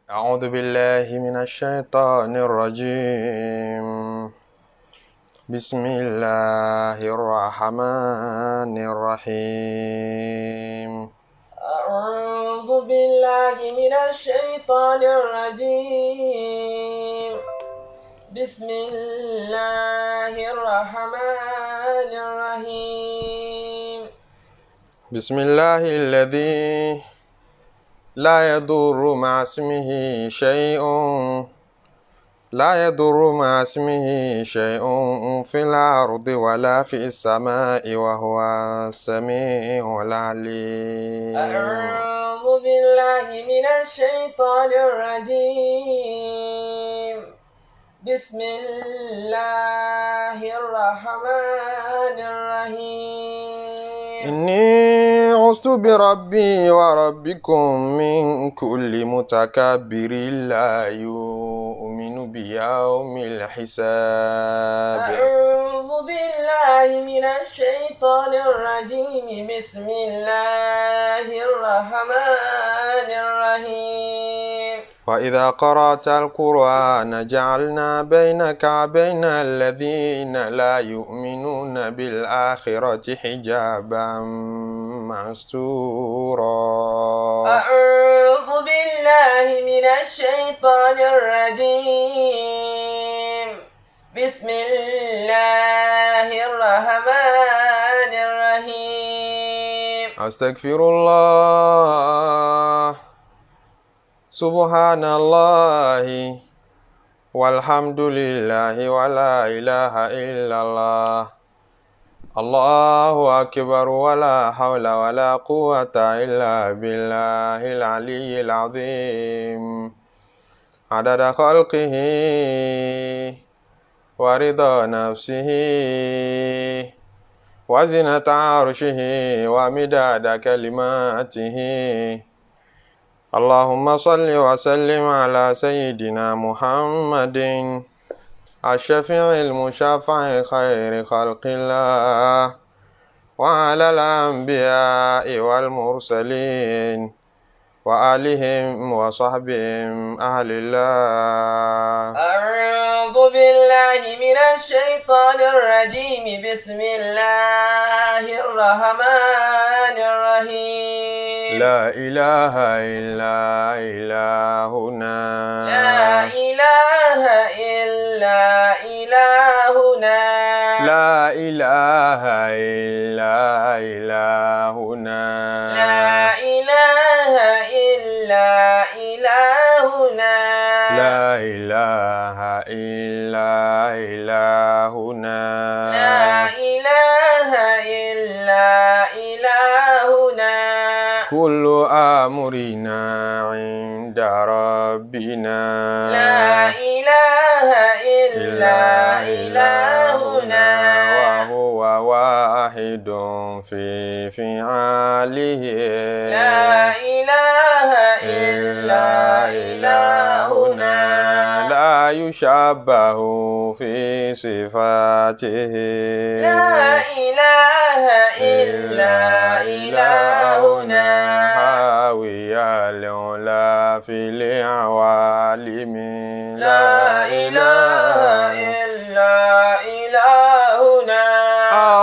أعوذ بالله من الشيطان الرجيم. بسم الله الرحمن الرحيم. أعوذ بالله من الشيطان الرجيم. بسم الله الرحمن الرحيم. بسم الله الذي لا يضر مع اسمه شيء لا يضر مع اسمه شيء في الأرض ولا في السماء وهو السميع العليم. أعوذ بالله من الشيطان الرجيم. بسم الله الرحمن الرحيم. إني عزت بربي وربكم من كل متكبر لا يؤمن بيوم الحساب. أعوذ بالله من الشيطان الرجيم. بسم الله الرحمن الرحيم. وإذا قرأت القرآن جعلنا بينك وبين الذين لا يؤمنون بالآخرة حجابا مستورا. أعوذ بالله من الشيطان الرجيم. بسم الله الرحمن الرحيم. أستغفر الله. سبحان الله والحمد لله ولا إله إلا الله الله أكبر ولا حول ولا قوة إلا بالله العلي العظيم. عدد خلقه ورضا نفسه وزنة عرشه ومداد كلماته. اللهم صل وسلم على سيدنا محمد الشفيع المشفع خير خلق الله وعلى الأنبياء والمرسلين وآلهم وصحبهم أهل الله. أعوذ بالله من الشيطان الرجيم. بسم الله الرحمن الرحيم. لا إله إلا إلهنا. لا إله إلا إلهنا. لا إله إلا إلهنا. لا إله إلا إلهنا. لا إله إلا إلهنا. لا إله إلا إلهنا. كل أمرنا عند ربنا. لا إله إلا إلهنا. وهو واحد في فعاله. لا إله إلا إلهنا. لا يشبه في صفاته. لا إله إلا إلهنا. حاوي العلا في العوالم. لا إله إلا إلهنا.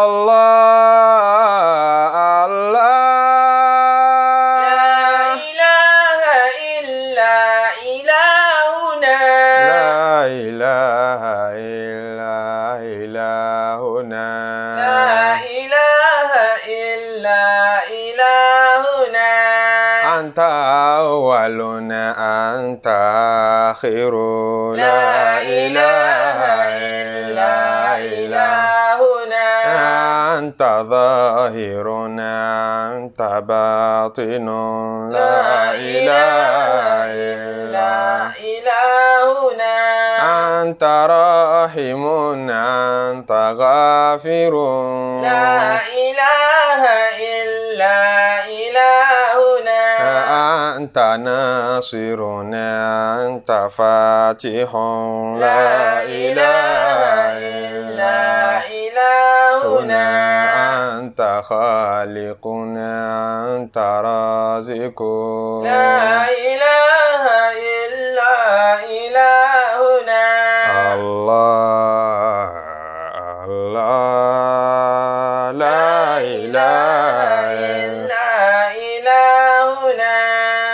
الله الله. لا إله إلا إلهنا. لا إله إلا إلهنا. لا إله إلا إلهنا. أنت أول أنت آخر. لا إله إلا إلهنا. أنت ظاهر أنت باطن. لا إله إلا إلهنا. أنت راحم أنت غافر. لا إله إلا إلهنا. أنت ناصر أنت فاتح. لا إله إلا إلهنا. أنت خالقنا أنت رازق. لا إله إلا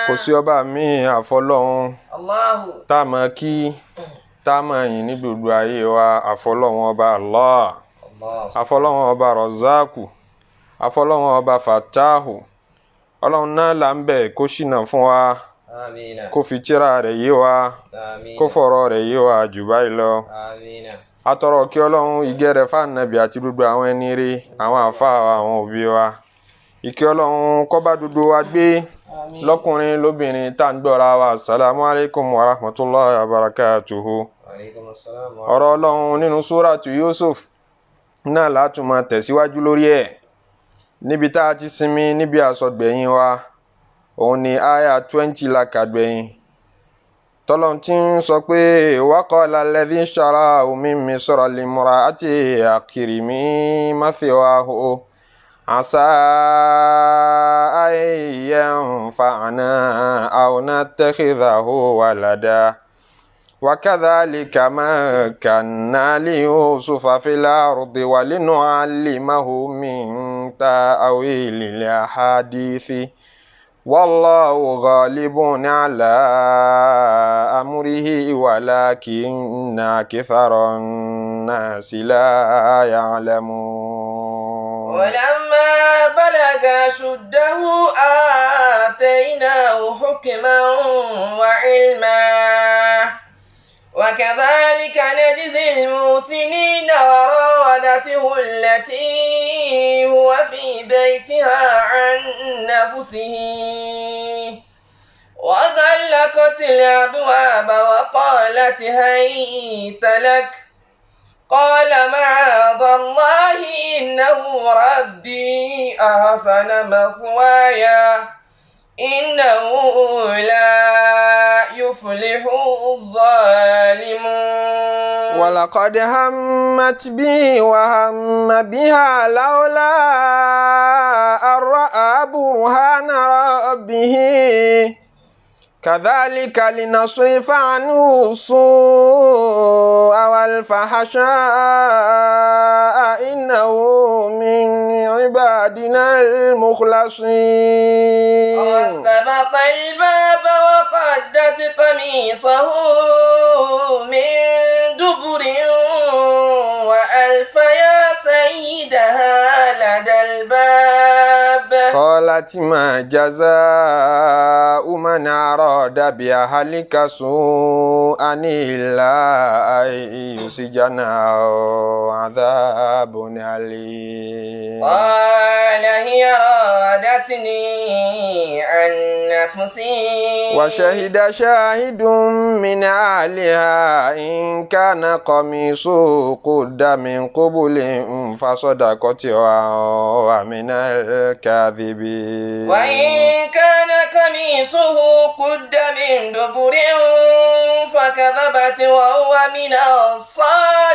Kò sí ọba míì àfọlọ́hun Allahu. tá a máa kí, tá a máa yìn ní gbogbo ayé wa, àfọlọ́hun ọba Allah, Allah. àfọlọ́hun ọba Rọ̀záàkù, àfọlọ́hun ọba Fàtáhù. Ọlọ́run náà là ń bẹ̀ kó ṣìnà fún wa, Amina. kó fi tírà rẹ̀ yé wa, Amina. kó fọ̀rọ̀ rẹ̀ yé wa jù báyìí lọ. Amina. Atọrọ kí Ọlọ́run ìgẹ́ rẹ̀ fáànàbì àti gbogbo àwọn ẹni rí, àwọn àfáà wa, àwọn òbí wa. Ìkẹ́ Ọlọ́run kó bá gbogbo wa gbé, Àmín. lọ́kùnrin lóbìnrin tá à ń gbọ́ra wa. Assalamu alaikum wa rahmatulahi wa barakatuhu. Alaikum assalam wa Ọ̀rọ̀ Ọlọ́run nínú súràtù Yusuf náà látún máa tẹ̀síwájú lórí ẹ̀ níbi tá a ti sinmi níbi àsọgbẹ̀yìn wa, òun ni aya 20 la kà gbẹ̀yìn, tọ́lọ́n tí ń sọ pé waqala alladhi ishtarahu min misra limra'atihi akrimi mathwahu asa an yanfa'ana aw nattakhidhahu walada. وكذلك مكنا ليوسف في الأرض ولنعلمه من تأويل الأحاديث والله غالب على أمره ولكن أكثر الناس لا يعلمون. ولما بلغ أشده آتيناه حكما وعلما وكذلك نجزي المحسنين. وراودته التي هو في بيتها عن نفسه وغلقت الأبواب وقالت هيت لك. قال معاذ الله إنه ربي أحسن مثواي إنه لا يفلح الظالمون. ولقد همت به وهم بها لولا أن رأى برهان ربه كذلك لنصرف عنه السوء والفحشاء إنه من عبادنا المخلصين. واستبق الباب وقدت قميصه من دبر وألف يا سيدها لدى الباب. قالت ما جزاء من أراد بأهلك سوءا إلا أن يسجن أو عذاب أليم. قال هي راودتني عن نفسي. وشهد شاهد من أهلها إن كان قميصه قد من قبل فصدقت وهو من الكاذبين. وإن كان قميصه قد من دبر فكذبت وهو من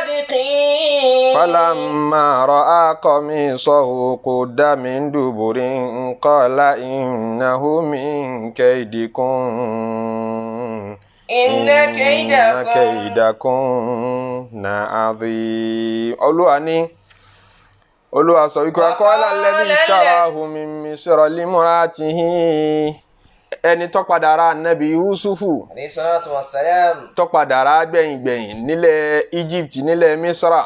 الصادقين. فلما رأى قميصه قد من دبر قال إنه من كيدكن إن كيدكن كيدكن عظيم. Olúwa ní, Olúwa sọ wípé وقال الذي اشتراه من مصر لامرأته, ẹni tó padà ra Ànábì Yusufu, عليه الصلاة والسلام, tó padà ra gbẹ̀yìngbẹ̀yìn nílẹ̀ Egypt, nílẹ̀ Misra,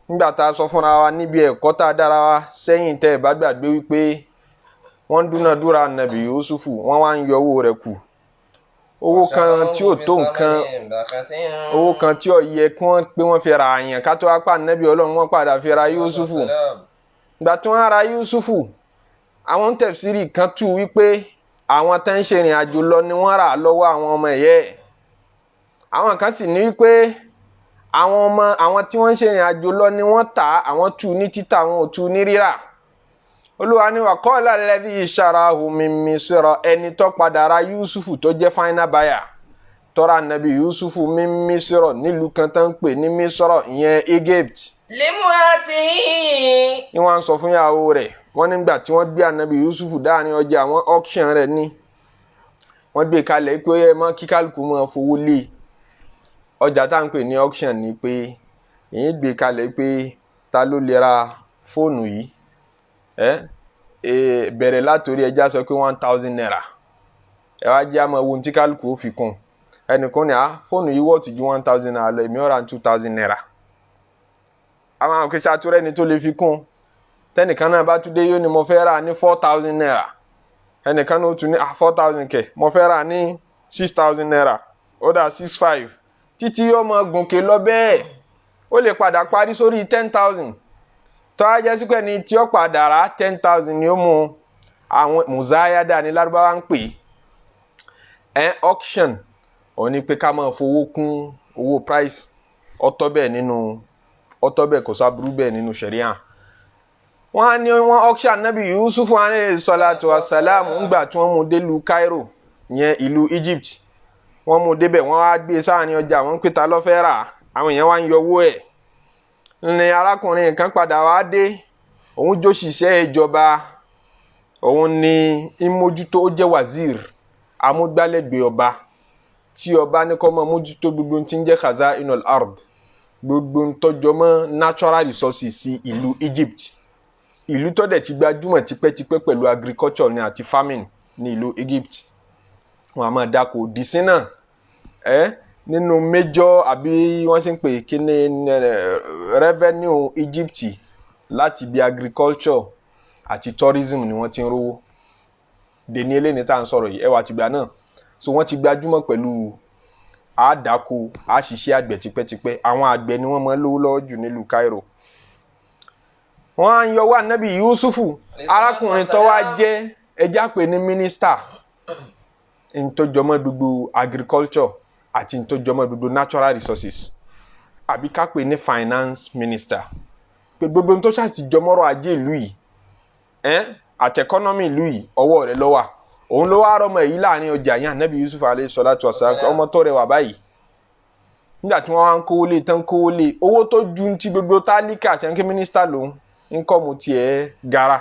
nígbà tá a sọ fúnra wa níbi ẹ̀kọ́ tá a dára wa sẹ́yìn, tẹ́ ẹ̀ bá gbàgbé, wípé wọ́n ń dúnàdúrà Ànábì Yusufu, wọ́n wá ń yọ owó rẹ̀ kù, owó kan tí ò tó nǹkan, owó kan tí ò yẹ kí wọ́n pé wọ́n fi ra àyàn ká tó wá pa Ànábì Ọlọ́run, wọ́n padà fi ra Yusufu. Ìgbà tí wọ́n ra Yusufu, àwọn tẹ̀síìrì kan tú wípé àwọn tó ń ṣe ìrìn àjò lọ ni wọ́n rà lọ́wọ́ àwọn ọmọ ẹ̀yẹ́ ẹ̀. Àwọn kan sì ní wípé àwọn ọmọ àwọn tí wọ́n ń ṣe ìrìn àjò lọ ni wọ́n tà á. Àwọn tú ní títà, àwọn ò tú ní rírà. Olúwa ní وقال الذي اشتراه من مصر, ẹni tó padà ra Yusufu, tó jẹ́ final buyer tó ra Nàbí Yusufu, من مصر, nílùú kan tó ń pè ní Misra, ìyẹn Egypt, لامرأته ni wọ́n á sọ fún ìyàwó rẹ̀. Wọ́n nígbà tí wọ́n gbé Ànábì Yusufu dáàrin ọjà, àwọn auction rẹ̀ ní wọ́n gbé kalẹ̀ pé ẹ mọ́ kí kálukú máa fowó lé. Ọjà tá à ń pè ní auction ni pé èyí gbé kalẹ̀ pé ta ló lè ra fóònù yìí, ẹ bẹ̀rẹ̀ látòrí ẹja sọ pé ₦1,000. Ẹ wá jẹ́ àmọ́ ohun tí kálukú ó fi kún. Ẹnìkan ní fóònù yìí wọ́ọ̀tì ju ₦1,000 lọ, èmi ó ra ₦2,000. Àwọn àkẹ́sẹ́ àtúrẹ́ ni tó lè fi kún. Tẹnìkan náà bá tún dé yóò ní mo fẹ́ rà ní ₦4,000. Ẹnìkan náà ó tún ní 4,000 kẹ̀, mo fẹ́ rà ní ₦6,000, ó dà 6,500, títí yóò máa gùnkè lọ bẹ́ẹ̀. Ó lè padà parí sórí 10,000. Tó a jẹ́ sí pé ẹni tí ó padà rà 10,000 ni ó mú. Àwọn muzayada ní Lárúbáwá ń pè é, auction. Ó ní pé ká máa fowó kún owó price. Ọ̀tọ̀ bẹ́ẹ̀ nínú, ọ̀tọ̀ bẹ́ẹ̀, kò sábúrú bẹ́ẹ̀ nínú ṣẹ̀ríà. Wọ́n á ní wọ́n auction Nabi Yusuf alayhi salatu wa salam ńgbà tí wọ́n mú délùú Cairo, yẹn ìlú Egypt. Wọ́n mú débẹ̀, wọ́n á gbé sáàrin ọjà, wọ́n ń pè ta ló fẹ́ rà. Àwọn èèyàn wá ń yọwọ́ ẹ̀. Ní arákùnrin kan padà wá dé, òun jó ṣiṣẹ́ ìjọba, òun ní ìmójútó, ó jẹ́ wazir, amúgbálẹ́gbẹ̀ẹ́ ọba, tí ọba ní kó máa mójútó gbogbo tí ń jẹ́ khaza'inul ard, gbogbo ń tọ́jọ́ mọ́ natural resources sí ìlú Egypt. Ìlú tó dẹ̀ ti gbajúmọ̀ tipẹ́tipẹ́ pẹ̀lú agriculture ní àti farming ní ìlú Egypt. Wọn a máa dáko dìísín náà ẹ nínú major, àbí wọ́n ṣe ń pè kí ní revenue Egypt, láti bí agriculture àti tourism ni wọ́n ti ń rówó dèní eléyìí tá à ń sọ̀rọ̀ yìí. Ẹwà tìgbà náà, so wọ́n ti gbajúmọ̀ pẹ̀lú àádáko, àṣìṣe àgbẹ̀ tipẹ́tipẹ́. Àwọn àgbẹ̀ ni wọ́n máa ń lówó lọ́wọ́ jù nílùú Cairo. Wọ́n á ń yọwọ́ ànábì Yusufu. Arákùnrin tó wá jẹ́ ẹja pè ní mínísítà ntọ́jọmọ́ gbogbo agriculture àti ntọ́jọmọ́ gbogbo natural resources, àbí ká pè ní finance minister, pé gbogbo tó ṣàtìjọmọ́rọ̀ ajé ìlú yìí àti economy ìlú yìí, ọwọ́ rẹ̀ ló wà. Òun ló wá rọmọ èyí láàrin ọjà yẹn, ànábì Yusuf alayhi salatu wassalam, ọmọ tó rẹwà báyìí. Nígbà tí wọ́n wá ń kówó lé tán, kówó lé owó tó ju ti gbogbo tálíkà, àti ẹnkẹ́ mínísítà lòun ń kọ́ mu tiẹ̀ gara,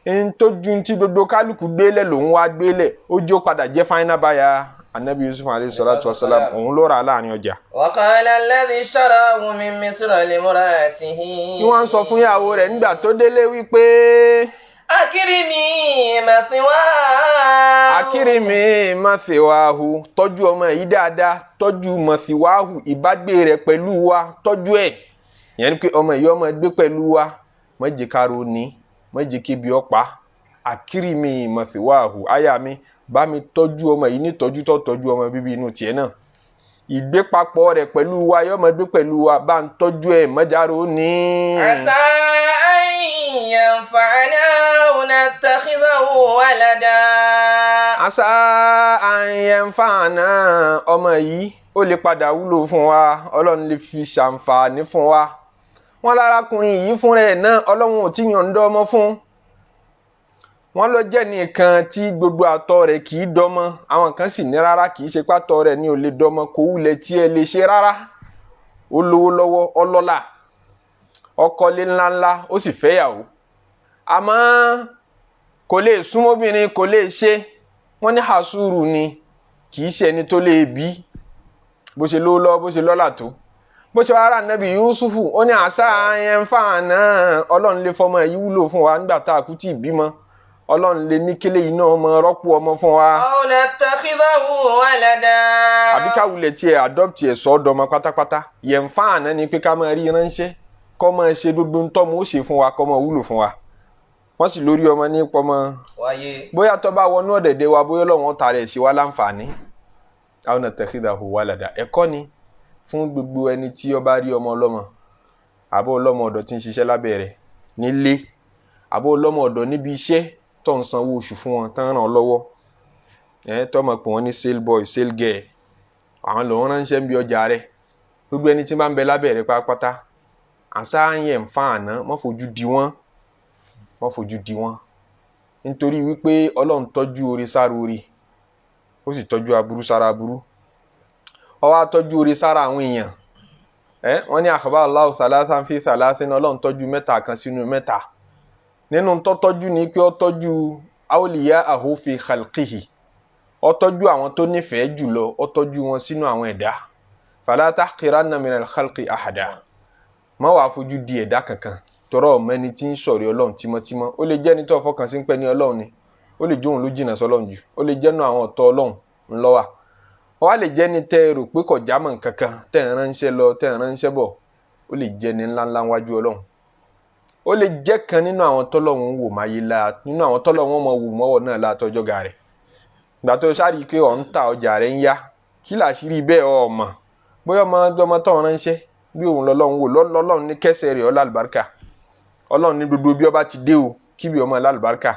ń tó ju ti gbogbo kálukú gbélé lòun wá gbélé, ó jó padà jẹ́ final buyer. Anabi Yusuf alayhi salatu wassalam, òun ló rà láàrin ọjà. Wa qala alladhi ishtarahu min Misra limra'atihi. Ní wọ́n ń sọ fún ìyàwó rẹ̀ nígbà tó délé wípé: Akirimi masiwahu. Akirimi mathiwahu, tọ́jú ọmọ yìí dáadáa, tọ́jú mathiwahu, ìbágbé rẹ̀ pẹ̀lú wa, tọ́jú ẹ̀. Ìyẹn ni pé ọmọ yìí, ọmọ gbé pẹ̀lú wa, má jẹ́ káro ní, má jẹ́ kébi ọ̀pá. Akirimi mathiwahu, aya mi, bá mi tọ́jú ọmọ yìí ní tọ́jú tó tọ́jú ọmọ bíbí inú tiẹ̀ náà. Ìgbépapọ̀ rẹ̀ pẹ̀lú wa, yọmọ gbé pẹ̀lú wa, bá ń tọ́jú ẹ̀, mọ́jàrò ní. Asa an yanfa'ana aw nattakhidhahu walada. Asa an yanfa'ana, ọmọ yìí ó lè padà wúlò fún wa, Ọlọ́run lè fi ṣàǹfààní fún wa. Wọ́n lárakùnrin yìí fúnra ẹ̀ náà, Ọlọ́run ò tí yànda ọmọ fún wọn. Ló jẹ́ nìkan tí gbogbo àtọ̀ rẹ̀ kì í dọ́mọ. Àwọn kan sì ní rárá, kì í ṣe pátọ̀ rẹ̀ ní ò lè dọ́mọ, kò wulẹ̀ tí ẹ lè ṣe rárá. Ó lówó lọ́wọ́, ọlọ́lá, ọkọlé ńláńlá, ó sì fẹ́yàwó, àmọ́ kò lè súnmọ́bìnrin, kò lè ṣe. Wọ́n ní hasuru ni, kì í ṣe ẹni tó lè bí. Bó ṣe lówó lọ́wọ́, bó ṣe lọ́lá tó, bó ṣe wá rà nẹ́bí Yusufu, ó ní àṣà yẹn fàánà, Ọlọ́run lè fọmọ yìí wúlò fún wa nígbà tá a kú tí ì bímọ. Ọlọ́run lè ní kélé yìí náà mọ rọ́pò ọmọ fún wa. Aw nattakhidhahu walada. Àbí ká wulẹ̀ tiẹ̀ adopt ẹ̀ sọ́dọ̀ ọmọ pátápátá. Yẹn fàánà ni pé ká máa rí ránṣẹ́, kọ́ máa ṣe gbogbo ntọ́mọ ó ṣe fún wa, kọ́ máa wúlò fún wa. Wọ́n sì lórí ọmọ ní pọ́mọ wáyé. Bóyá tó bá wọnú ọ̀dẹ̀dẹ̀ wa, bóyá Ọlọ́run ta rẹ̀ sí wa láǹfààní. Aw nattakhidhahu walada. Ẹ̀kọ́ ni fún gbogbo ẹni tí ó bá rí ọmọ ọlọ́mọ, àbó ọlọ́mọ ọ̀dọ̀ tí ń ṣiṣẹ́ lábẹ́ rẹ̀ nílé, àbó ọlọ́mọ ọ̀dọ̀ níbi iṣẹ́ tó ń sanwó oṣù fún wọn, tán ràn ọ́ lọ́wọ́ ẹ̀, tó mọ̀ pé wọ́n ní sale boy, sale girl, àwọn lòún ránṣẹ́ ń bí ọjà rẹ̀. Gbogbo ẹni tí bá ń bẹ lábẹ́ rẹ̀ pátápátá, àṣà yẹn ń fa àná, má fojú di wọ́n, má fojú di wọ́n, nítorí wípé Ọlọ́run tọ́jú oore sára oore, ó sì tọ́jú aburú sára aburú. Ó wá tọ́jú oore sára àwọn èèyàn ẹ. Wọ́n ní akhbar Allahu thalathan fi thalathin, Ọlọ́run tọ́jú mẹ́ta kan sínú mẹ́ta. Nínú tọ́tọ́jú ni pé ó tọ́jú awliya'ahu fi khalqihi, ó tọ́jú àwọn tó nífẹ̀ẹ́ jùlọ, ó tọ́jú wọn sínú àwọn ẹ̀dá. Fala tahqiranna minal khalqi ahada, má wàá fojú di ẹ̀dá kankan, tọrọ ọmọ ẹni tí ń sọ̀rọ̀ Ọlọ́run tímọ́tímọ́. Ó lè jẹ́ ẹni tó fọkàn sí ń pẹ́ ní Ọlọ́run ni. Ó lè jóun ló jìnnà sọ́lọ́run jù, ó lè jẹ́ nu àwọn ọ̀tọ̀ Ọlọ́run ńlọ́wà, ó wá lè jẹ́ ní tẹ́ ẹ rò pé kò jámọ́ nǹkankan, tẹ́ ẹ ránṣẹ́ lọ, tẹ́ ẹ ránṣẹ́ bọ̀, ó lè jẹ́ ní ńláńlá wájú Ọlọ́run. Ó lè jẹ́ kan nínú àwọn tọ́lọ́run wò máyé la, nínú àwọn tọ́lọ́run mọ̀ wò mọ́wọ́ náà látọjọ́ ga rẹ̀. Ìgbà tó sáré pé ọ̀ ń ta ọjà rẹ̀ ń yá, kí làṣírí bẹ́ẹ̀ ọ̀ mọ̀ bóyá ọmọ tó ń ránṣẹ́ bí òun lọ́lọ́run wò lọ́lọ́run ní kẹsẹ̀ rẹ̀ ọlá àlùbáríkà. Ọlọ́run ní gbogbo bí ọba ti dé o, kí bí ọmọ àlùbáríkà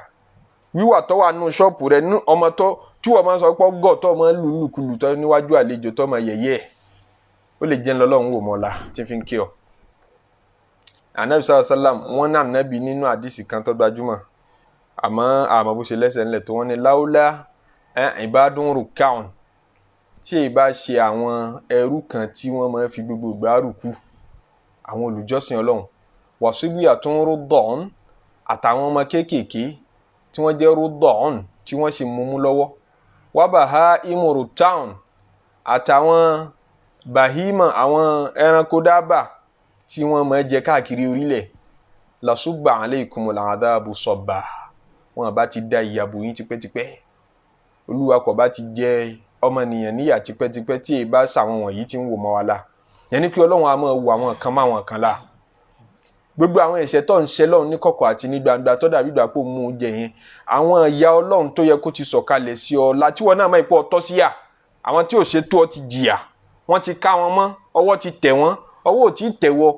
wíwà tó wà nù ṣọ́ọ̀pù rẹ̀ nù ọmọ tó tí wọ́n máa ń sọ pé gọ̀ tó máa ń lù lùkulù tó níwájú àlejò tó máa yẹ̀yẹ́ ẹ̀, ó lè jẹ́ lọ́lọ́run wò mọ́la tí fi ń kí ọ. Anabi sallallahu alaihi wasallam, wọ́n ní anabi nínú àdìsí kan tó gbajúmọ̀, àmọ́ bó ṣe lẹ́sẹ̀ ńlẹ̀ tó, wọ́n ní láúlá ìbádùn rukaun, tí èyí bá ṣe àwọn ẹrú kan tí wọ́n máa ń fi gbogbo ìgbà rùkú, àwọn olùjọ́sìn Ọlọ́run, wàsíbíyà tó ń rú dọ̀ọ́n, àtàwọn ọmọ kéékèèké tí wọ́n jẹ́ rú dọ̀ọ́n tí wọ́n sì mú lọ́wọ́, wábàá imuru town, àtàwọn bahima, àwọn ẹranko dábà tí wọ́n máa jẹ káàkiri orílẹ̀, làṣùgbà alaykumul adhabu sọ̀bà, wọn bá ti da ìyàbò yín tipẹ́tipẹ́. Olúwa kò bá ti jẹ ọmọnìyàn níyà tipẹ́tipẹ́ tí èyí bá ṣàwọn wọ̀nyí tí ń wò mọ́ wa la. Yẹn ni pé Ọlọ́run á máa wo àwọn kan má àwọn kan la. Gbogbo àwọn ẹ̀ṣẹ̀ tó ń ṣe lọ́run ní kọ̀kọ̀ àti ní gbangba tó dàbí ìgbà pò mú un jẹ yẹn, àwọn ìyà Ọlọ́run tó yẹ kó ti sọ̀kalẹ̀ sí ọ la, tí wọn náà máa ipò ọtọ́ sí yà, àwọn tí ò ṣe tó ọ ti jìyà, wọ́n ti ká wọn mọ́, ọwọ́ ti tẹ̀ wọ́n, ọwọ́ ò tí ì tẹ̀ wọ́.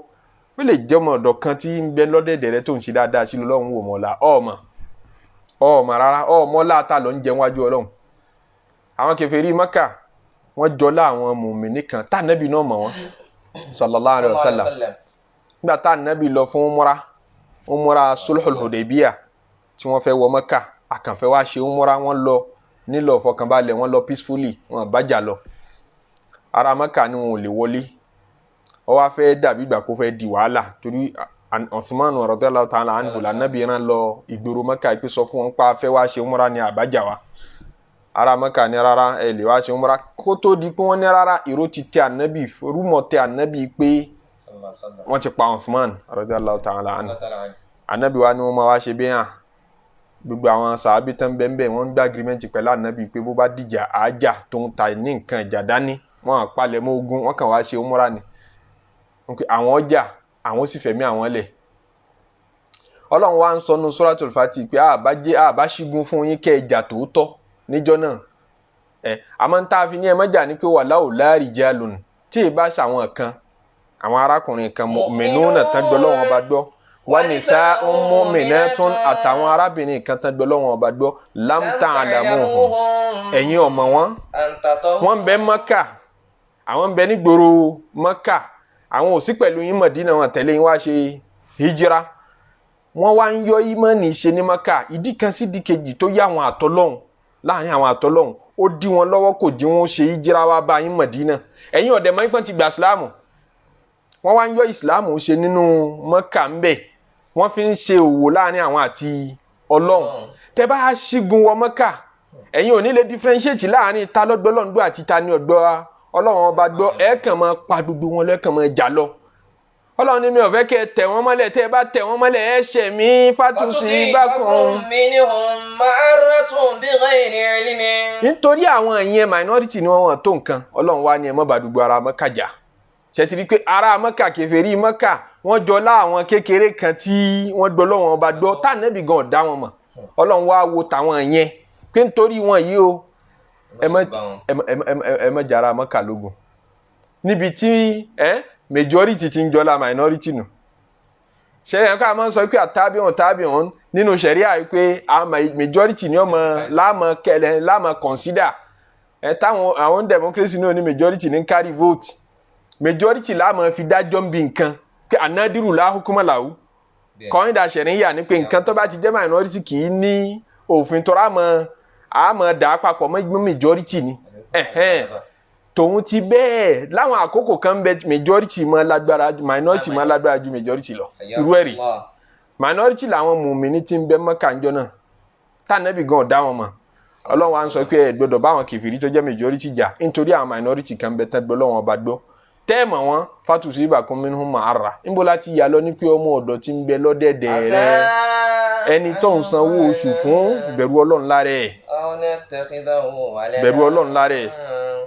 Ó lè jẹ́ ọmọ ọ̀dọ̀ kan tí ń bẹ lọ́dẹ̀dẹ̀ rẹ tó ń ṣe dáadáa sí lọ́run wò mọ́ la. Ọmọ ọmọ rárá, ọmọ láta ló ń jẹun wájú Ọlọ́run. Àwọn kèfèrí Mákà wọ́n jọlá àwọn mùmíní kan tá ànábì náà mọ̀ wọ́n, sallallahu alayhi wa sallam. Nígbà tá ànábì lọ fún umra, umra sulhul Hudaybiyah, tí wọ́n fẹ́ wọ Mákà, àkànfẹ́ wá ṣe umra, wọ́n lọ nílò ìfọkànbalẹ̀, wọ́n lọ peacefully, wọ́n bájà lọ. Ará Mákà ni wọn ò lè wọlé. Ó wá fẹ́ dàbí ìgbà kó fẹ́ di wàhálà, torí Uthman radiyallahu ta'ala anhu lànàbì rán lọ ìgboro Mákà pé sọ fún wọn pa fẹ́ wá ṣe umra ní àbájá wa. Ará Mẹ́kà ní rárá, ẹ lè wá ṣe umra. Kó tó di pé wọ́n ní rárá, ìró ti tẹ ànábì, rúmọ̀ tẹ ànábì pé wọ́n ti pa Uthman radiyallahu ta'ala anhu. Ànábì wa ni wọ́n máa wá ṣe bí hàn gbogbo àwọn sàábì tán bẹ́ẹ̀, wọ́n ń gbá agreement pẹ̀lú ànábì pé bó bá dìjà àájà tó ń ta ní nǹkan ìjà dání, wọ́n á palẹ̀ mọ́ ogun, wọ́n kàn wá ṣe umra ni àwọn ọjà, àwọn sì fẹ̀mí àwọn lẹ̀. Ọlọ́run wa ń sọ nu Suratul Fati pé àbá ṣígun fún yín kẹ́ ẹ jà tòótọ́ níjọ́ náà ẹ, àmọ́ ń tá a fi ní ẹ mọ́jà ni pé wàláwò la rijalun, tí ì bá ṣàwọn kan, àwọn arákùnrin kan mu'minuna tán gbọ́ lọ́wọ́n ọba gbọ́, wa nisa'un mu'minatun, àtàwọn arábìnrin kan tán gbọ́ lọ́wọ́n ọba gbọ́, lam ta'lamuhum, ẹ̀yin ọmọ wọn, wọ́n ń bẹ Mọ́kà, àwọn ń bẹ nígboro Mọ́kà, àwọn ò sí pẹ̀lú yín Mọ̀dínà, wọn tẹ̀lé yín wá ṣe hijira, wọ́n wá ń yọ ìmọ̀ọ́nì ṣe ní Mọ́kà. Ìdí kan sí ìdí kejì tó yá àwọn àtọ́lọ́hún láàrin àwọn àtọ́lọ́hún, ó dí wọn lọ́wọ́, kò dí wọn ṣe hijira wá bá yín Mọ̀dínà. Ẹ̀yin ọ̀dẹ̀ mọ́ ìpọ́n ti gbà sílámù, wọ́n wá ń yọ ìsìlámù ṣe nínú Mọ́kà ń bẹ̀, wọ́n fi ń ṣe òwò láàrin àwọn àti Ọlọ́hun. Tẹ́ bá ṣígun wọ Mọ́kà, ẹ̀yin ò ní lè differentiate láàrin ta lọ́gbọ́ lọ́ngbọ́ àti ta ni ọ̀gbọ́ Ọlọ́run ọba gbọ́. Ẹ̀ kàn máa pa gbogbo wọn lẹ́kàn máa jà lọ. Ọlọ́run ní mi ò fẹ́ kẹ́ ẹ tẹ̀ wọ́n mọ́lẹ̀, tẹ́ ẹ bá tẹ̀ wọ́n mọ́lẹ̀ ẹ ṣẹ̀ mí, fatusibakum minhum ma'arratun bighayri ilmin. Nítorí àwọn ìyẹn minority ni wọ́n wọ́n tó nǹkan. Ọlọ́run wá ní ẹ má bá gbogbo ara Mọ́kà jà. Ṣètì rí pé ará Mọ́kà, kèfèrí Mọ́kà, wọ́n jọ láwọn kékeré kan tí wọ́n gbọ́ lọ́wọ́n ọba gbọ́, tànàbì gan ọ̀dá wọn mọ̀. Ọlọ́run wá wo tàwọn yẹn pé nítorí wọn yìí o, ẹ má jara Mọ́kà lógun, níbi tí ẹ majority ti ń jọlá minority nù. Ṣe yẹn ká máa ń sọ pé àtàbíhàn tàbíhàn nínú sẹ̀ríà yìí pé majority ni ọmọ láàmọ kẹlẹ láàmọ consider ẹ, táwọn àwọn democracy náà ní majority ní carry vote, majority láàmọ fi dájọ́ ń bi nǹkan pé anadiru láhùkúmọ̀ làwù kọ́ńdà sẹ̀ríyà ni pé nǹkan tó bá ti jẹ́ minority kì í ní òfin tọ́ra mọ́ àmọ́ dà á papọ̀ mọ́ majority ni. Tòun ti bẹ́ẹ̀, láwọn àkókò kan bẹ, majority máa lágbára, minority máa lágbára ju majority lọ. Irú ẹ̀ rí minority làwọn mùmíní tí ń bẹ Mọ́kà ńjọ́ náà, tànàbì gan ọ̀dá wọn mọ̀. Ọlọ́run wa ń sọ pé ẹ gbọ́dọ̀ báwọn kèfèrí tó jẹ́ majority jà nítorí àwọn minority kan bẹ tán gbọ́ lọ́wọ́n ọba gbọ́, tẹ́ẹ̀mọ̀ wọn, fatusibakum minhum ma'arra. Níbo láti yà lọ ní pé ọmọ ọ̀dọ̀ tí ń bẹ lọ́dẹ̀dẹ̀ rẹ. Asa Ẹni tó ń sanwó oṣù fún, bẹ̀rù Ọlọ́run lára ẹ̀. Bẹ̀rù Ọlọ́run lára ẹ̀.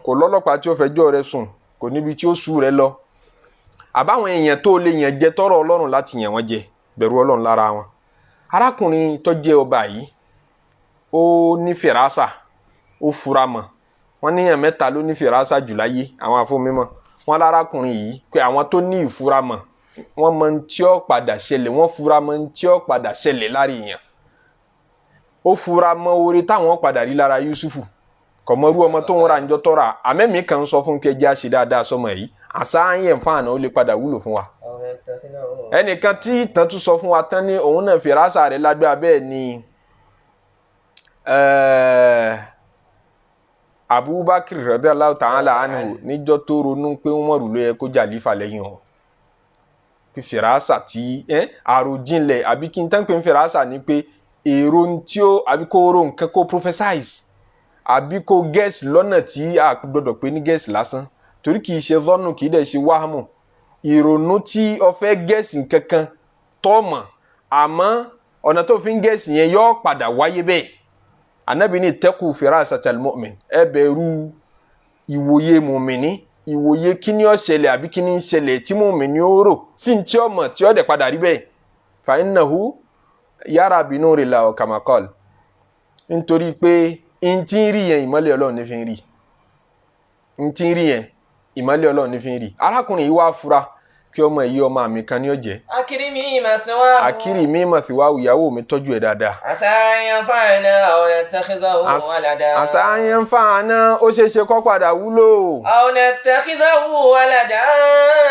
Kò lọ́lọ́pàá tí ó fẹjọ́ rẹ sùn, kò níbi tí ó sú rẹ lọ. Àbáwọn èèyàn tó lè yàn jẹ tọrọ Ọlọ́run láti yàn wọ́n jẹ, bẹ̀rù Ọlọ́run lára wọn. Arákùnrin tó jẹ́ ọba yìí, ó ní fìrásà, ó fura mọ̀. Wọ́n níyàn mẹ́ta ló ní fìrásà jù láyé àwọn àfọmímọ̀. Wọ́n lárákùnrin yìí pé àwọn tó ní ìfura mọ̀, wọ́n mọ̀ ní tí ó padà ṣẹlẹ̀, wọ́n fura mọ̀ ní tí ó padà ṣẹlẹ̀ lára èèyàn. Ó fura mọ̀ oore táwọn padà rí lára Yusufu. Kò mọrú ọmọ tó ń ra njọ tọ́ra àmẹ́mí kan sọ fún kẹjá ṣe dáadáa sọmọ yìí, àṣà yẹn fún àná ó lè padà wúlò fún wa. Ẹnìkan tí ìtàn tún sọ fún wa tán ní òun náà fìrásà rẹ̀ lágbá bẹ́ẹ̀ ni Abubakar radiyallahu ta'ala anhu níjọ́ tó ronú pé Umaru ló yẹ kó jàlífà lẹ́yìn o. Fìrásà tí àròjinlẹ̀ àbí kí n tán pé fìrásà ni pé èrò tí ó àbí kó ro nǹkan kó prophesize àbí kó guess lọ́nà tí a gbọ́dọ̀ pé ní guess lásán, torí kì í ṣe zọ́nù, kì í dẹ̀ ṣe wáhámù. Ìrònú tí o fẹ́ guess nkankan tó mọ̀, àmọ́ ọ̀nà tó fi ń guess yẹn yóò padà wáyé bẹ́ẹ̀. Ànábì ní ittaqu firasatal mu'min, ẹ bẹ̀rù ìwòye mùmìnì, ìwòye kí ni ó ṣẹlẹ̀ àbí kí ni ń ṣẹlẹ̀ tí mùmìnì ó rò sí ní tí ó mọ̀ tí ó dẹ̀ padà rí bẹ́ẹ̀. Fa innahu yara binurillahi kama qala, nítorí pé n tí ń rí yẹn ìmọ́lẹ̀ Ọlọ́run ní fi ń rí, n tí ń rí yẹn ìmọ́lẹ̀ Ọlọ́run ní fi ń rí. Arákùnrin yìí wá fura kí ọmọ yìí ọmọ àmì kan ní ọ̀jẹ̀. Akirimi masiwahu. Akirimi masiwahu, ìyàwó mi tọ́jú ẹ̀ dáadáa. Asa yanfa'ana aw nattakhizahu walada. Asa yanfa'ana, ó ṣeé ṣe kó padà wúlò. Aw nattakhizahu walada.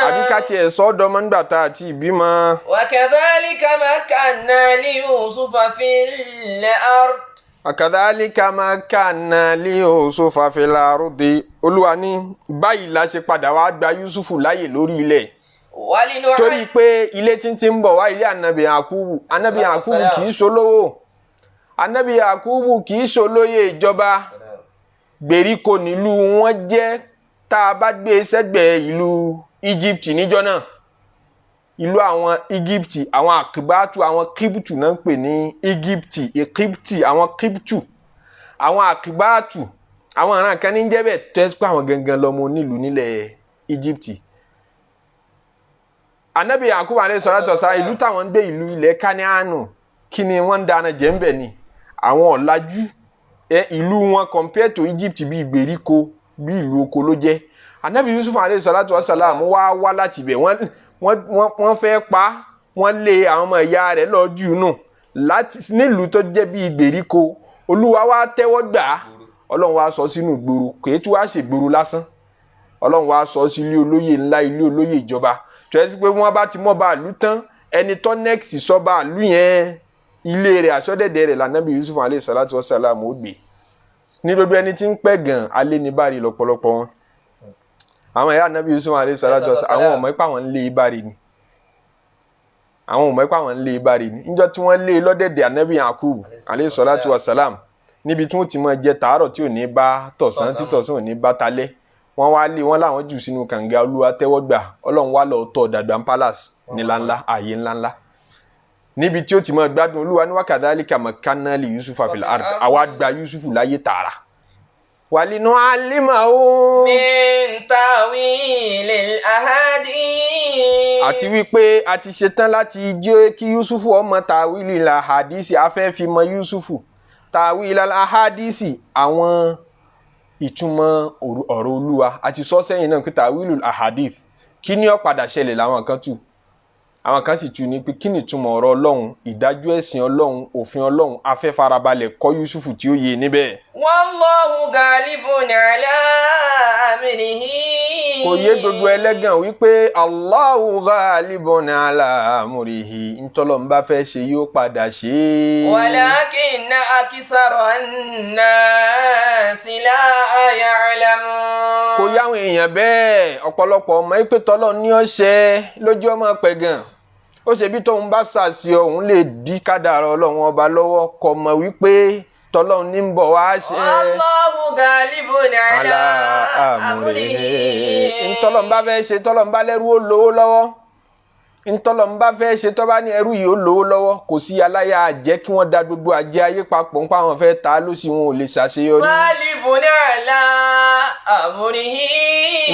Àbí ká tiẹ̀ sọ ọ́ dọmọ nígbà tá a ti bímọ. Wa kadhalika makkanna li Yusufa fil ard. Wakadhalika makanna li Yusufa fil ardi. Olúwa ní báyìí la ṣe padà wá gba Yusufu láyè lórí ilẹ̀. Torí pé ilé títí ń bọ̀ wá ilé Ànábì Yakubu. Ànábì Yakubu kì í ṣolówó, Ànábì Yakubu kì í ṣolóyè ìjọba. Gbèríko nílùú wọn jẹ́ tá a bá gbé sẹ́gbẹ̀ẹ́ ìlú Egypt níjọ́ náà. Ìlú àwọn Egypt, àwọn àkìbátú, àwọn kíptù náà ń pè ní Egypt, Egypt, àwọn kíptù, àwọn àkìbátú, àwọn ìran kan ní jẹ́ bẹ́ẹ̀ tó ẹ́ pé àwọn gangan lọ́mọ onílùú nílẹ̀ Egypt. Ànábì Yakubu alayhi salatu wassalam, ìlú táwọn ń gbé ìlú ilẹ̀ Káníánù, kí ni wọ́n ń dáná jẹ́ ń bẹ̀ ni àwọn ọ̀làjú ìlú wọn compared to Egypt bí ìgbèríko bí ìlú oko ló jẹ́. Ànábì Yusuf alayhi salatu wassalam wá wá láti ibẹ̀, wọ́n fẹ́ pa wọ́n lé àwọn ọmọ ìyá rẹ̀ lọ jù nù láti nílùú tó jẹ́ bí ìgbèríko. Olúwa wá tẹ́wọ́ gbà á, Ọlọ́run wá sọ sínú ìgboro, kò é tún wá ṣègboro lásán, Ọlọ́run wá sọ sí ilé olóyè ńlá, ilé olóyè ìjọba tó yẹ sí pé wọ́n bá ti mọ́ bá àlú tán, ẹni tó nẹ́ẹ̀sì sọ́ba àlú yẹn ilé rẹ̀ àsọdẹ̀dẹ̀ rẹ̀ lànàbí Yusuf alayhi salatu wassalam ó gbé. Ní gbogbo ẹni tí ń pẹ́ gan alẹ́ ní báyìí lọ́pọ̀lọpọ̀ wọn. Àwọn ẹ̀yà ànábì Yusuf alayhi salatu wassalam, àwọn ọmọ ipá wọn ń lé ibáre ni, àwọn ọmọ ipá wọn ń lé ibáre ni. Níjọ́ tí wọ́n lé lọ́dẹ̀dẹ̀ ànábì Yakub alayhi salatu wassalam, níbi tí wọ́n ti máa jẹ tàárọ̀ tí ò ní bá tọ̀sán, tí tọ̀sán ò ní bá talẹ́, wọ́n wá lé wọn láwọn jù sínú kànga. Olúwa tẹ́wọ́ gbà, Ọlọ́run wá lọ tọ́ dàgbà palace níláńlá, ààyè ńláńlá níbi tí ó ti máa gbádùn. Olúwa ní wa kadhalika makanna li Yusufa fil ard, àwa gba Yusufu láyé tààrà. Walinu'allimahu min ta'wilil ahadith. Àti wípé a ti ṣetán láti jẹ́ kí Yusufu ọmọ ta'wilil ahadisi, a fẹ́ fi mọ Yusufu ta'wilil ahadisi, àwọn ìtumọ̀ ọ̀rọ̀ Olúwa. Àti sọ sẹ́yìn náà pé ta'wilul ahadith, kí ni ó padà ṣẹlẹ̀ làwọn kan tù, àwọn kan sì tù ní pé kí ni ìtumọ̀ ọ̀rọ̀ Ọlọ́run, ìdájọ́ ẹ̀sìn Ọlọ́run, òfin Ọlọ́run. A fẹ́ farabalẹ̀ kọ́ Yusufu tí ó yé níbẹ̀. Wallahu ghalibun ala amrihi. Kò yé gbogbo ẹlẹ́gàn wípé Allahu ghalibun ala amrihi, ntọ́lọ́ ń bá fẹ́ ṣe yóò padà ṣe é. Walakinna akthara an-nasi la ya'lamun. Kò yáwọn èèyàn bẹ́ẹ̀, ọ̀pọ̀lọpọ̀ ọmọ ìpè tọ́lọ́ ní ọ̀ṣẹ́ lójú ọmọ pẹ̀gàn. Ó ṣe bí tóun bá ṣàṣì òun lè dí kádàrá Ọlọ́run ọba lọ́wọ́, kò mọ̀ wípé tọ́lọ́run ní ń bọ̀ wá ṣe. Allahu ghalibun ala amrihi. Ntọ́lọ́run bá fẹ́ ṣe, tọ́lọ́run bá lẹ́rú ó lówó lọ́wọ́, Ntọ́lọ̀ ń bá fẹ́ ṣe tọ́ bá ní ẹrú yìí ó lówó lọ́wọ́, kò sí aláya àjẹ́ kí wọ́n da gbogbo àjẹ́ ayé papọ̀ ń pa àwọn fẹ́ ta ló sì wọn ò lè ṣàṣeyọrí. غالب على أمره.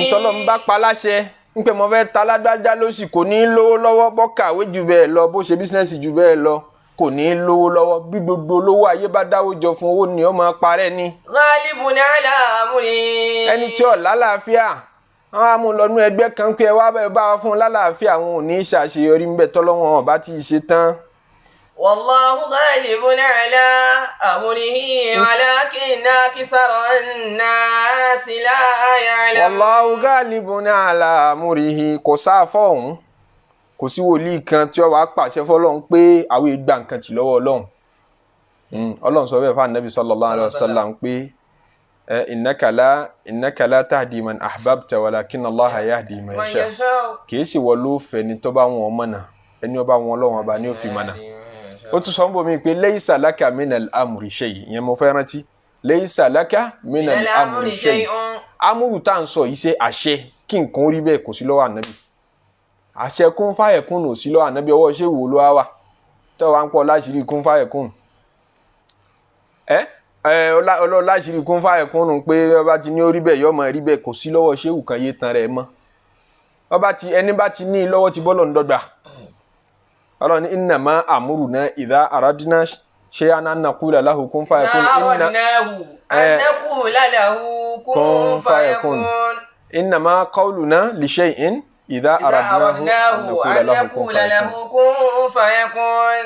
Ntọ́lọ̀ ń bá pa láṣẹ ń pè mọ́ fẹ́ ta lágbájá ló sì kò ní í lówó lọ́wọ́, bọ́ kàwé jù bẹ́ẹ̀ lọ, bó ṣe bísínẹ́sì jù bẹ́ẹ̀ lọ, kò ní í lówó lọ́wọ́. Bí gbogbo olówó ayé bá dáwó jọ fún owó ni ó máa parẹ́ ni. غالب على أمره. Ẹni tí ò lálàáfíà wọn á mú un lọ́nú ẹgbẹ́ kan pé ẹ wá bẹ́ẹ̀ bá wa fún un lálàáfíà, àwọn ò ní í ṣàṣeyọrí ńbẹ tọ́lọ́wọ́n ọba tí ì ṣe tán. والله غالب على أمره ولكن أكثر الناس لا يعلمون. Wallahu ghalibun ala amrihi. Kò sáfọ́ ọ̀hún, kò sí wòlíì kan tí ó wàá pàṣẹ fọlọ́run pé àwọn ìgbà nǹkan tì lọ́wọ́ Ọlọ́run. Ọlọ́run sọ bẹ́ẹ̀ fún Anabi sallallahu alaihi wasallam pé innaka la tahdi man ahbabta walakinna Allaha yahdi man من yasha. يشاء. Kìí sì wọ́n ló fẹ́ ni tó bá wọn mọ̀nà, ẹni ọba wọn Ọlọ́run ọba ni ó fi mọ̀nà. Ó tún sọ ń bọ̀ mí pé laysa laka minal amri shay, ìyẹn mo fẹ́ rántí, laysa laka من minal الأمر amri shay. شيء. Amúrù tá à ń sọ yìí ṣe àṣẹ kí nǹkan rí bẹ́ẹ̀ kò sí lọ́wọ́ ànábì. Àṣẹ kún fáyẹ̀kún ò sí lọ́wọ́ ànábì. Ọwọ́ ṣé wò ló wá wà tẹ́ wàá ń pọ̀ láṣìírí kún fáyẹ̀kún ẹ ẹ ọlọ́ láṣìírí kún fáyẹ̀kún nù pé ọba ti ní ó rí bẹ́ẹ̀ yọmọ rí bẹ́ẹ̀, kò sí lọ́wọ́ ṣéwù kan yé tan rẹ̀ mọ́. Ọba ti ẹni bá ti ní i lọ́wọ́ ti bọ́lọ̀ ń dọ́gba. Ọlọ́run ní innama amruna idha aradna shay'an an naqula lahu kun fayakun. إذا Inna أردناه أن نقول له كن كن فيكون. فيكون. Innama qawluna li shay'in idha إذا aradnahu an أردناه naqula أن lahu kun نقول fayakun. له كن فيكون.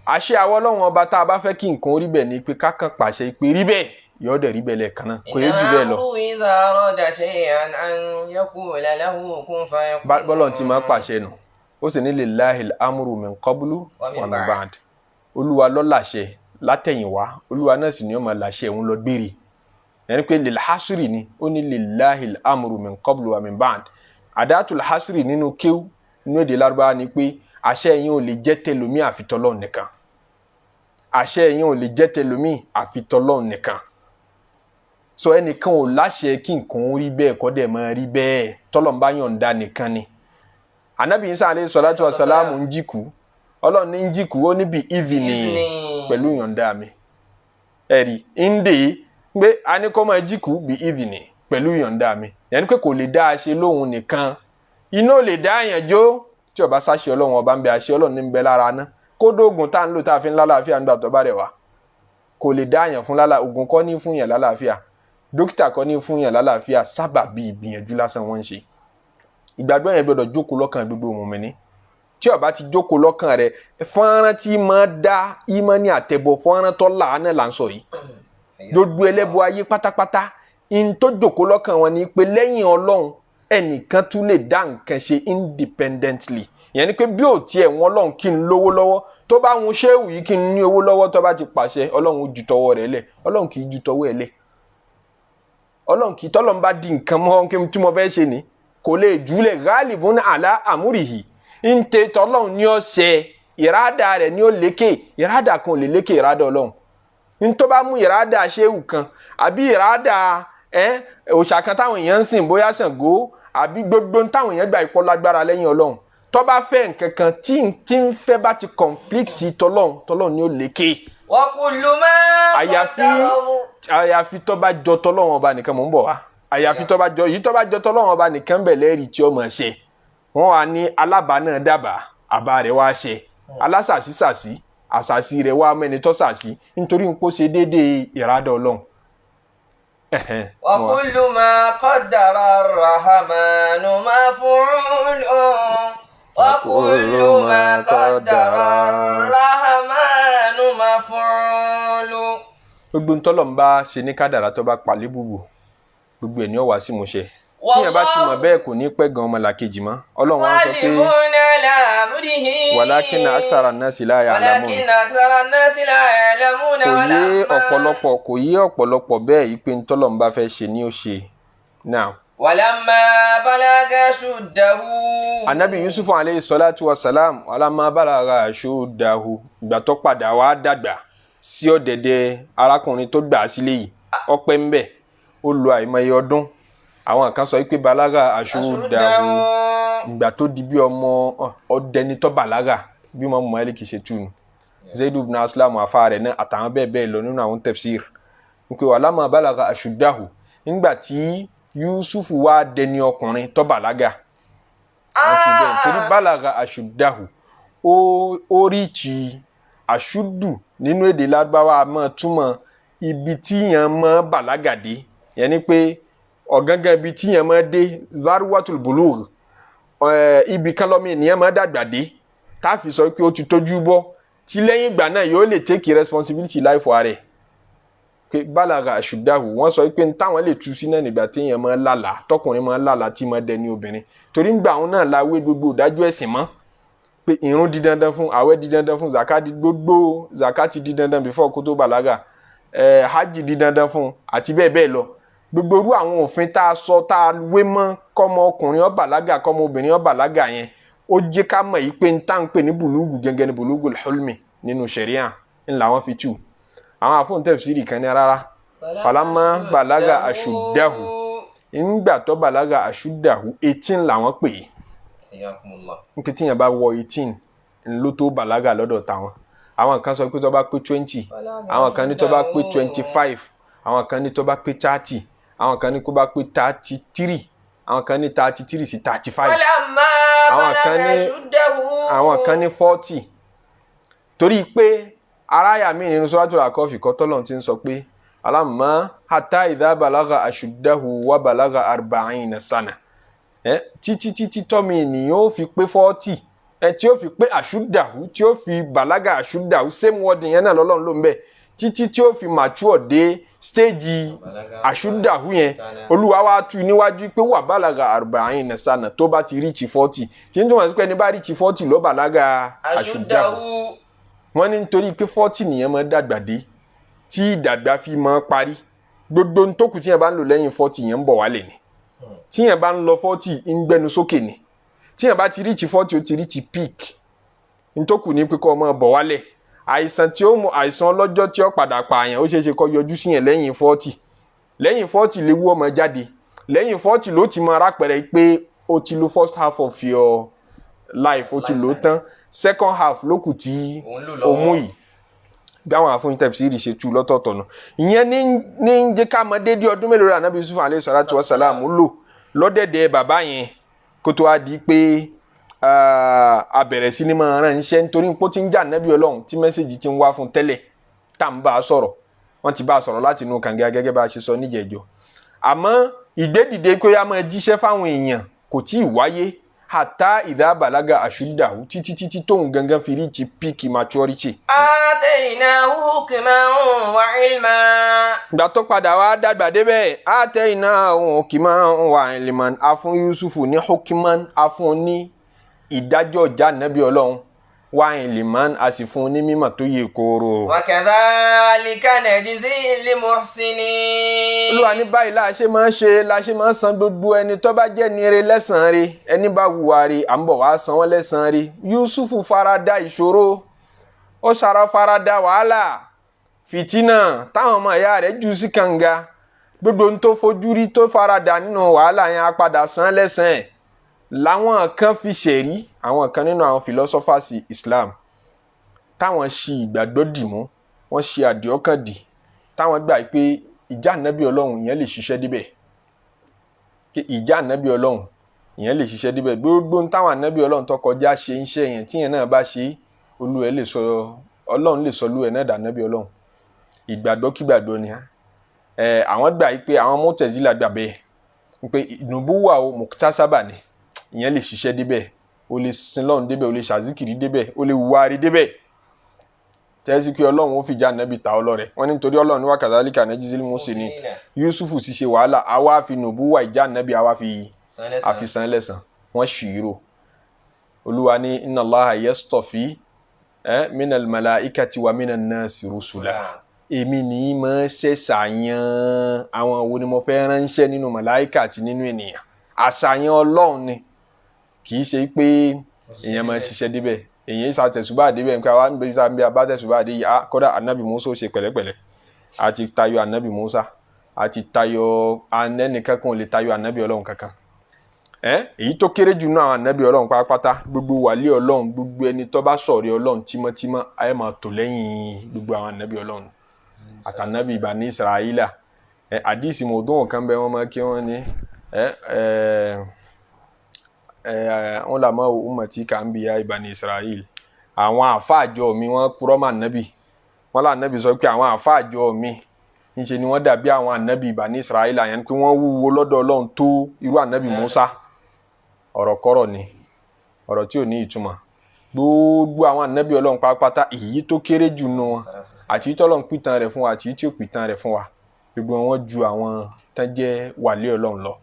Àṣẹ àwọn Ọlọ́run ọba tá a bá fẹ́ kí nǹkan rí bẹ́ẹ̀ ni pé ká kàn pàṣẹ pé rí bẹ́ẹ̀, yọ̀ọ́ dẹ̀ rí bẹ́ẹ̀ lẹ́ẹ̀kan náà, kò yé jù إنما bẹ́ẹ̀ lọ. أمره إذا أراد شيئا أن يقول له كن فيكون. Bọ́lọ̀ ti máa pàṣẹ nù, ó sì ní lillahil amru min qablu Wa min wa min ba'd. ba'd. Olúwa ló láṣẹ látẹ̀yìnwá, Olúwa náà sì ni ó máa láṣẹ òun lọ gbére. Ẹni pé lil hasri ni ó ní lillahil amru min qablu wa min ba'd. Àdátul hasri nínú kéwú nínú èdè Lárúbáwá ni pé àṣẹ yín ò lè jẹ́ tẹlòmí àfi tọlọ́run nìkan. Àṣẹ yín ò lè jẹ́ tẹlòmí àfi tọlọ́run nìkan. So ẹnìkan ò láṣẹ kí nǹkan ó rí bẹ́ẹ̀ kọ́ dẹ̀ máa rí bẹ́ẹ̀, tọ́lọ́run bá yọ̀ǹda nìkan ni. Anabi Isa alayhi salatu wa salamu ń jìkú, Ọlọ́run ní ń jìkú, ó ní bí ìvìnì Ìdhni. pẹ̀lú yọ̀ǹda mi. Ẹ̀rí ǹdè pé a ní kó máa jìkú bí ìvìnì pẹ̀lú yọ̀ǹda mi, yẹn ni pé kò lè dá a ṣe lóhun nìkan. Iná ò lè dá àyàn jó tí ó bá sáṣẹ Ọlọ́run ọba ń bẹ, àṣẹ Ọlọ́run ní ń bẹ lára ná. Kódó oògùn tá à ń lò tá a fi ń lálàáfíà nígbà tó bá rẹ̀ wá, kò lè dá àyàn fún lálà. Oògùn kọ́ ní fún yàn lálàáfíà, dókítà kọ́ ní fún yàn lálàáfíà, sábàbí ìgbìyànjú lásán wọ́n ń ṣe. Ìgbàgbọ́ yẹn gbọ́dọ̀ jókòó lọ́kàn gbogbo mùmínì. Tí ó bá ti jókòó lọ́kàn rẹ̀, fọ́nrán tí máa dá ìmánì àtẹ̀bọ̀, fọ́nrán tó làánà là ń sọ yìí. Gbogbo ẹlẹ́bọ ayé pátápátá, in tó jókòó lọ́kàn wọn ni pé lẹ́yìn Ọlọ́run ẹnìkan tún lè dá nǹkan ṣe independently. Ìyẹn ni pé bí ò tiẹ̀ wọn Ọlọ́run kí n lówó lọ́wọ́, tó bá ń ṣéwù yìí kí n ní owó lọ́wọ́, tó bá ti pàṣẹ Ọlọ́run ó ju tọwọ́ rẹ̀ lẹ̀. Ọlọ́run kì í ju tọwọ́ ẹ̀ lẹ̀. Ọlọ́run kì í tọ́lọ́run bá di nǹkan mọ́ kí n tí mo fẹ́ ṣe ni kò lè jùlẹ̀. Ghalibun ala amrihi ń tẹ tọ́lọ́run ní ọ̀sẹ̀ ìrádà rẹ̀ ní ó lékè. Ìrádà kan ò lè lékè ìrádà Ọlọ́run. Ní tó bá mú ìrádà ṣéwù kan àbí ìrádà òòṣà kan táwọn èèyàn ń sìn, bóyá Ṣàngó àbí gbogbo táwọn èèyàn gbà ipò lágbára lẹ́yìn Ọlọ́run, tó bá fẹ́ nǹkan kan tí ń fẹ́ bá ti conflict tọ́lọ́run, tọ́lọ́run ní ó lékè. Wa kullu ma Àyàfi tó bá jọ tọ́lọ́run ọba nìkan, mò ń bọ̀ wá. Àyàfi tó bá jọ yìí, tó bá jọ tọ́lọ́run ọba nìkan bẹ̀ lẹ́rìí tí ó mọ̀ ṣe. Wọ́n wà ní alábàá náà dábàá, àbá rẹ̀ wá ṣe. Alásàsí sàsí, àsàsí rẹ̀ wá mẹ́ni tó sàsí, nítorí ń kó ṣe déédéé ìrádọ́ Ọlọ́run. Wa kullu ma qaddara ar-rahmanu maf'ulun. Wa kullu ma qaddara ar-rahmanu maf'ulun. Gbogbo ntọ́lọ̀ ń bá ṣe ní kádàrá tó bá palẹ̀ bùbù, gbogbo ẹ̀ ní ó wá sí ìmúṣẹ. Tíyẹn bá ti mọ̀ bẹ́ẹ̀, kò ní pẹ́ gan ọmọlàkejì mọ́. Ọlọ́run á sọ pé walakinna akthara nnasi la ya'lamun. Walakinna akthara nnasi la ya'lamun. Kò yé ọ̀pọ̀lọpọ̀, kò yé ọ̀pọ̀lọpọ̀ bẹ́ẹ̀ yìí pé ntọ́lọ̀ ń bá fẹ́ ṣe ni ó ṣe now. Walamma balaga ashuddahu. Anabi Yusuf alayhi salatu wa salam, walamma balaga ashuddahu, ìgbà tó padà wá dàgbà sí ọ̀dẹ̀dẹ̀ arákùnrin tó gbà á sílé yìí, ọpẹ́ ń bẹ̀, ó lo àìmọye ọdún. Àwọn kan sọ pé balaga ashuddahu. Ìgbà tó di bí ọmọ ọdẹni tó bàlágà, bí Imam Malik ṣe túnu, Zaid ibn Aslam afa rẹ̀ náà àtàwọn bẹ́ẹ̀ bẹ́ẹ̀ lọ nínú àwọn tafsir, wípé walamma balagha ashuddahu, nígbà tí Yusuf wá dẹni ọkùnrin tó bàlágà, wọ́n ti bẹ́ẹ̀ torí balagha ashuddahu, ó ríìchì àṣùdù. Nínú èdè Lárúbáwá, máa túmọ̀ ibi tí yẹn máa bàlágà dé, yẹn ni pé ọ̀gángan ibi tí yẹn máa dé, zarwatul bulugh, ibi kan lọ́mọ ènìyàn máa dàgbà dé, tá a fi sọ pé ó ti tójú bọ́, tí lẹ́yìn ìgbà náà yóò lè take responsibility life rẹ̀, pé balaga ashuddahu. Wọ́n sọ pé táwọn lè tú sí náà nígbà tí èèyàn máa lálàá, tọkùnrin máa lálàá tí máa dẹni obìnrin, torí ńgbà àwọn náà la wé gbogbo ìdájọ́ ẹ̀sìn mọ́, pé ìrun di dandan fún, àwẹ̀ di dandan fún, zaka di gbogbo zaka ti di dandan before kó tó bàlágà, hajj di dandan fún, àti bẹ́ẹ̀ bẹ́ẹ̀ lọ. Gbogbo irú àwọn òfin tá a sọ, tá a wé mọ́ kọ́mọ ọkùnrin ó bàlágà, kọ́mọ obìnrin ó bàlágà yẹn, ó jẹ́ ká mọ̀ yìí pé n tá n pè ní bùlúgù gẹ́gẹ́ ní bulugul hulmi nínú ṣẹ̀ríà ń làwọn fi tù. Àwọn àfọ̀n tafsiri kan ní rárá, falamma balaga ashuddahu, ńgbà tó bàlágà ashuddahu, 18 làwọn pè é. Hayyakumullah. Nípa tíyẹn bá wọ 18 ló tó bàlágà lọ́dọ̀ táwọn. Àwọn kan sọ pé tó bá pé 20, àwọn kan ní tó bá pé 25, àwọn kan ní tó bá pé 30, àwọn kan ní kó bá pé 33, àwọn kan ní 33 sí 35, Falamma Àwọn kan balaga ashuddahu. àwọn kan ní 40, torí pé aráyà mi nínú Suratul Aqaf kọ́ tọ́lọ́run ti ń sọ pé alamma hatta idha balagha ashuddahu wa balagha arba'ina sana, títí títí tọ́mi ènìyàn ó fi pé 40, tí ó fi pé ashuddahu, tí ó fi bàlágà ashuddahu, same word yẹn náà lọ́lọ́run ló ń bẹ̀, títí tí ó fi mature dé stage ashuddahu yẹn. Olúwa wa tú níwájú pé wà bàlágà arba'ina sana, tó bá ti reach 40, tí ń túmọ̀ sí pé ẹni bá reach 40 ló bàlágà ashuddahu. Ashuddahu. Wọ́n ní nítorí pé 40 nìyẹn máa dàgbà dé, tí ìdàgbà fi máa parí, gbogbo ntókù tí yẹn bá ń lò lẹ́yìn 40 yẹn ń bọ̀ wálẹ̀ ni. Tí yẹn bá ń lọ 40, ń gbẹnu sókè ni. Tí yẹn bá ti reach 40, ó ti reach peak. Ntókù ní pé kó máa bọ̀ wálẹ̀. Àìsàn tí ó mú àìsàn ọlọ́jọ́ tí ó padà pààyàn, ó ṣeé ṣe kó yọjú sí yẹn lẹ́yìn 40. Lẹ́yìn 40 léwu ọmọ jáde. Lẹ́yìn 40 ló ti máa rápẹ̀rẹ̀ pé ó ti lo first half of your life, ó ti lò ó tán, second half ló kù tí Òun lò ó mú lọ́wọ́. yìí. Dáwọn àfún tafsiri ṣe tú lọ́tọ̀ọ̀tọ̀ nù. Ìyẹn ní ń jẹ́ ká mọ déédéé ọdún mélòó rẹ̀ Ànábì Yusuf alayhi salatu wa salam lò lọ́dẹ̀dẹ̀ bàbá yẹn, kó tó wá di pé a bẹ̀rẹ̀ sí ní máa ránṣẹ́, nítorí pé ó ti ń jà Ànábì Ọlọ́run tí message ti ń wá fún tẹ́lẹ̀ tá à ń bá a sọ̀rọ̀. Wọ́n ti bá a sọ̀rọ̀ láti inú kànga gẹ́gẹ́ bá a ṣe sọ níjẹ̀jọ́, àmọ́ ìgbédìde kó yá máa jíṣẹ́ fáwọn èèyàn kò tí ì wáyé, hatta idha balaga ashuddahu, títí títí tóun gangan fi reach peak maturity. Atainahu hukman wa ilma. Ìgbà tó padà wá dàgbà débẹ̀, atainahu hukman wa ilman, a fún Yusufu ní hukman, a fún un ní ìdájọ́ ìjà nàbí Ọlọ́run, wa ilman, a sì fún un ní mímọ̀ tó yè kooro. Wa kadhalika najzil muhsinin. Olúwa ní báyìí la ṣe máa ń ṣe, la ṣe máa ń san gbogbo ẹni tó bá jẹ́ ní ire lẹ́sàn-án re. Ẹni bá hùwà re, à ń bọ̀ wá san wọ́n lẹ́sàn-án re. Yusufu farada ìṣòro, ó ṣara farada wàhálà, fìtínà táwọn ọmọ ìyá rẹ̀ jù sí kànga, gbogbo ohun tó fojú rí tó farada nínú wàhálà yẹn, á padà san lẹ́sàn-án. Làwọn kan fi ṣẹ̀rí, àwọn kan nínú àwọn philosophers Islam táwọn ṣi ìgbàgbọ́ dì mú, wọ́n ṣe àdìọ́kàn dì, táwọn gbà pé ìjà ànábì Ọlọ́run ìyẹn lè ṣiṣẹ́ débẹ̀, pé ìjà ànábì Ọlọ́run ìyẹn lè ṣiṣẹ́ débẹ̀, gbogbo ohun táwọn ànábì Ọlọ́run tó kọjá ṣe ń ṣe yẹn, tíyẹn náà bá ṣe, Olúwa lè sọ, Ọlọ́run lè sọ Olúwa náà dànábì Ọlọ́run. Ìgbàgbọ́ kígbàgbọ́ ni ẹ àwọn gbà pé, àwọn Mutazila gbà bẹ́ẹ̀ pé nubuwa o muktasaba ni, ìyẹn lè ṣiṣẹ́ débẹ̀, o lè sin Lọ́run débẹ̀, o lè ṣàzíkìrì débẹ̀, o lè wùwárí débẹ̀, tẹ́sí pé Ọlọ́run ó fìjà nẹ́bí ta ọlọ́rẹ̀. Wọ́n ní nítorí Ọlọ́run ní wa kadhalika najzil muhsinin, Yusufu ti ṣe wàhálà, àwa fi nubuwa ìjà nẹ́bí, àwa fi àfi san lẹ́san. Wọ́n ṣìírò. Olúwa ní inna Allaha yastafi minal malaikati wa minan nasi rusula, èmi ní í máa ṣẹ̀ṣàyàn àwọn wo ni mo fẹ́ ránṣẹ́ nínú màláìkà àti nínú ènìyàn. Àṣàyàn Ọlọ́run ni, kì í ṣe pé èèyàn máa ṣiṣẹ́ débẹ̀, èèyàn ṣàtẹ̀sùbà débẹ̀. Nǹkan wa níbi tá a bá tẹ̀sùbà dé yìí, kódà anabi Musa ó ṣe pẹ̀lẹ́pẹ̀lẹ́, àti tayọ anabi Musa, àti tayọ anẹ́nìkan kan ò lè tayọ anabi Ọlọ́run kankan. Èyí tó kéré jù náà àwọn ànábì Ọlọ́run pátápátá, gbogbo wàlí Ọlọ́run, gbogbo ẹni tó bá sọ̀rí Ọlọ́run tímọ́tímọ́, ayé máa tò lẹ́yìn gbogbo àwọn ànábì Ọlọ́run àtànábì Bani Israila. Àdìsí mọ̀ọ́dún kan bẹ́ẹ̀ wọ́n máa kí wọ́n ní wọ́n là máa ummati ka anbiya Bani Israil. Àwọn àfáàjọ mi wọ́n purọ́ mọ́ ànábì, wọ́n là ànábì sọ pé àwọn àfáàjọ mi ńṣe ni wọ́n dàbí àwọn ànábì Bani Israila, yẹn pé wọ́n wúwo lọ́dọ̀ Ọlọ́run tó irú ànábì Musa. Ọ̀rọ̀ kọ́rọ̀ ni, ọ̀rọ̀ tí ò ní ìtumọ̀. Gbogbo àwọn ànábì Ọlọ́run pátápátá, èyí tó kéré jù nù wọn àti èyí tọ́lọ́run pìtàn rẹ̀ fún wa àti èyí tí ò pìtàn rẹ̀ fún wa, gbogbo wọn ju àwọn tán jẹ́ wàlí Ọlọ́run lọ.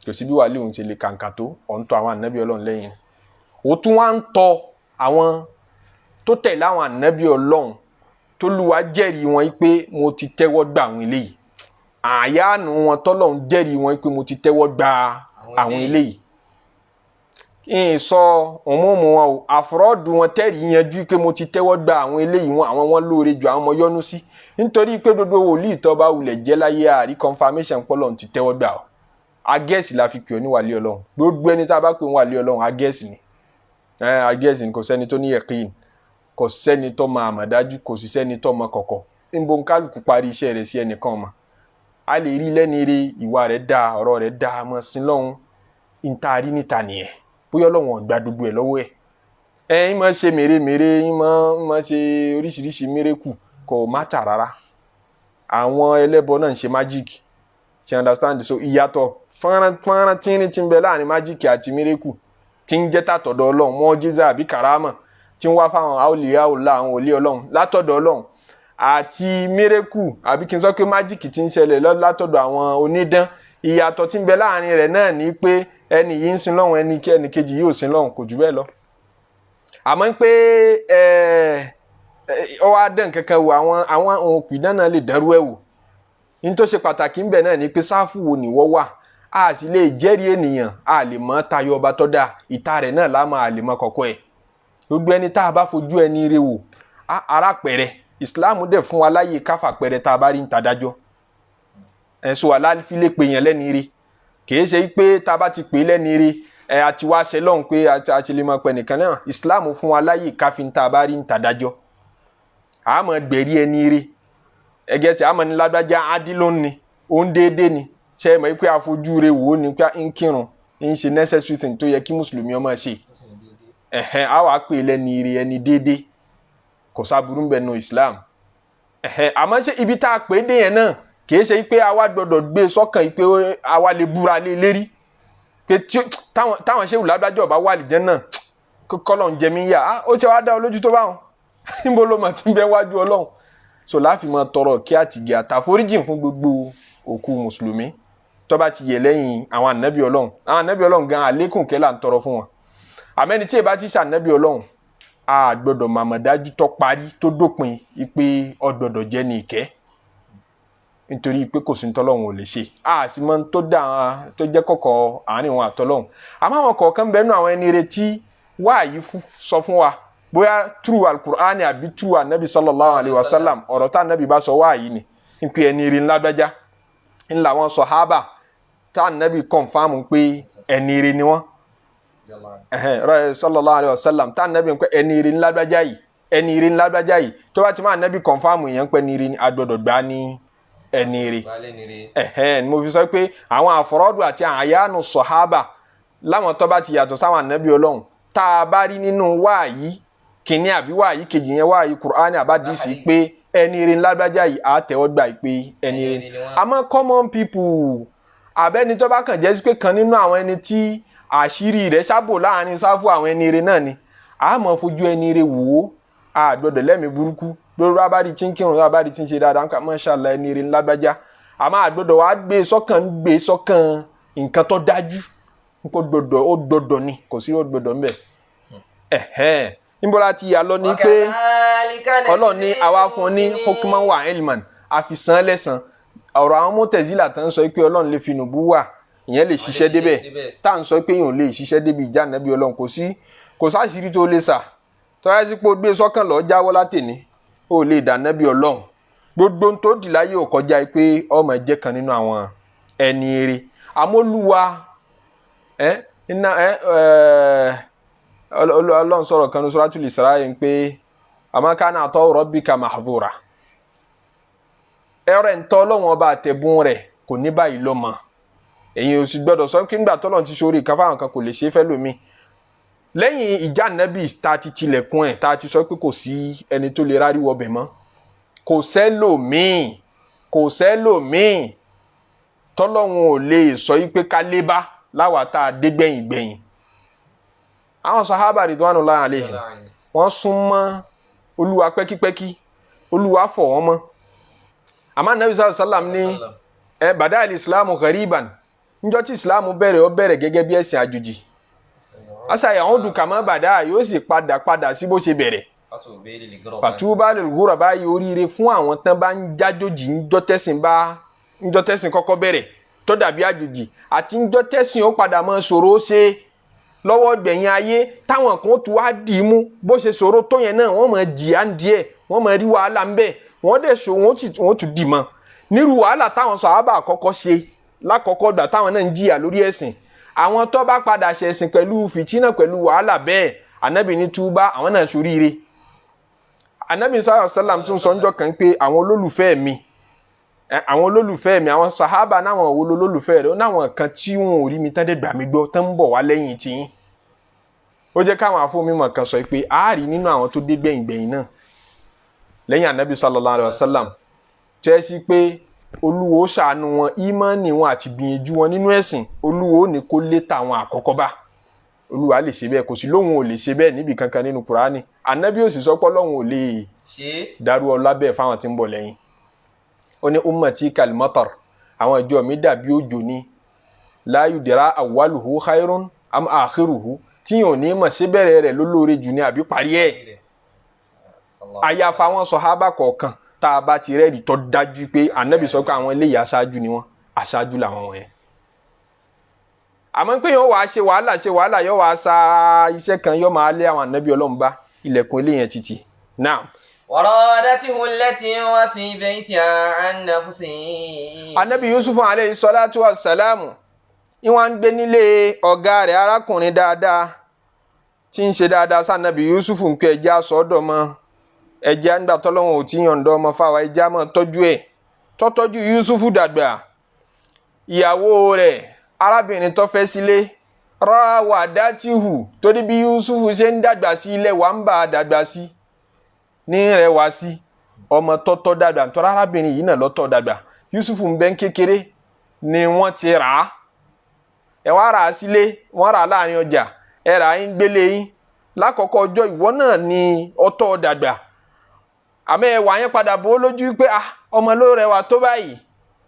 Kò sí bí wàlí òun ti lè kàǹkà tó, ọ̀ ń tọ àwọn ànábì Ọlọ́run lẹ́yìn. Ó tún wá ń tọ àwọn tó tẹ̀lé àwọn ànábì Ọlọ́run tó lùwà jẹ́rìí wọn pé mo ti tẹ́wọ́ gbà àwọn eléyìí. Àyánu wọn tọ́lọ́run jẹ́rìí wọn pé mo ti tẹ́wọ́ gbà àwọn eléyìí. N sọ òmùmù wọn o, àfọ̀rọ̀dù wọn tẹ́rìí yanjú pé mo ti tẹ́wọ́ gba àwọn eléyìí wọn, àwọn wọn lóore ju àwọn ọmọ yọ́nú sí. Nítorí pé gbogbo wòlíì tó bá wulẹ̀ jẹ́ láyé, àrí confirmation pọ́lọ́run ti tẹ́wọ́ gbà ọ́. Agẹ́sì la fi pè ọ́ ní wàlíì Ọlọ́run. Gbogbo ẹni tá a bá pè ń wàlíì Ọlọ́run, agẹ́sì ni. Agẹ́sì ni, kò sẹ́ni tó ní yẹ̀kín, kò sẹ́ni tó mọ àmọ̀dájú, kò sì sẹ́ni tó mọ kọ̀kọ̀. Níbo ń kálukú parí iṣẹ́ rẹ̀ sí ẹnìkan mọ̀. A lè rí lẹ́ni rí, ìwà rẹ̀ dáa, ọ̀rọ̀ rẹ̀ dáa, mọ̀ sí lọ́hùn. Ntaari níta nìyẹn, bóyá Ọlọ́run ọ̀gbà gbogbo ẹ̀ lọ́wọ́ ẹ̀. Ẹ ń máa ṣe mèremère, ń máa ṣe oríṣiríṣi mérekù, kò má tà rárá. Àwọn ẹlẹ́bọ náà ń ṣe magic, ṣe understand? So ìyàtọ̀ fọ́nrán fọ́nrán tínrín tí ń bẹ láàrin magic àti mérekù tí ń jẹ́ tàtọ̀dọ̀ Ọlọ́run, mọ́jísà àbí karama tí ń wá fáwọn àwòlíyá òlà àwọn òlí Ọlọ́run látọ̀dọ̀ Ọlọ́run, àti mérekù àbí kí n sọ pé magic tí ń ṣẹlẹ̀ látọ̀dọ̀ àwọn onídán. Ìyàtọ̀ tí ń bẹ láàrin rẹ̀ náà ni pé ẹni yìí ń sin lọ́hùn, ẹni kejì yìí ò sin lọ́hùn, kò jù bẹ́ẹ̀ lọ. Àmọ́ pé ọ wá dán kankan wò, àwọn òpìdán náà lè dárú ẹ̀ wò. Ní tó ṣe pàtàkì ń bẹ náà ni pé sáfù wo nìwọ wà. A sì lè jẹ́rìí ènìyàn, a lè mọ̀ tayọ ọba tó dáa, ìta rẹ̀ náà láàmú, a lè mọ̀ kọ̀kọ́ ẹ̀. Gbogbo ẹni tá a bá fojú ẹni rẹ̀ wò, ara pẹ̀rẹ̀ Ìsìláàmù dẹ̀ fún wa láyè káfà pẹ̀rẹ̀ tá a bá rí ń tadájọ́. Ẹ̀sùn aláfi lè pè yẹn lẹ́ni rí. Kìí ṣe pé tá a bá ti pè é lẹ́ni rí ẹ àti wá ṣe lọ́hùn pé a ti lè mọ pẹ̀ nìkan náà. Ìsìláàmù fún wa láyè káfí tá a bá rí ń tadájọ́. A mọ̀ gbẹ̀rí ẹni rí. Ẹgẹ́ tí a mọ̀ ní lágbájá adílónì ni, ó ń déédé ni. Ṣé ẹ mọ̀ pé àfojú rẹ̀ wò ó ni pé ń kírun, ń ṣe necessary thing tó yẹ kí mùsùlùmí ó máa ṣe. Ẹ̀hẹ́n, a wàá pè é lẹ́ni rí, ẹni déédé. Kò sábúrú ń bẹ nu Islam. Ẹ̀hẹ́n, àmọ́ ṣé ibi tá a pè é dé yẹn náà kìí ṣe pé àwa gbọ́dọ̀ gbé sọ́kàn pé àwa lè búra lé lérí pé táwọn ṣéwù lágbájọ́ ọba wà lìjẹ́ náà kọ́lọ̀ ń jẹ mí yá. Ó ṣe wá dá ọ lójú tó báwọn. Níbo ló mọ̀ tí ń bẹ wájú Ọlọ́run? So láàfin máa tọrọ kí àtìgẹ́ àtàforíjìn fún gbogbo òkú mùsùlùmí tó bá ti yẹ lẹ́yìn àwọn ànábì Ọlọ́run. Àwọn ànábì Ọlọ́run gan àlékún kẹ́ là ń tọrọ fún wọn. Àmẹ́ni tí ì bá ti ṣànábì Ọlọ́run, a gbọ́dọ̀ màmọ̀dájú tó parí tó dópin pé ó gbọ́dọ̀ jẹ́ ní ìkẹ́, nítorí pé kò sí ní tọ́lọ́hun ò lè ṣe. A sì mọ tó dá tó jẹ́ kọ̀kọ̀ àárín wọn àtọ́lọ́hun. Àmọ́ àwọn kọ̀ọ̀kan bẹ́ẹ̀ nù àwọn ẹni retí wáàyí sọ fún wa bóyá true alukur'ani àbí true anabi sallallahu alayhi wa sallam, ọ̀rọ̀ tá anabi bá sọ wáàyí ni ń pè ẹni rí ńlá gbájá ńlá wọn sàhábà tá anabi confirm pé ẹni rí ni wọ́n sallallahu alayhi wa sallam, tá anabi pé ẹni rí ńlá gbájá yìí, ẹni rí ńlá gbájá yìí, tó bá ti máa anabi confirm yẹn pé ẹni rí ni, agbọ́dọ̀ gbá ní ẹni rí. Ẹ̀hẹ́n, mo fi sọ pé àwọn àfọ̀rọ́dù àti àyánu sọ̀hábà láwọn tó bá ti yàtọ̀ sáwọn ànábì Ọlọ́run tá a bá rí nínú wáàyí kìíní àbí wáàyí kejì yẹn, wáàyí Kùránì àbádìsí pé ẹni rí ńlágbájá yìí, á tẹ́wọ́ gbà pé ẹni rí. Àmọ́ common people àbẹ́ni tó bá kàn jẹ́ sí pé kan nínú àwọn ẹni tí àṣírí rẹ̀ ṣàbò láàrin sáfù àwọn ẹni rí náà ni, a máa fojú ẹni rí wò ó. A gbọ́dọ̀ lẹ́mìí burúkú lórí abárí tí ń kírun, abárí tí ń ṣe dáadáa, nǹkan mashallah ẹni rí ńlágbájá. Àmọ́ àgbọ́dọ̀ wàá gbé sọ́kàn gbé sọ́kàn nǹkan tó dájú kó gbọ́dọ̀ ó gbọ́dọ̀ ni, kò sí ó gbọ́dọ̀ ńbẹ. Ẹ̀hẹ́n, níbo la ti yà lọ ni pé Ọlọ́run ní àwa fún ọ ní hukman wa ilman, àfisàn lẹ́sàn. Ọ̀rọ̀ àwọn Mutazila tán sọ pé Ọlọ́run lè fi nùbú wà, ìyẹn lè ṣiṣẹ́ débẹ̀, tá à ń sọ pé èèyàn lè ṣiṣẹ́ débi ìjà nàbí Ọlọ́run, kò sí kò sáṣìírí tó lè sà tọ́yà sí pé ó gbé sọ́kàn lọ́ọ́ jáwọ́ látẹ̀ní, ó lè dà nàbí Ọlọ́run. Gbogbo tó di láyé ò kọjá pé ọmọ jẹ́ kan nínú àwọn ẹni eré. Àmọ́lúwa Iná ẹ ẹ Ọlọ́run sọ̀rọ̀ kan ní Suratul Isra yìí pé àmọ́ kana ata'u rabbika mahdhura. Ẹrẹ ń tọ́ Ọlọ́run ọba àtẹ̀bùn rẹ̀ kò ní báyìí lọ́mọ. Èyí ò sì gbọ́dọ̀ sọ kí nígbà tọ́lọ́run ti sórí ìkan fáwọn kan kò lè ṣe é fẹ́ lómi. Lẹ́yìn ìjà nẹ́bì tá a ti tilẹ̀kùn ẹ̀, tá a ti sọ pé kò sí ẹni tó lè rárí wọbẹ̀ mọ́, kò sẹ́lòmíì, kò sẹ́lòmíì tọ́lọ́run ò lè sọ yí pé ká lé bá láwa tá a dé gbẹ̀yìn gbẹ̀yìn. Àwọn sahaba ridwanullahi alaihim, wọ́n sún mọ́ Olúwa pẹ́kípẹ́kí, Olúwa fọ̀ wọ́n mọ́. Àmọ́ Nabi sallallahu alaihi wasallam ní ẹ bada al-islamu ghariban, níjọ́ tí ìsìláàmù bẹ̀rẹ̀, ó bẹ̀rẹ̀ gẹ́gẹ́ bí ẹ̀sìn àjòjì. Asa ya'udu kama bada, yóò sì padà sí bó ṣe bẹ̀rẹ̀. Fatuba lil ghuraba, yìí oríire fún àwọn tán bá ń jájòjì ńjọ́ tẹ́sìn bá ńjọ́ tẹ́sìn kọ́kọ́ bẹ̀rẹ̀ tó dàbí àjòjì, àti ńjọ́ tẹ́sìn ó padà mọ́ ṣòro ṣe lọ́wọ́ gbẹ̀yìn ayé, táwọn kan tún wá dì í mú bó ṣe ṣòro tó yẹn náà, wọ́n máa jìyà ń díẹ̀, wọ́n máa rí wàhálà ń bẹ̀, wọ́n dẹ̀ so wọ́n tún dì mọ́ nírú wàhálà táwọn sàhábà àkọ́kọ́ ṣe lákọ̀ọ́kọ́ gbà táwọn náà ń jìyà lórí ẹ̀sìn. Àwọn tó bá padà ṣẹ̀sìn pẹ̀lú fìtínà, pẹ̀lú wàhálà bẹ́ẹ̀, Ànábì ní túbá, àwọn náà ṣoríire. Ànábì sallallahu alaihi wasallam tún sọ ńjọ́ kan pé àwọn olólùfẹ́ mi, àwọn olólùfẹ́ mi, àwọn sàhábà náwọn wo lolólùfẹ́ rẹ̀? Ó náwọn kan tí wọn ò rí mi tán dé gbà mí gbọ́, tán ń bọ̀ wá lẹ́yìn tiyín. Ó jẹ́ káwọn afọ́mímọ̀ kan sọ pé àárí nínú àwọn tó dé gbẹ̀yìn gbẹ̀yìn náà lẹ́yìn Ànábì sallallahu alaihi wasallam, tó yẹ sí pé Olúwo ṣàánú wọn, ìmánì wọn àti gbìyànjú wọn nínú ẹ̀sìn, Olúwo ní kó lé tàwọn àkọ́kọ́ bá. Olúwa lè ṣe bẹ́ẹ̀, kò sí lóhun ò lè ṣe bẹ́ẹ̀ níbi kankan nínú Kùránì. Ànábì ò sì sọ pé Ọlọ́run ò lè dàrú ọlá bẹ́ẹ̀ fáwọn tí ń bọ̀ lẹ́yìn. Ó ní ummati kalmatar, àwọn ìjọ mi dàbí òjò ni, la yudra awwaluhu khairun am akhiruhu, tí yóò ní mọ̀ ṣé bẹ̀rẹ̀ rẹ̀ ló lóore jù ní àbí parí ẹ̀. Àyàfà àwọn sọ̀hábà kọ̀ọ̀kan tá a bá ti rẹ́ẹ̀dì tó dájú pé Ànábì sọ pé àwọn eléyìí aṣáájú ni wọ́n, aṣáájú làwọn wọ̀nyẹn. Àmọ́ pé yóò wá ṣe wàhálà ṣe wàhálà, yóò wá sa iṣẹ́ kan, yóò máa lé àwọn Ànábì Ọlọ́run bá, ilẹ̀kùn eléyẹn títì náà. وراودته التي هو في بيتها عن نفسه. Ànábì Yusuf alayhi salatu wa salamu ìwọ̀n ń gbé nílé ọ̀gá rẹ̀, arákùnrin dáadáa tí ń ṣe dáadáa sànàbì Yusuf, ń kọ́ ẹja sọ́dọ̀ mọ́ ẹja ńgbà tọ́lọ́wọ̀n ò tí yọ̀ǹda ọmọ fáwa, ẹja mọ́ tọ́jú ẹ̀, tọ́tọ́jú Yusuf dàgbà. Ìyàwó rẹ̀, arábìnrin tó fẹ́ sílé, rawadatihu, torí bí Yusuf ṣe ń dàgbà sí ilẹ̀ wà ń bà á dàgbà sí ní rẹ̀ wá sí ọmọ tọ́tọ́ dàgbà, nítorí arábìnrin yìí náà lọ́tọ̀ dàgbà. Yusuf ń bẹ ń kékeré ni wọ́n ti rà á, ẹ wá rà á sílé, wọ́n rà á láàrin ọjà, ẹ rà á ń gbélé yín lákọ̀ọ́kọ́ ọjọ́, ìwọ náà ni ọtọ́ dàgbà. Àmọ́ ẹwà yẹn padà bó lójú pé ah, ọmọ ló rẹwà tó báyìí,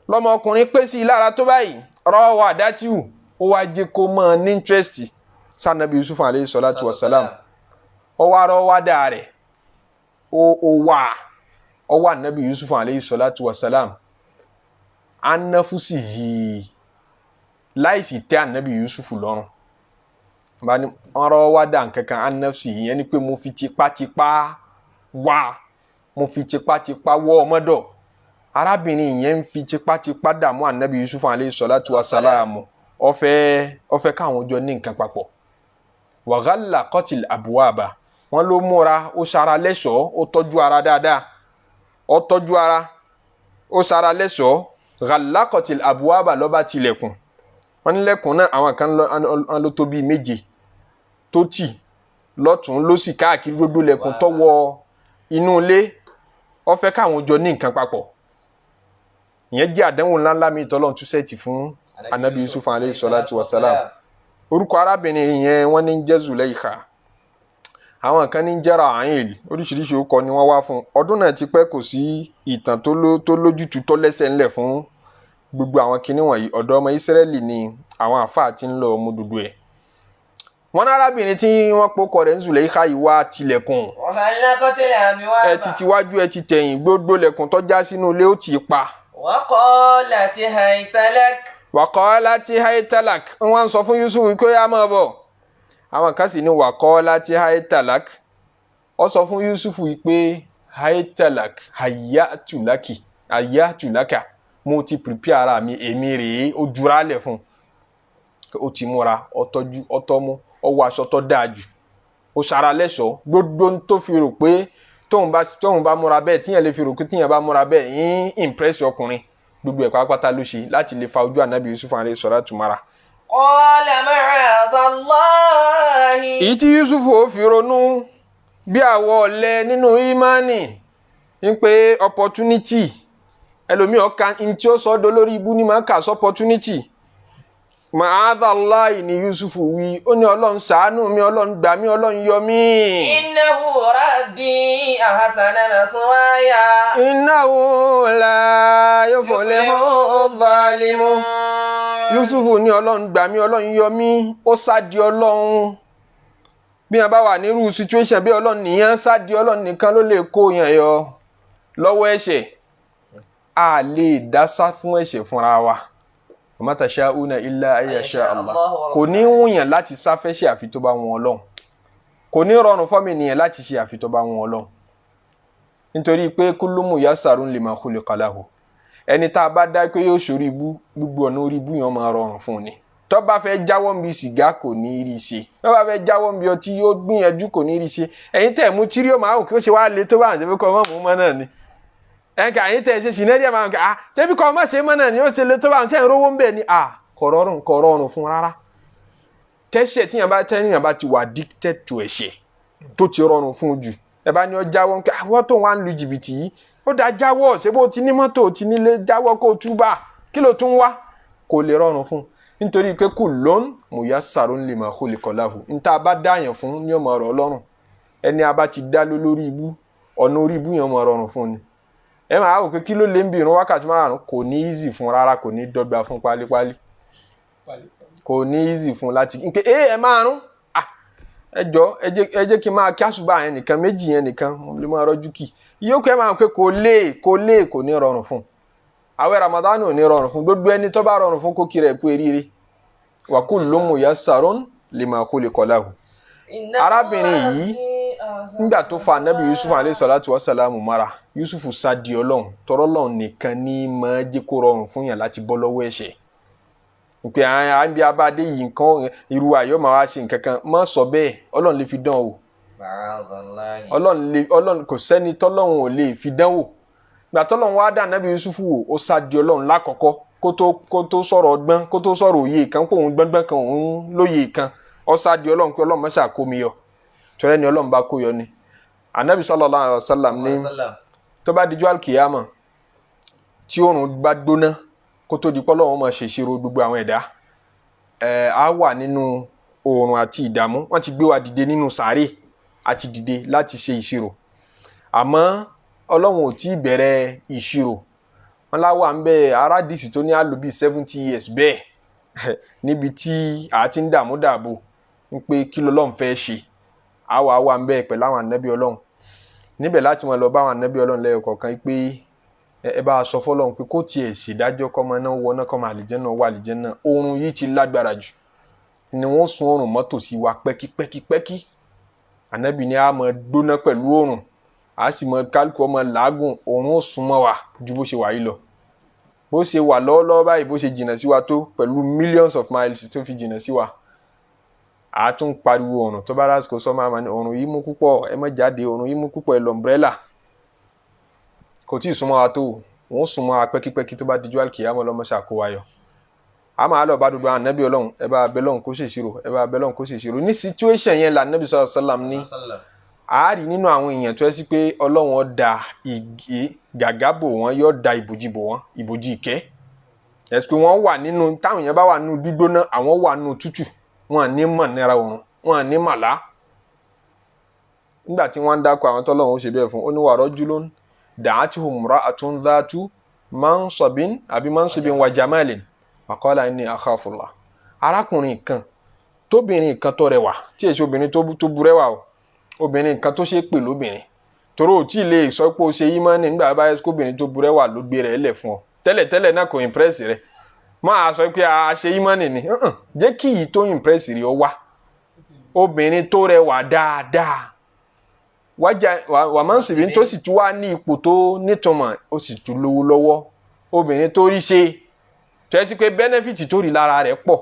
lọmọkùnrin pé sí i lára tó báyìí. Rọwà dátìwù, ó wá jẹ́ kó mọ́ ní interest sanabi Yusuf alayhi salatu wa salam. Ó wá rọwà dà rẹ̀, ó wà ó wà nabi Yusuf alayhi salatu wa salam anafusi yìí láìsí tẹ́ anabi Yusuf lọ́rùn. Bá ní ọ̀rọ̀ wá dà nkankan anafusi yìí, yẹn ni pé mo fi tipátipá wá, mo fi tipátipá wọ́ ọmọdọ̀. Arábìnrin yẹn ń fi tipátipá dààmú anabi Yusuf alayhi salatu wa salam, ó fẹ́ káwọn jọ ní nǹkan papọ̀. Wa ghallaqatil abwaba, wọn ló múra, ó ṣara lẹ́ṣọ̀ọ́, ó tọ́jú ara dáadáa, ó tọ́jú ara, ó ṣara lẹ́ṣọ̀ọ́. Ghallaqatil abwaba, ló bá tilẹ̀kùn. Wọn nílẹ̀kùn náà, àwọn kan ló tó bíi méje tó tì lọ́tún lósì káàkiri, gbogbo lẹ̀kùn tó wọ inú ilé. Ó fẹ́ káwọn jọ ní nǹkan papọ̀. Ìyẹn jẹ́ àdánwò ńláńlá mi tọ́lọ́run tún sẹ́ẹ̀tì fún anabi Yusuf alayhi salatu wa salam. Orúkọ arábìnrin yẹn, wọ́n ní jẹ́ Zuleika, àwọn kan ní jẹ́ Rahil, oríṣiríṣi orúkọ ni wọ́n wá fún. Ọdún náà ti pẹ́, kò sí ìtàn tó lójútu tó lẹ́sẹ̀ ńlẹ̀ fún gbogbo àwọn kinní wọ̀nyí. Ọ̀dọ̀ ọmọ Ísírẹ́lì ni àwọn àfáà ti ń lọ mú dúdú ẹ̀. Wọ́n ní arábìnrin tí wọ́n pokọ rẹ̀ ń Zuleika yìí wá tilẹ̀kùn. وغلقت الأبواب. Ẹ ti tiwájú, ẹ ti tẹ̀yìn, gbogbo lẹ̀kùn tó já sínú ilé, ó ti pa. وقالت هيت لك. Waqalati haytalak, wọ́n sọ fún Yusuf kó yá máa bọ̀. Àwọn kan sì ní waqalati haytalak, ó sọ fún Yusuf pé haytalak, hayyatulaki, hayyatulaka, mo ti prepare ara mi, èmi rèé, ó jura lẹ̀ fún un. Ó ti múra, ọtọ́jú, ọtọ́mú, ọwọ́ aṣọ tó dáa jù, ó ṣara lẹ́ṣọ̀ọ́. Gbogbo tó fi rò pé tóun bá múra bẹ́ẹ̀, tíyẹn lè fi rò pé tíyẹn bá múra bẹ́ẹ̀ yín impress ọkùnrin, gbogbo ẹ̀ pátápátá ló ṣe láti lè fa ojú ànábì Yusuf alayhi salatu mara. Qala ma'adallahi. Èyí tí Yusuf ó fi ronú bí àwọ̀ ọ̀lẹ nínú ìmánì ń pé opportunity ẹlòmíì ọ̀ka ntí ó sọ ọ́ dolórí ibú ni máa kà sí opportunity. Ma'adallahi ni Yusuf wí, ó ní Ọlọ́run ṣàánú mi, Ọlọ́run gbà mí, Ọlọ́run yọ mí. Innahu rabbi ahsana mathwaya. Innahu la yuflihu dhalimun. Yusuf ní Ọlọ́run gbà mí, Ọlọ́run yọ mí, ó sádi Ọlọ́run. Bí wọn bá wà nírú situation bí Ọlọ́run nìyẹn sádi Ọlọ́run nìkan ló lè kó yàn yọ lọ́wọ́ ẹ̀ṣẹ̀. A lè dásá fún ẹ̀ṣẹ̀ fúnra wa. Wa ma tasha'una illa an yasha Allah. Kò ní wùyàn láti sáfẹ́ṣẹ̀ àfi tó bá wọn Ọlọ́run. Kò ní rọrùn fọ́mọ ènìyàn láti ṣe àfi tó bá wọn Ọlọ́run. Nítorí pé kullu muyassarun lima khuliqa lahu. Ẹni tá a bá dá pé yóò ṣorí ibú, gbogbo ọ̀nà orí ibú yẹn máa rọrùn fún un ni. Tó bá fẹ́ jáwọ́ nbí sìgá kò ní rí ṣe, tó bá fẹ́ jáwọ́ nbí ọtí yóò gbìyànjú kò ní rí ṣe. Ẹ̀yin tẹ̀ mú tírí ó máa wò kí ó ṣe wá le tó bá àǹtẹ̀ bí kò mọ̀ mú mọ́ náà ni. Ẹ̀ka ẹ̀yin tẹ̀ ṣe ṣìnẹ́rì ẹ̀ máa ń kà á ṣebí kò mọ̀ ṣe mọ́ náà ni ó ṣe le tó bá àǹtẹ̀ ń rówó ń bẹ̀ ni à kò rọrùn, kò rọrùn fún rárá. Tẹ́ṣẹ̀ tíyàn bá tẹ́yàn bá ti wà addicted to ẹ̀ṣẹ̀ tó ti rọrùn fún jù, ẹ bá ní ọ jáwọ́ ń kẹ́ àwọn tó wà ń lu jìbìtì yìí ó dá jáwọ́, ṣé bó ti ní mọ́tò ti nílé jáwọ́ kó túbà kí ló tún wá, kò lè rọrùn fún un. Nítorí pé kullun muyassarun lima khuliqa lahu, níta bá dáyàn fún ní ọmọ ọ̀rọ̀ Ọlọ́run. Ẹni a bá ti dá ló lórí ibú, ọ̀nà orí ibú yẹn ọmọ rọrùn fún ni. Ẹ máa wò pé kí ló lè ń bí irun wákàtí márùn, kò ní easy fún rárá, kò ní dọ́gba fún pálípálí, kò ní easy fún láti pé ẹ márùn, ẹ jọ ẹ jẹ́ kí n máa kí àṣùbà yẹn nìkan, méjì yẹn nìkan mo lè máa rọ́jú kì ìyókù. Ẹ máa pé kò lè kò lè kò ní rọrùn fún. Àwẹ̀ Ramadan ò ní rọrùn fún gbogbo ẹni tó bá rọrùn fún kó kiri ẹ̀ kú eríire. Wa kullun muyassarun lima khuliqa lahu. Arábìnrin yìí nígbà tó fa anabi Yusuf alayhi salatu wa salamu mara, Yusuf sádi Ọlọ́run, tọrọ Ọlọ́run nìkan ní máa jẹ́ kó rọrùn fún yàn láti bọ́ lọ́wọ́ ẹ̀ṣẹ̀. Pé à ń bí abáde yìí nǹkan irú ayọ̀ máa wá ṣe nǹkan kan, má sọ bẹ́ẹ̀, Ọlọ́run lè fi dán o. Ọlọ́run kò sẹ́ni tọ́lọ́run ò lè fi dán wò. Gbà tọ́lọ́run wá dá anabi Yusuf wò, ó sádi Ọlọ́run lákọ̀ọ́kọ́ kó tó sọ̀rọ̀ ọgbọ́n, kó tó sọ̀rọ̀ òye kan, kó òun gbọ́ngbọ́n kan òun lóye kan, ó sádi Ọlọ́run pé Ọlọ́run má ṣe kó mi yọ. Tọ́lẹ́ ni Ọlọ́run bá kó yọ ni. Anabi sallallahu alayhi wa sallam ní tó bá dijọ́ alkiyama tí oòrùn bá gbóná kó tó di pé Ọlọ́run máa ṣèṣirò gbogbo àwọn ẹ̀dá, ẹ̀ á wà nínú oòrùn àti ìdààmú. Wọ́n ti gbé wa dìde nínú sàárè àti dìde láti ṣe ìṣirò, àmọ́ Ọlọ́run ò tí ì bẹ̀rẹ̀ ìṣirò. Wọn láwà ń bẹ aládìsí tó ní àlò bíi 70 years bẹ́ẹ̀ níbi tí a ti ń dààmú dààbò ń pé kí lọ́lọ́run fẹ́ ṣe. Àwa wà ń bẹ pẹ̀lú àwọn ànábì Ọlọ́run níbẹ̀ láti wọn lọ bá àwọn ànábì Ọlọ́run lẹ́yọ̀ kọ̀ọ̀kan pé ẹ bá a sọ fọlọ́run pé kó tiẹ̀ ṣèdájọ́ kọ́mọ náà wọ náà kọ́mọ àlìjẹ́nà wọ àlìjẹ́nà, oorun yìí ti lágbára jù ni wọ́n sun oorun mọ́tò sí wa pẹ́kípẹ́kípẹ́kí. Ànábì ni a máa gbóná pẹ̀lú oorun, a sì mọ kálukú ọmọ làágùn, oorun ó sún mọ́ wa ju bó ṣe wà yìí lọ, bó ṣe wà lọ́wọ́lọ́wọ́ báyìí, bó ṣe jìnnà sí wa tó pẹ̀lú millions of miles tó fi jìnnà sí wa. A tún pariwo oòrùn tó bá lásìkò sọ́mọ́ àmọ́ ní oòrùn yìí mú púpọ̀, ẹ má jáde, oòrùn yìí mú púpọ̀, ẹ lọ umbrella. Kò tí ì súnmọ́ wa tó, wọ́n súnmọ́ wa pẹ́kípẹ́kí tó bá dijú àlùkìyámọ̀ lọ́mọ ṣàkówayọ̀. A máa lọ bá gbogbo àwọn ànábì Ọlọ́run, ẹ bá abẹ lọ́hùn kó ṣèṣirò, ẹ bá abẹ lọ́hùn kó ṣèṣirò. Ní situation yẹn la ànábì sallallahu alaihi wasallam ní àárí nínú àwọn èèyàn tó yẹ sí pé Ọlọ́run ó da igi gàgá bò wọ́n, yóò da ìbòjì bò wọ́n, ìbòjì ìkẹ́. Ẹ̀sìn pé wọ́n wà nínú táwọn èèyàn bá wà nínú gbígbóná, àwọn wà nínú tútù, wọn à ní mọ̀ nira òrùn, wọn à ní màlá. Nígbà tí wọ́n ń dákọ̀ àwọn tọ́lọ́run ó ṣe bẹ́ẹ̀ fún, ó ní wa rajulun da'atuhu imra'atun dhatu mansabin àbí mansibin wa jamalin wa qala inni akhafullah. Arákùnrin kan tóbìnrin kan tó rẹwà, tí èso obìnrin tó burẹ́wà o, obìnrin kan tó ṣe é pè lóbìnrin, torí ò tí ì lè sọ pé o ṣe ìmánì nígbà bá yẹ kóbìnrin tó burẹ́wà ló gbé rẹ̀ lẹ̀ fún ọ tẹ́lẹ̀tẹ́lẹ̀ náà kò impress rẹ, máa sọ pé a ṣe ìmánì ni, jẹ́ kí yìí tó impress rẹ ọ wá. Obìnrin tó rẹwà dáadáa wájà wà máa ń sì bí tó sì tún wá ní ipò tó nítumọ̀, ó sì tún lówó lọ́wọ́, obìnrin tó rí ṣe tó yẹ sí pé benefit tó rí lára rẹ̀ pọ̀.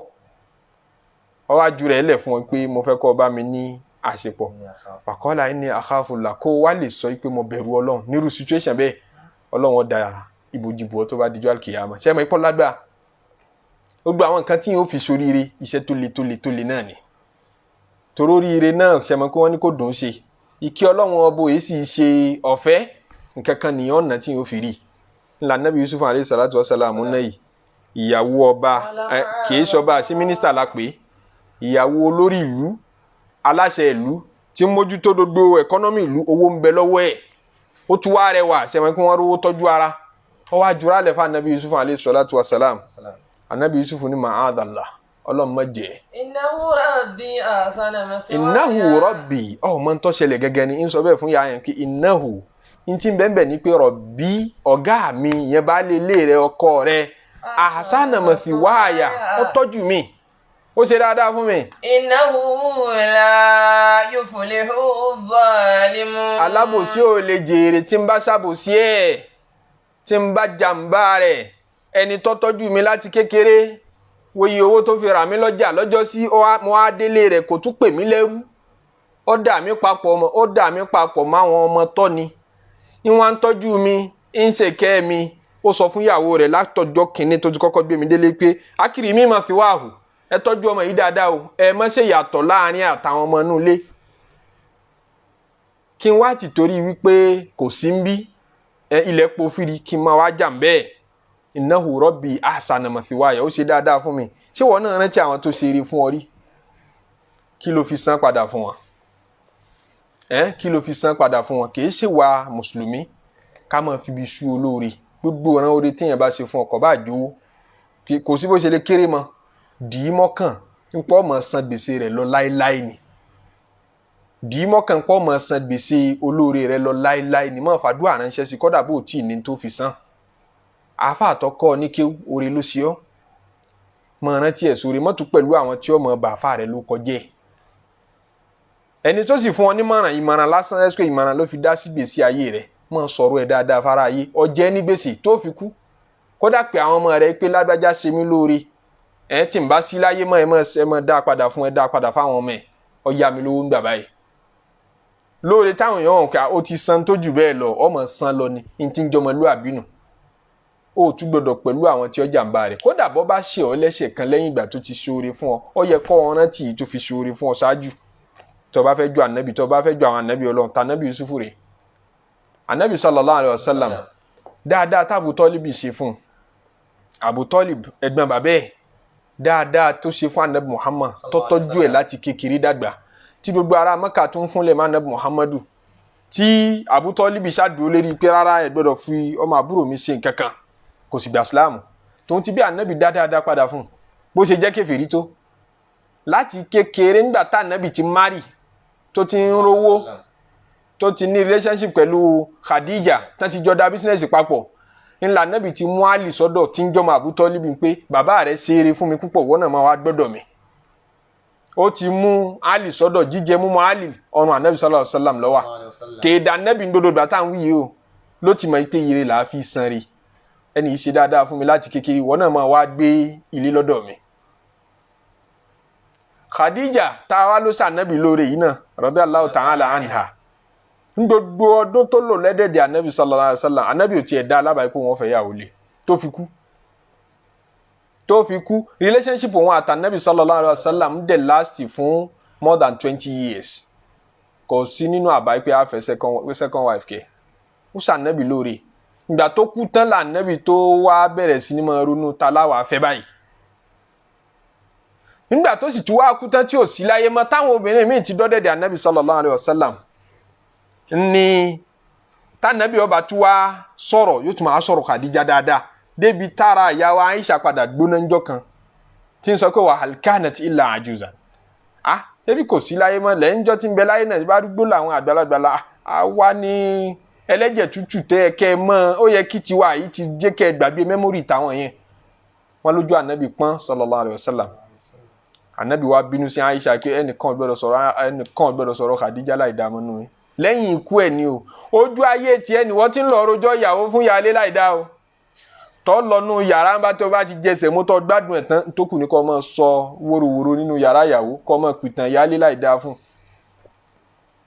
Ó wá ju rẹ̀ lẹ̀ fún ọ pé mo fẹ́ kọ́ ọ bá mi ní àṣepọ̀. Faqala inni akhafullah, kó wá lè sọ pé mo bẹ̀rù Ọlọ́run nírú situation bẹ́ẹ̀. Ọlọ́run ó da ìbòjìbò tó bá dijọ́ àlùkìyàmá. Ṣé ẹ mọ̀ ipò lágbà gbogbo àwọn nǹkan tí yóò fi soríire, iṣẹ́ tó le tó le tó le náà ni. Toróríire náà ṣe mọ̀ pé wọ́n ní kò dùn ún ṣe. Ìkí Ọlọ́run ọbọ èyí sì ṣe ọ̀fẹ́ nǹkan kan nìyẹn ọ̀nà tí yóò fi rí. Ńlá Nabi Yusuf alayhi salatu wa salam náà yìí, ìyàwó ọba, kìí ṣọba, ṣé mínísítà la pè é, ìyàwó olórí ìlú, aláṣẹ ìlú tí ń mójútó gbogbo ẹkọ́nọ́mì ìlú, owó ń bẹ lọ́wọ́ ẹ̀, ó tún wá rẹwà, ṣe mọ̀ pé wọ́n rówó tọ́jú ara. Ó wá jura lẹ̀ fún Anabi Yusuf alayhi salatu wa salam. Anabi Yusuf ní ma'adallah, Ọlọ́run má jẹ́. Innahu rabbi ahsana maswaya. Innahu rabbi, ọ̀ mọ́ ń tó ṣẹlẹ̀ gẹ́gẹ́ ni ń sọ bẹ́ẹ̀ fún yàrá yẹn pé innahu n ti bẹ́ẹ̀ ni pé rabbi ọ̀gá mi yẹn bá lé ilé rẹ ọkọ rẹ ahsana maswaya, ó tọ́jú mi, ó ṣe dáadáa fún mi. Innahu la yuflihu zalimun. Alábòsí ò lè jèrè tí ń bá ṣàbòsí ẹ̀, tí ń bá jàǹbá rẹ̀. Ẹni tó tọ́jú mi láti kékeré, wo iye owó tó fi rà mí lọ́jà lọ́jọ́ sí, mo á délé rẹ̀ kò tún pè mí lẹ́rú. Ó dà mí papọ̀ mọ́, ó dà mí papọ̀ máwọn ọmọ tọ́ ni. Ní wọ́n á ń tọ́jú mi, ń ṣèkẹ́ mi. Ó sọ fún ìyàwó rẹ̀ látọjọ́ kìíní tó ti kọ́kọ́ gbé mi délé pé akiri mi máa fi wá hù, ẹ tọ́jú ọmọ yìí dáadáa o, ẹ má ṣe yàtọ̀ láàrin àtàwọn ọmọ inú ilé. Kí n wá ti torí wípé kò sí ń bí ilẹ̀ pòfìrí kí n máa wá jà ń bẹ́ẹ̀. Innahu rabbi ahsana mathiwaya, ó ṣe dáadáa fún mi. Ṣé wọn náà rántí àwọn tó ṣe eré fún ọ rí? Kí ló fi san padà fún wọn? Kí ló fi san padà fún wọn? Kì í ṣe wa mùsùlùmí ká máa fi ibi sú olóore. Gbogbo ọ̀ràn oore téèyàn bá ṣe fún ọkọ̀ bá jówó, kò sí bó ṣe lè kéré mọ́, dì í mọ́kàn nípa ọmọ san gbèsè rẹ̀ lọ láéláé ni. Dì í mọ́kàn nípa ọmọ san gbèsè olóore rẹ̀ lọ láéláé ni. Mọ́ fàdúrà ránṣẹ́ sí kọ́dà bó tí ì ní tó fi san. Àáfà àtọkọ ní kéwú oore ló ṣe ọ́, mọ̀ rántí ẹ̀ sóore, mọ́tò pẹ̀lú àwọn tí ọmọ bàáfà rẹ̀ ló kọjẹ́. Ẹni tó sì fún ọ nímọ̀ràn, ìmọ̀ràn lásán ẹ̀ ìmọ̀ràn ló fi dá sí gbèsè ayé rẹ̀. Mọ̀ sọ̀rọ̀ ẹ̀ dáadáa fara ayé, ọjẹ́ ní gbèsè tó fi kú. Kódà pé àwọn ọmọ rẹ̀ pé lágbájá ṣe mí lóore, ẹ tí n bá sí láyé mọ́ ẹ mọ́ dá padà fún ẹ, dá padà fáwọn ọmọ ẹ, ọ yá mi lówó ń gbà báyìí. Lóore táwọn èèyàn hàn ká ó ti san tó jù bẹ́ẹ̀ lọ, ọmọ san lọ ni, n ti ń jọmọlúàbí nù. Ó tún gbọdọ̀ pẹ̀lú àwọn tí ó jàǹbá rẹ̀. Kódà bọ́ bá ṣe ọ́ lẹ́sẹ̀ kan lẹ́yìn ìgbà tó ti ṣoore fún ọ, ó yẹ kó ọ rántí tó fi ṣoore fún ọ ṣáájú. Tó bá fẹ́ ju ànábì, tó bá fẹ́ ju àwọn ànábì Ọlọ́run, tànábì Yusufu rè. Ànábì sallallahu alayhi wa sallam, dáadáa tábù Tọ́líbì ṣe fún Abu Tọ́líb ẹ̀gbọ́n bàbá ẹ̀, dáadáa tó ṣe fún ànábì Muhammad tó tọ́jú ẹ̀ láti kékeré dàgbà, tí gbogbo ará Mẹ́kà tó ń fúnlẹ̀ mọ́ ànábì Muhammadu, tí Abu Tọ́líbì ṣàdúró lérí pé rárá ẹ gbọ́dọ̀ fi ọmọ àbúrò mi ṣe nǹkan kan, kò sì gbà síláàmù. Tòun ti bí ànábì dáadáa padà fún un bó ṣe jẹ́ kèfèrí tó láti kékeré. Nígbà tá ànábì ti márì tó ti ń rówó, tó ti ní relationship pẹ̀lú Khadija, tán ti jọ da business papọ̀, ńlá ànábì ti mú Àlì sọ́dọ̀ tí ń jọmọ Abu Tọ́líbì pé bàbá rẹ̀ ṣe eré fún mi púpọ̀, wọ́n náà máa wá gbọ́dọ̀ mi. Ó ti mú Àlì sọ́dọ̀, jíjẹ múmu Àlì ọrùn ànábì sallallahu alaihi wasallam ló wà. Kéèdà ànábì ń dodo gbà tá à ń wí yìí o, ló ti mọ̀ pé ire là á fi san re. Ẹni yìí ṣe dáadáa fún mi láti kékeré, wọ́n náà máa wá gbé ilé lọ́dọ̀ mi. Khadija tá a wá ló ṣànábì lóore yìí náà radiyallahu ta'ala anha, ní gbogbo ọdún tó lò lẹ́dẹ̀dẹ̀ ànábì sallallahu alaihi wasallam, ànábì ò tiẹ̀ dá alábàá pé wọ́n fẹ́ yàwó lé tó fi kú. Tó fi kú, relationship wọn àtànábì sallallahu alaihi wasallam dẹ̀ last fún more than 20 years. Kò sí nínú àbá pé a fẹ́ second wife kẹ́. Ó ṣànábì lóore. Ìgbà tó kú tán lànábì tó wá bẹ̀rẹ̀ sí ní máa ronú ta láwàá fẹ́ báyìí. Nígbà tó sì tún wá kú tán tí ò sí láyé mọ́, táwọn obìnrin míì ti dọ́dẹ̀dẹ̀ ànábì sallallahu alaihi wasallam ní tànábì ọba tún wá sọ̀rọ̀, yóò tún máa sọ̀rọ̀ Khadija dáadáa débi tára ìyàwó Aisha padà gbóná ńjọ́ kan tí ń sọ pé wa hal kanat illa ajuzan. Ah, débi kò sí láyé mọ́, lẹ́yìn jọ́ tí ń bẹ láyé náà bá dúgbò làwọn àgbàlagbà àwa ní ẹlẹ́jẹ̀ tútù tẹ́ ẹ kẹ́ ẹ mọ́, ó yẹ kí tiwa yìí ti jẹ́ kẹ́ ẹ gbàgbé mẹ́mórì táwọn yẹn. Wọ́n lójú ànábì pọ́n sallallahu alaihi wasallam. Ànábì wa bínú sí Aisha pé ẹnìkan gbọ́dọ̀ sọ̀rọ̀ Khadija láì dá mọ́nú yín lẹ́yìn ikú ẹ̀ ni o. Ojú ayé tiẹ̀ ni wọ́n ti ń lọ rojọ́ ìyàwó fún ìyáálé láì dá o. Tọ́ lọ́nu yàrá bá tó bá ti jẹsẹ̀ mú tọ́ gbádùn ẹ̀ tán, tó kù ní kó máa sọ wóróworó nínú yàrá ìyàwó, kó máa pìtàn yálé láì dáa fún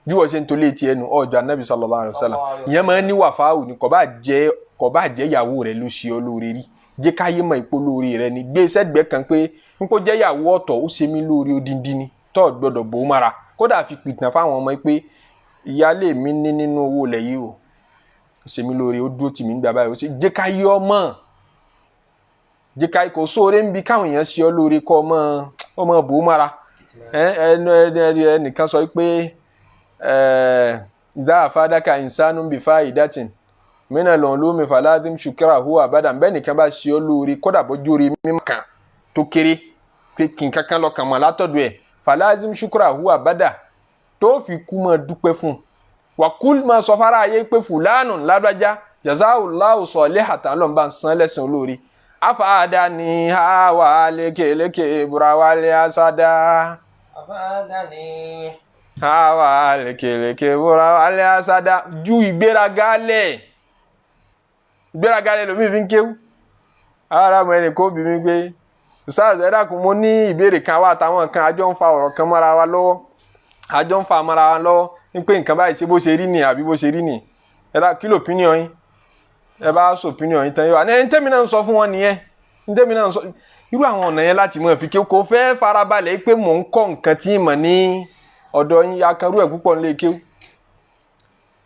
bí wọ́n ṣe ń tolé tiẹ̀ nu ọjọ́ anabi sallallahu alaihi wasallam. Ìyẹn máa ń ní wàfáwù ni. Kò bá jẹ́ ìyàwó rẹ̀ ló ṣe ọ́ lóore rí, jẹ́ káyé mọ̀ ìpò lóore rẹ̀ ni. Gbé sẹ́gbẹ́ kan pé n kò jẹ́ ìyàwó ọ̀tọ̀, ó ṣe mí lóore odindi ni tọ́ gbọ́dọ̀ bò ó mara. Kódà fi pìtàn fáwọn ọmọ pé ìyáálé mi ní nínú owó ilẹ̀ yìí o, ó ṣe mí lóore, ó dúró tì mí nígbà báyìí, ó ṣe jẹ́ káyé ọmọ, jẹ́ káyé kò sóore ń bi káwọn èèyàn ṣe ọ́ lóore kọ́ ọmọ ọmọ bò ó mara. Ẹnìkan sọ pé ìdá àfádákà ìsánú bí fa ìdátìn mínà lọ́n lómi fàládìm ṣùkúrà hùwà bàdàn. Bẹ́ẹ̀ nìkan bá ṣe ọ́ lóore, kódà bójú orí mímọ́ kan tó kéré pé kí n kankan lọ kàn mọ́ látọ̀dọ̀ ẹ̀, fàládìm ṣùkúrà hùwà bàdà, tó fi kú máa dúpẹ́ fún un. Wàkúl máa sọ fara ayé pé fúlànù ládájá jazaa'ullahu salihatan, lọ́n bá ń san lẹ́sìn olóore. Afáàdá ni hawa lékeleke burawale asada. Afáàdá ni hawa lékeleke burawale asada. Ju ìgbéraga lẹ̀, ìgbéraga lẹ̀ lómi fi ń kéwú. Ara mọ ẹnì kó bí mi pé, "Ustaz, ẹ dákun, mo ní ìbéèrè kan wá àtàwọn kan, àjọ ń fa ọ̀rọ̀ kan mọ́ra wa lọ́wọ́, àjọ ń fa mọ́ra wa lọ́wọ́ ní pé nǹkan báyìí, ṣe bó ṣe rí ni àbí bó ṣe rí ni? Ẹ dá kí ló opinion yín?" Ẹ bá sọ opinion yín tán, yóò wá ní ẹni tẹ́mi náà ń sọ fún wọn nìyẹn, ní tẹ́mi náà ń sọ. Irú àwọn ọ̀nà yẹn láti mọ̀ fi kí kò fẹ́ farabalẹ̀ pé mò ń kọ́ nǹkan tí mọ̀ ní ọ̀dọ̀ yín. Akarú ẹ̀ púpọ̀ nílé kéwú,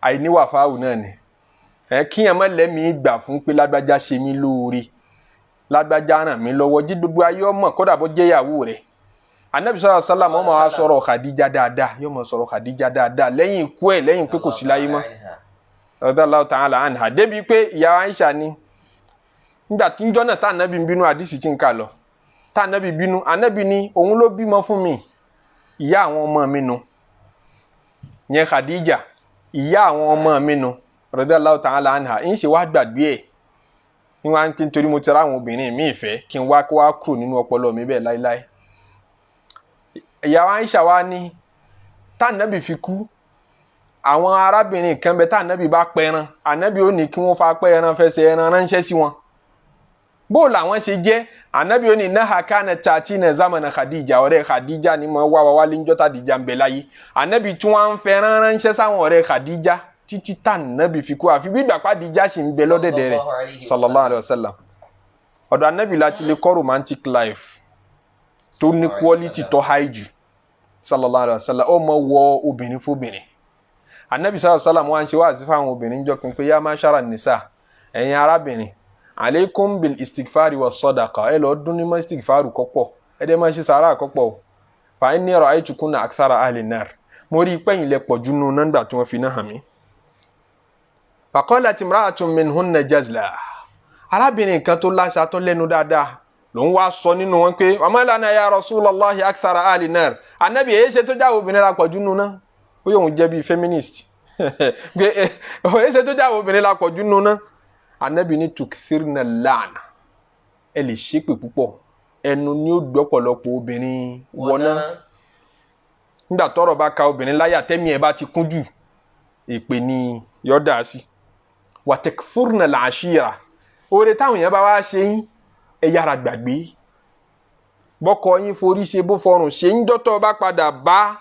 àìníwà fáwù náà ni. Ẹ kíyàn má lẹ́mìí gbà fún pé lágbájá ṣe mí lóore, lágbájá ràn mí lọ́wọ́, jí gbogbo ayé ọmọ, kódà bó jẹ́ ìyàwó rẹ̀. Anabi sallallahu alaihi wasallam, ó máa sọ̀rọ̀ Khadija dáadáa, yóò máa sọ̀rọ̀ Khadija dáadáa lẹ́yìn ikú ẹ̀, lẹ́yìn pé kò sí láyé mọ́, radallahu ta'ala anha. Débi pé ìyá Aisha ni nígbà tí ń jọ́nà tá anabi ń bínú, àdìsí tí ń kà lọ, tá anabi bínú, anabi ni òun ló bímọ fún mi, ìyá àwọn ọmọ mi nu yẹn, Khadija, ìyá àwọn ọmọ mi nu, radallahu ta'ala anha. Ń ṣe wá gbàgbé ẹ̀ ní wá ń pín torí mo ti ra àwọn obìnrin mi ìfẹ́ kí n wá kó wá kúrò nínú ọpọlọ mi bẹ́ẹ̀ láéláé? Ìyàwó Aisha wa ní tá ànábì fi kú, àwọn arábìnrin kan bẹ tá ànábì bá pẹran, ànábì ó ní kí wọ́n fa pẹ́ ẹran, fẹsẹ̀ ẹran ránṣẹ́ sí wọn. Bó làwọn ṣe jẹ́? Ànábì ó ní náà kánà tààtì náà zamana Khadija, ọ̀rẹ́ Khadija ni mo wá wá wálé níjọ́ tàdíjà ń bẹ láyé. Ànábì tí wọ́n ń fẹ́ràn ránṣẹ́ sáwọn ọ̀rẹ́ Khadija títí tá ànábì fi kú, àfi bí ìgbà pàdíjà sì ń bẹ lọ́dẹ̀dẹ̀ rẹ̀, sallallahu alayhi wa sallam. Ọ̀dọ̀ ànábì láti lè kọ́ romantic life tó ní quality tó high jù, sallallahu alayhi wa sallam. Ó mọ wọ obìnrin fóbìnrin. Anabi sallallahu alayhi wa sallam wá ń ṣe wáàsí fáwọn obìnrin jọ pé yá ma'shara nisa, ẹ̀yin arábìnrin, aleikum bil istighfari wa sadaqa, ẹ lọ dún ní mọ́ istighfaru kọ́pọ̀, ẹ dẹ́ máa ṣe sàárà kọ́pọ̀ o. Fa inni ra'aytukunna akthara ahli nar, mo rí i pé ẹ̀yin lẹ pọ̀ jù nínú nọ́ńgbà tí wọ́n fi náà hàn mí. Faqalat imra'atun minhunna jazla, arábìnrin kan tó láṣà tó lẹ́nu dáadáa ló ń wá sọ nínú wọn pé wa ma lana ya rasulallahi akthara ahli nar, anabi, èyí ṣe tó jáwé obìnrin la pọ̀ jù nínú náà? Bóyá òun jẹ́ bíi feminist pé èyí ṣe tó jáwé obìnrin la pọ̀ jù nínú náà? Anabi ní tukthirna la'na, ẹ lè ṣépè púpọ̀, ẹnu ni ó gbé ọ̀pọ̀lọpọ̀ obìnrin wọná. Nígbà tọ́rọ̀ bá ka obìnrin láyà, tẹ́mi ẹ̀ bá ti kún jù, èpè ni yọ dà sí. Wa takfurna al-ashira, oore táwọn èèyàn bá wá ṣe yín, ẹ yára gbàgbé. Bọ́kọ yín forí ṣe, bó fọrùn ṣe ń dọ́tọ̀, bá padà bá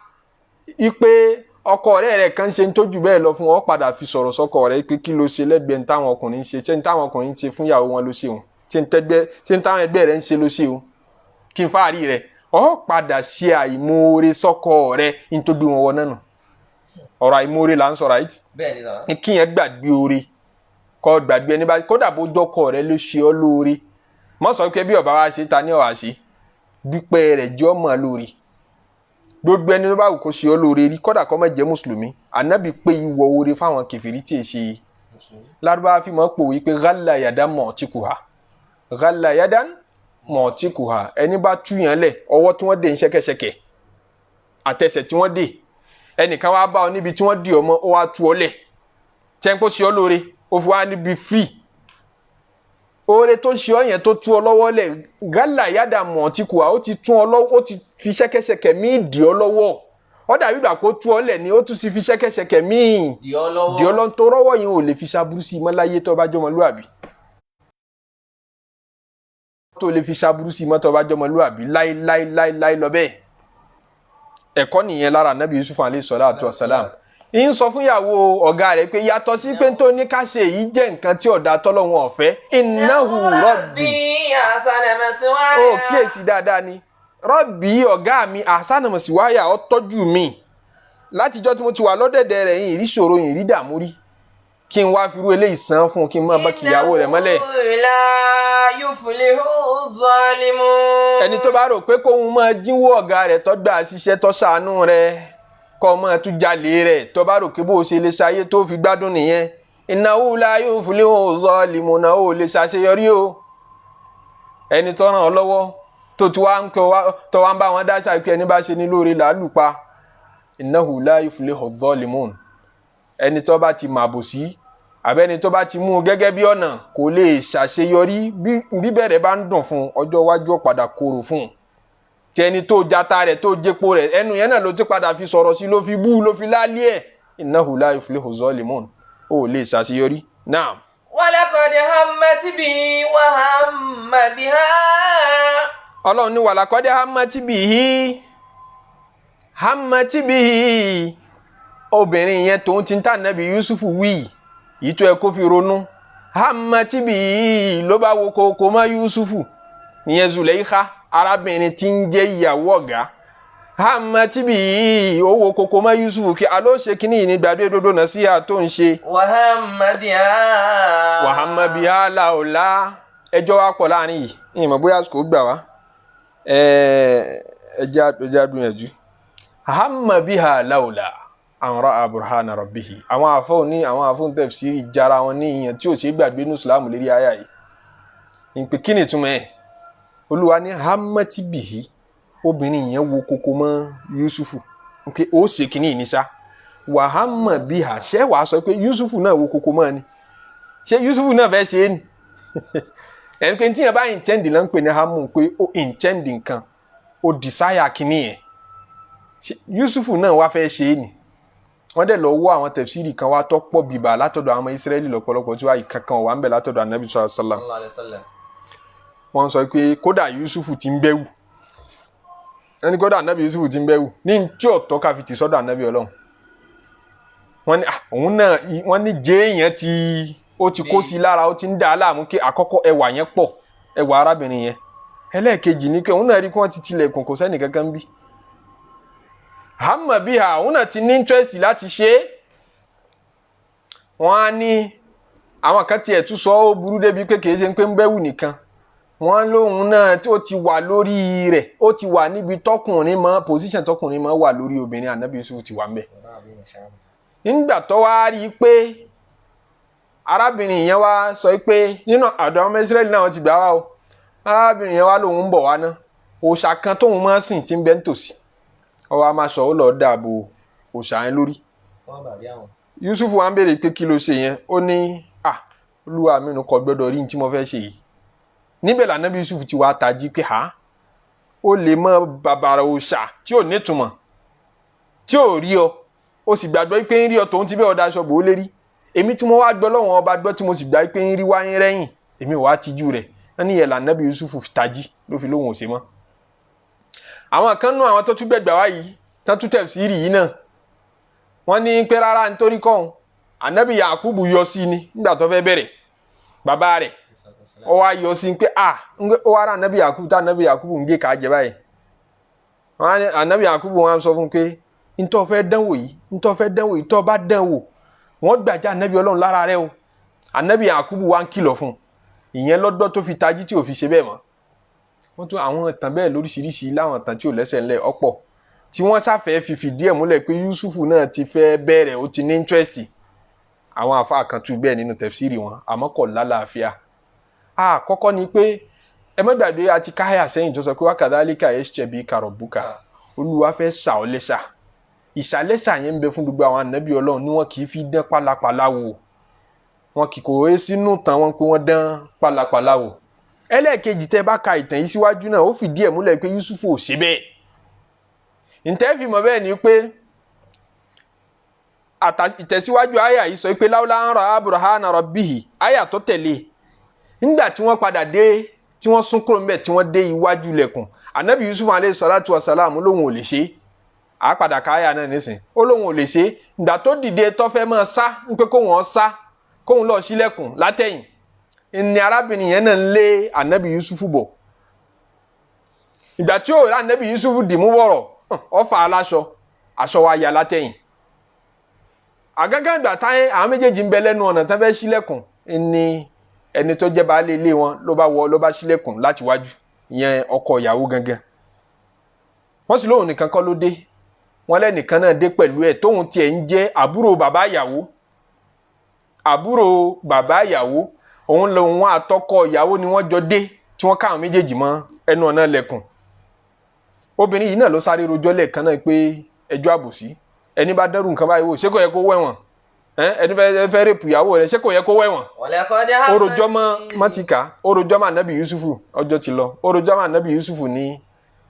ipe ọkọ ọ̀rẹ́ rẹ̀ kan ṣe ń tójú bẹ́ẹ̀ lọ fún ọ, padà fi sọ̀rọ̀ sọ́kọ rẹ̀ pé kí ló ṣe lẹ́gbẹ̀ẹ́ ní táwọn ọkùnrin ń ṣe? Ṣé ní táwọn ọkùnrin ń ṣe fún ìyàwó wọn ló ṣe òun? Ṣé ní tẹ́gbẹ́, ṣé ní táwọn ẹgbẹ́ rẹ̀ ń ṣe ló ṣe òun? Kí n fáàrí rẹ̀ ọ padà ṣe àìmoore sọ́kọ rẹ̀ ní tó gbé wọn wọ náà nù. Ọ̀rọ̀ àìmoore là ń sọ, right? Bẹ́ẹ̀ ni sà. Kí yẹn gbàgbé oore, kọ́ gbàgbé ẹni bá, kódà bó jọkọ rẹ̀ ló ṣe ọ́ lóore, mọ́ sọ pé bí ọba wa ṣe ta ní ọ̀wá ṣe, dúpẹ́ rẹ̀ jẹ́ ọmọ lóore. Gbogbo ẹni tó bá wù kó ṣe ọ́ lóore rí, kódà kó má jẹ́ mùsùlùmí. Ànábì pé ìwọ oore fáwọn kèfèrí tí ì ṣe lárúbáwá fi mọ́ pò wípé ghalla yadan mu'tikuha, ghalla yadan mu'tikuha, ẹni bá túyàn lẹ̀, ọwọ́ tí wọ́n dé ń ṣẹ́kẹ́ṣẹkẹ̀ àtẹsẹ̀ tí wọ́n dé, ẹnìkan wá bá ọ níbi tí wọ́n dì ọmọ, ó wá tú ọ lẹ̀, tẹ́ ń kó ṣe ọ́ lóore, ó fi wá níbi free. Oore tó ṣe ọ yẹn tó tú ọ lọ́wọ́ lẹ̀, ghalla yadan mu'tikuha, ó ti tún ọ lọ́wọ́, ó ti fi ṣẹ́kẹ́ṣẹkẹ̀ míì dì ọ lọ́wọ́. Ó dàbí ìgbà kó tú ọ lẹ̀ ni, ó tún sì fi ṣẹ́kẹ́ṣẹkẹ̀ míì dì ọ́ lọ́wọ́. Dì ọ lọ́n tó rọ́wọ́ yẹn, ò lè fi ṣaburú sí i mọ́ láyé tó bá jọmọlúwàbí. tó lè fi ṣaburú sí mọ́tò bá jọmọlúwàbí láíláíláíláí lọ bẹ́ẹ̀. Ẹ̀kọ́ nìyẹn lára Nabi Yusuf alayhi salatu wa salam. Ń sọ fún ìyàwó ọ̀gá rẹ̀ pé yàtọ̀ sí pé tó ní ká ṣe èyí jẹ́ nǹkan tí ọ̀dà tọ́lọ́hun ọ̀fẹ́, innahu rabbi. Ahsana maswaya. Ó kíyèsí dáadáa ni, rabbi ọ̀gá mi, ahsana maswaya, ó tọ́jú mi látijọ́ tí mo ti wà lọ́dẹ̀dẹ̀ rẹ̀, yìí rí ṣòro yìí rí dààmú rí, kí n wá firú eléyìí san fún un, kí n máa bá kìyàwó rẹ̀ mọ́lẹ̀. Innahu la yuflihu zalimun. Ẹni tó bá rò pé kóun máa jínwó ọ̀gá rẹ̀ tó gbà ṣiṣẹ́ tó ṣàánú rẹ̀, kó máa tún jalè rẹ̀, tó bá rò pé bó o ṣe lè ṣayé tó fi gbádùn nìyẹn, innahu la yuflihu zalimun, náà ó lè ṣàṣeyọrí o. Ẹni tó ràn ọ́ lọ́wọ́ tó ti wá ń kọ́ wá tó wá ń bá wọn dáṣà pé ẹni bá ṣe ní lóore làálù pa, innahu la yuflihu zalimun. Ẹni tó bá ti màbòsí àbẹ́ni tó bá ti mú un gẹ́gẹ́ bí ọ̀nà kò lè ṣàṣeyọrí. Bíbẹ̀rẹ̀ bá ń dùn fún un, ọjọ́ iwájú ó padà korò fún un. Tí ẹni tó jata rẹ̀ tó jẹpo rẹ̀, ẹnu yẹn náà ló ti padà fi sọ̀rọ̀ sí, ló fi bú, ló fi láálí ẹ̀. Innahu la yuflihu zalimun, ó lè ṣàṣeyọrí náà. Walaqad hammat bihi wa hamma biha. Ọlọ́run ní walaqad hammati bihi, hammati bihi, obìnrin yẹn tòun ti ń tà nẹ́bi Yusufu wí yìí tó ẹ kó fi ronú, hammati bihi, ló bá wo kókó mọ́ Yusufu. Ìyẹn Zulaikha, arábìnrin tí ń jẹ́ ìyàwó ọ̀gá. Hammati bihi, ó wo kókó mọ́ Yusufu kí aló ṣe kíní yìí ní gbàdúrà dodo náà sí àtó ń ṣe. Wa hamma biha. Wa hamma biha láòlá. Ẹjọ́ wa pọ̀ láàrin yìí, ìmọ̀ bóyá kò gbà wá, ẹjẹ́ àdúnyànjú. Hamma biha láòlá an ra'a burhana rabbihi. Àwọn àfọ ní àwọn àfọ tafsiri jara wọn ní ìyẹn tí ò ṣe é gbàgbé ní Ìsìlámù lérí àyà yìí. Ìpè kí ni ìtumọ̀ ẹ̀? Olúwa ní hammati bihi, obìnrin yẹn wo koko mọ́ Yusufu pé ó ṣe kíní yìí ní sá. Wa hamma biha, ṣé wàá sọ pé Yusufu náà wo koko mọ́ ni? Ṣé Yusufu náà fẹ́ ṣe é ni? Ẹni pé tí yẹn bá intend là ń pè ní hamu, pé ó intend nǹkan, ó desire kíní yẹn. Ṣé Yusufu náà wá fẹ́ ṣe é ni? Wọ́n dẹ̀ lọ wọ́ àwọn tafsiri kan wá tó pọ̀ bìbà látọ̀dọ̀ àwọn ọmọ Israẹli lọ́pọ̀lọpọ̀, tí wàá kankan wà ń bẹ̀ látọ̀dọ̀ Anabi sallallahu alaihi wasallam. Sallallahu alaihi wasallam. Wọ́n sọ pé kódà Yusufu ti ń bẹ́wù, ẹni kódà Anabi Yusufu ti ń bẹ́wù ní tí ọ̀tọ́ ká fi tì sọ́dọ̀ Anabi Ọlọ́run. Wọ́n ní òun náà, wọ́n ní jẹ́ èèyàn tí ó ti kó sí i lára, ó ti ń dà á láàmú kí àkọ́kọ́ ẹwà yẹn pọ̀, ẹwà arábìnrin yẹn. Ẹlẹ́ẹ̀kejì ni pé òun náà rí kí wọ́n ti tilẹ̀kùn, kò sẹ́nì kankan bí. Àmọ́ bí ha òun náà ti ní interest láti ṣe é. Wọ́n á ní àwọn kan tiẹ̀ tún sọ ó burú débi pé kì í ṣe pé ń bẹ́wù nìkan, wọ́n lóun náà tí ó ti wà lórí rẹ̀, ó ti wà níbi tọkùnrin mọ́, position tọkùnrin mọ́ wà lórí obìnrin, Ànábì Yusuf ti wà ń bẹ̀. Nígbà tó wá rí i pé arábìnrin yẹn wá sọ pé nínú àdó ọmọ Ísírẹ́lì náà wọ́n ti gbà wá o, arábìnrin yẹn wá lòun ń bọ̀ wá ná, òòṣà kan tóun máa ń sìn tí ń bẹ nítòsí, ó wá máa sọ, ó lọ́ọ́ dàbò òòṣà yẹn lórí. Yusuf wa ń béèrè pé kí ló ṣe yẹn? Ó ní, à, olúwa mi nù kò gbọ́dọ̀ rí ní tí mo fẹ́ ṣe yìí. Níbẹ̀ lànàbí Yusuf ti wá tají pé ha, ó lè mọ bàbàrà òòṣà tí ò nítumọ̀, tí ò rí ọ, ó sì gbàgbọ́ pé ń rí ọ, tòun ti bẹ́ẹ̀ ọ̀dà aṣọ bò ó lérí. Èmi tí mo wá gbọ́ lọ́wọ́n ọba gbọ́, tí mo sì gbà pé ń rí wáyé rẹ́yìn, èmi ò wá tijú rẹ̀. Wọ́n ní yẹn lànàbí Yusuf tají, ló fi lóhùn òsè mọ́. Àwọn kan nú àwọn tó tún gbẹ̀gbà wá yìí tán tún tafsiri yìí náà, wọ́n ní pé rárá, nítorí kọ́ ànábì Yakubu yọ sí ni nígbà tó fẹ́ bẹ̀rẹ̀, bàbá rẹ̀ ó wá yọ sí pé a ó wá rà ànábì Yakubu tá ànábì Yakubu ń gé ká jẹ báyìí. Ànábì Yakubu wọn sọ fún pé ntọ́ fẹ́ dánwò yìí, ntọ́ fẹ́ dánwò yìí, tọ́ bá dánwò, wọ́n gbàjá ànábì Ọlọ́run lára rẹ o. Ànábì Yakubu wa ń kìlọ̀ fún ìyẹn lọ́dọ́ tó fi tají tí ò fi ṣe bẹ́ẹ̀ mọ́. Wọ́n tún àwọn ìtàn bẹ́ẹ̀ lóríṣiríṣi láwọn ìtàn tí ò lẹ́sẹ̀ ńlẹ̀ ọ̀pọ̀ tí wọ́n sáfẹ́ fi fìdí ẹ̀ múlẹ̀ pé Yusufu náà ti fẹ́ bẹ̀rẹ̀, ó ti ní interest. Àwọn àfáà kan tú bẹ́ẹ̀ nínú tafsiri wọn, àmọ́ kò lálàáfíà. Àkọ́kọ́ ni pé ẹ má gbàgbé àti káyà sẹ́yìn tó sọ pé wakadhalika yajtabika rabbuka, Olúwa fẹ́ ṣà ọ́ lẹ́ṣà. Ìṣàlẹ́ṣà yẹn ń bẹ fún gbogbo àwọn ànábì Ọlọ́run ní wọn kì í fi dán pálapàla wò, wọn kì kò é sínú tán wọn pé wọ́n dán pálapàla wò. Ẹlẹ́ẹ̀kejì, tẹ́ bá ka ìtàn yìí síwájú náà, ó fìdí ẹ̀ múlẹ̀ pé Yusufu ò ṣe bẹ́ẹ̀. Ǹtẹ́ fi mọ̀ bẹ́ẹ̀ ni pé ìtẹ̀síwájú àyà yìí sọ pé lawla an ra'a burhana rabbihi, àyà tó tẹ̀lé nígbà tí wọ́n padà dé. Tí wọ́n sún kúrò ńbẹ̀, tí wọ́n dé iwájú ilẹ̀kùn, anabi Yusuf aleyhi salatu wa salam lóhun ò lè ṣe é. Àpàdà káyà náà nísìn, ó lóhun ò lè ṣe é. Ìgbà tó dìde tó fẹ́ máa sá ń pé kóhun ó sá, kóhun lọ sílẹ̀kùn látẹ̀yìn, ní arábìnrin yẹn náà ń lé anabi Yusuf bọ̀. Ìgbà tí ó rà anabi Yusuf dìmú wọ̀rọ̀, ó fà á láṣọ, aṣọ wa ya látẹ̀yìn. Àgágá ìgbà táyé àwọn méjèèjì ń bẹ lẹ́nu ọ̀nà tán fẹ́ sílẹ̀kùn, ní ẹni tó jẹ́ baálé ilé wọn ló bá wọ, ló bá sílẹ̀kùn láti wájú, ìyẹn ọkọ ìyàwó gangan. Wọ́n sì lóun nìkan kọ́ ló dé, wọ́n lẹ́nìkan náà dé pẹ̀lú ẹ̀, tóun tiẹ̀ ń jẹ́ àbúrò bàbá ìyàwó. Àbúrò bàbá ìyàwó òun lòun àtọkọ ìyàwó ni wọ́n jọ dé, tí wọ́n káwọn méjèèjì mọ́ ẹnu ọ̀nà lẹ̀kùn. Obìnrin yìí náà ló sáré rojọ́ lẹ́ẹ̀kan náà pé ẹjọ́ àbòsí, ẹni bá dẹ́rù nǹkan báyìí wò, ṣé kò yẹ kó wẹ̀wọ̀n? Ẹni fẹ́ rèpù ìyàwó rẹ̀, ṣé kò yẹ kó wẹ̀wọ̀n? Orojọ́ mọ́ mọ́tìkà, orojọ́ mọ́ anabi Yusufu, ọjọ́ ti lọ. Orojọ́ mọ́ anabi Yusufu ní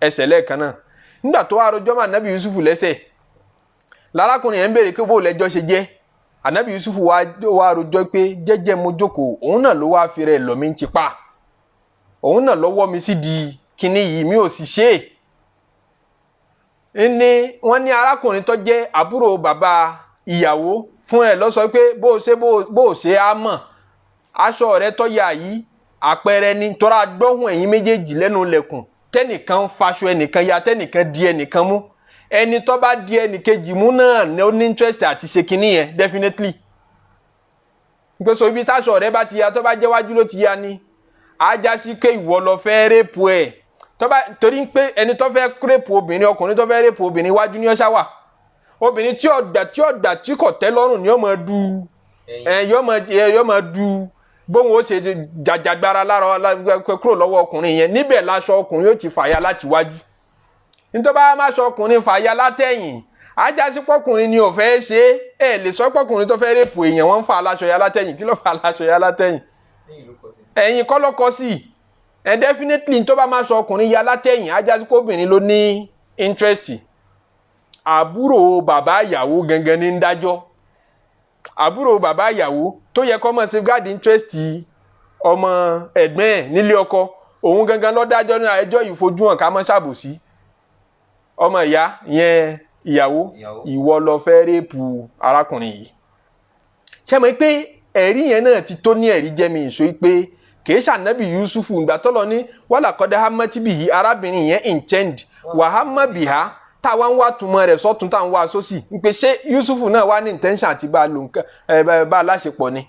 ẹsẹ̀ lẹ́ẹ̀kan náà. Nígbà tó wá rojọ́ mọ́ anabi Yusufu lẹ́sẹ̀, lárákùnrin yẹn ń béèrè pé bó lẹ́jọ́ ṣe jẹ́. Anabi Yusufu wá rojọ́ pé jẹ́jẹ́ mo jókòó, òun náà ló wá fi rẹ̀ lọ̀ mí ti pa, òun náà lọ́wọ́ mi sí di kinní yìí, mi ò sì ṣe é. Ní wọ́n ní arákùnrin tó jẹ́ àbúrò bàbá ìyàwó fún ẹ lọ sọ pé bó o ṣe bó o ṣe á mọ̀, aṣọ rẹ tó yà yìí àpẹẹrẹ ni, tọ́ra gbọ́hùn ẹ̀yin méjèèjì lẹ́nu lẹ̀kùn, tẹ́nìkan faṣọ ẹnìkan ya, tẹ́nìkan di ẹnìkan mú, ẹni tó bá di ẹnìkejì mú náà ní ó ní interest àti ṣe kinní yẹn definitely. Gbèsò ibi táṣọ rẹ bá ti ya, tó bá jẹ́ wájú ló ti ya ni, á já sí pé ìwọ lọ fẹ́ rẹ́pù ẹ̀. Tó bá torí pé ẹni tó fẹ́ rẹ́pù obìnrin, ọkùnrin tó fẹ́ rẹ́pù obìnrin, wájú ni ó ṣá wà. Obìnrin tí ọgbà tí ọgbà tí kò tẹ́ lọ́rùn ni ó máa du ẹ, yó máa du bóun ó ṣe jàjàgbara lára kúrò lọ́wọ́ ọkùnrin yẹn. Níbẹ̀ láṣọ ọkùnrin yóò ti fàya láti wájú. Nítorí bá má ṣọ ọkùnrin fàya látẹ̀yìn, ajásí pọ́kùnrin ni ò fẹ́ ṣe é. Ẹ lè sọ pọ́kùnrin tó fẹ́ rẹ́pù èèyàn, wọ́n ń fa aláṣọ ya látẹ̀yìn. Kí ló fa aláṣọ ya látẹ̀yìn? Ẹ̀yìn kọ́ ló kọ sí ẹ. Definitely tó bá má ṣọ ọkùnrin ya látẹ̀yìn, ajásí pọ́bìnrin ló ní interest. Àbúrò bàbá ìyàwó gangan ní ń dájọ́. Àbúrò bàbá ìyàwó tó yẹ kó máa safeguard interest ọmọ ẹ̀gbọ́n ẹ̀ nílé ọkọ, òun gangan ló dájọ́ ní ẹjọ́ yìí fojú hàn ká má ṣàbòsí. Ọmọ ìyá yẹn ìyàwó, ìwọ lọ fẹ́ rẹ́pù arákùnrin yìí. Ṣé mọ̀ pé ẹ̀rí yẹn náà ti tó ní ẹ̀rí jẹ́mi ìṣó pé kìí ṣànábì Yusufu ìgbà tọ́lọ ní wàhálà kọ́dá hamatibi yìí, arábìnrin yẹn intend wàhámà bìhá, táwa ń wá túmọ̀ rẹ̀ sọ́tún, táwọn wá sósì ń pè ṣé Yusufu náà wá ní intention àti bá a lò nǹkan ẹ bá a láṣepọ̀ ni,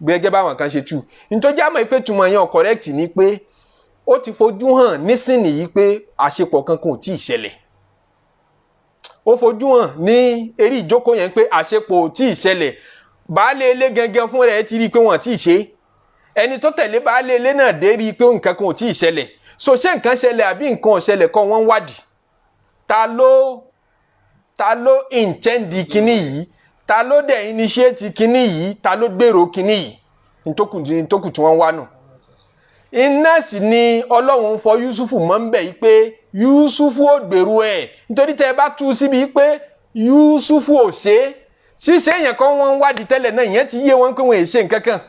gẹ́gẹ́ báwọn kan ṣe tú. Nítorí àmọ́ pé túmọ̀ yẹn correct ni pé ó ti fojú hàn nísìnyí pé àṣepọ̀ kankan ò tí ì ṣẹlẹ̀. Ó fojú hàn ní eré ìjókòó yẹn pé àṣepọ̀ ò tí ì ṣẹlẹ̀. Baálé ilé gangan fún rẹ̀ ti rí i pé wọ́n ti ṣe, ẹni tó tẹ̀lé baálé ilé náà dé rí i pé nǹkan kan ò tí ì ṣẹlẹ̀. So ṣé nǹkan ṣẹlẹ̀ àbí nǹkan ò ṣẹlẹ̀ kọ́ wọ́n ń wádìí. Ta ló intend kinní yìí? Ta ló dẹ̀ initiate kinní yìí? Ta ló gbèrò kinní yìí? Ntókù tí wọ́n ń wá nù. Iná sì ni Ọlọ́run fọ Yusufu mọ́ ń bẹ̀ yìí pé Yusufu ò gbèrò ẹ̀, nítorí tẹ́ ẹ bá tú síbi pé Yusufu ò ṣe é, ṣíṣe yẹn kọ́ wọ́n ń wádìí tẹ́lẹ̀ náà, ìyẹn ti yé wọn pé wọ́n è ṣe nǹkan kan.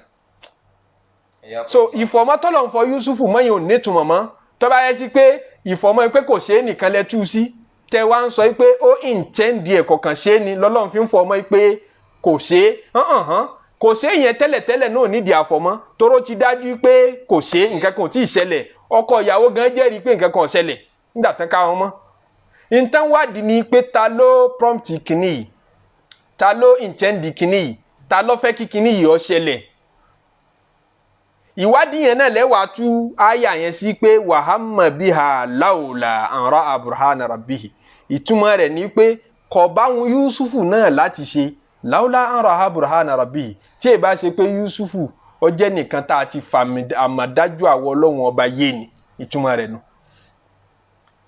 So ìfọ̀mọ́tọ́lọ̀ ń fọ Yusufu mọ́ yẹn ò nítumọ̀ mọ́. Tó bá yẹ sí pé ìfọ̀mọ́ pé kò ṣe é nìkan lẹ tú sí, tẹ wá ń sọ pé ó intend ẹ̀ kọ̀ọ̀kan ṣe é ni lọ́lọ́run fi ń fọ ọmọ pé kò ṣe é hàn hàn, kò ṣe é yẹn tẹ́lẹ̀tẹ́lẹ̀ náà nídìí àfọ̀mọ́, toró ti dájú pé kò ṣe é, nǹkan kan ò tí ì ṣẹlẹ̀. Ọkọ ìyàwó gan jẹ́rìí pé nǹkan kan ò ṣẹlẹ̀ nígbà tán ká wọn mọ́. Nǹkan wádìí ni pé ta ló prompt kinní yìí, ta ló intend kinní yìí, ta ló fẹ́ kí kinní yìí ó ṣẹlẹ̀. Ìwádìí yẹn náà lẹ́wàá tú àyà yẹn sí pé wàhámà biha láwùlà ànrọ́ aburhana rabbihi. Ìtumọ̀ rẹ̀ ni pé kò bá wọn Yusufu náà láti ṣe láwùlà ànrọ́ aburhana rabbihi, tí ì bá ṣe pé Yusufu ó jẹ́ nìkan tá a ti fàmì àmàdájú àwọ Ọlọ́run ọba yé ni. Ìtumọ̀ rẹ̀ nu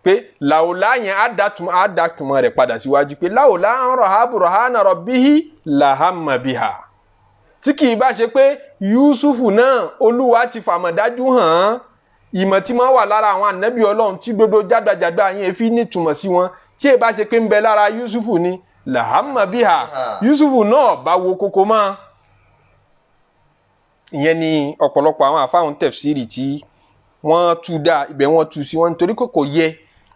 pé làwùlà yẹn á dá túmọ̀ rẹ̀ padà síwájú pé láwùlà ànrọ́ aburhana rabbihi làhámà biha, tí kì í bá ṣe pé Yusufu náà Olúwa ti fàmọ̀dájú hàn án. Ìmọ̀ tí wọ́n wà lára àwọn ànábì Ọlọ́run tí gbogbo jágbajàgba yẹn fi nítumọ̀ sí wọn, tí ì bá ṣe pé ń bẹ lára Yusufu ni làhámà bíhà, Yusufu náà bá wo kókó mọ́. Ìyẹn ni ọ̀pọ̀lọpọ̀ àwọn àfáwọn tẹ̀fsírì tí Wọ́n tú dáa, ibẹ̀ wọ́n tú sí wọn nítorí kò kò yẹ,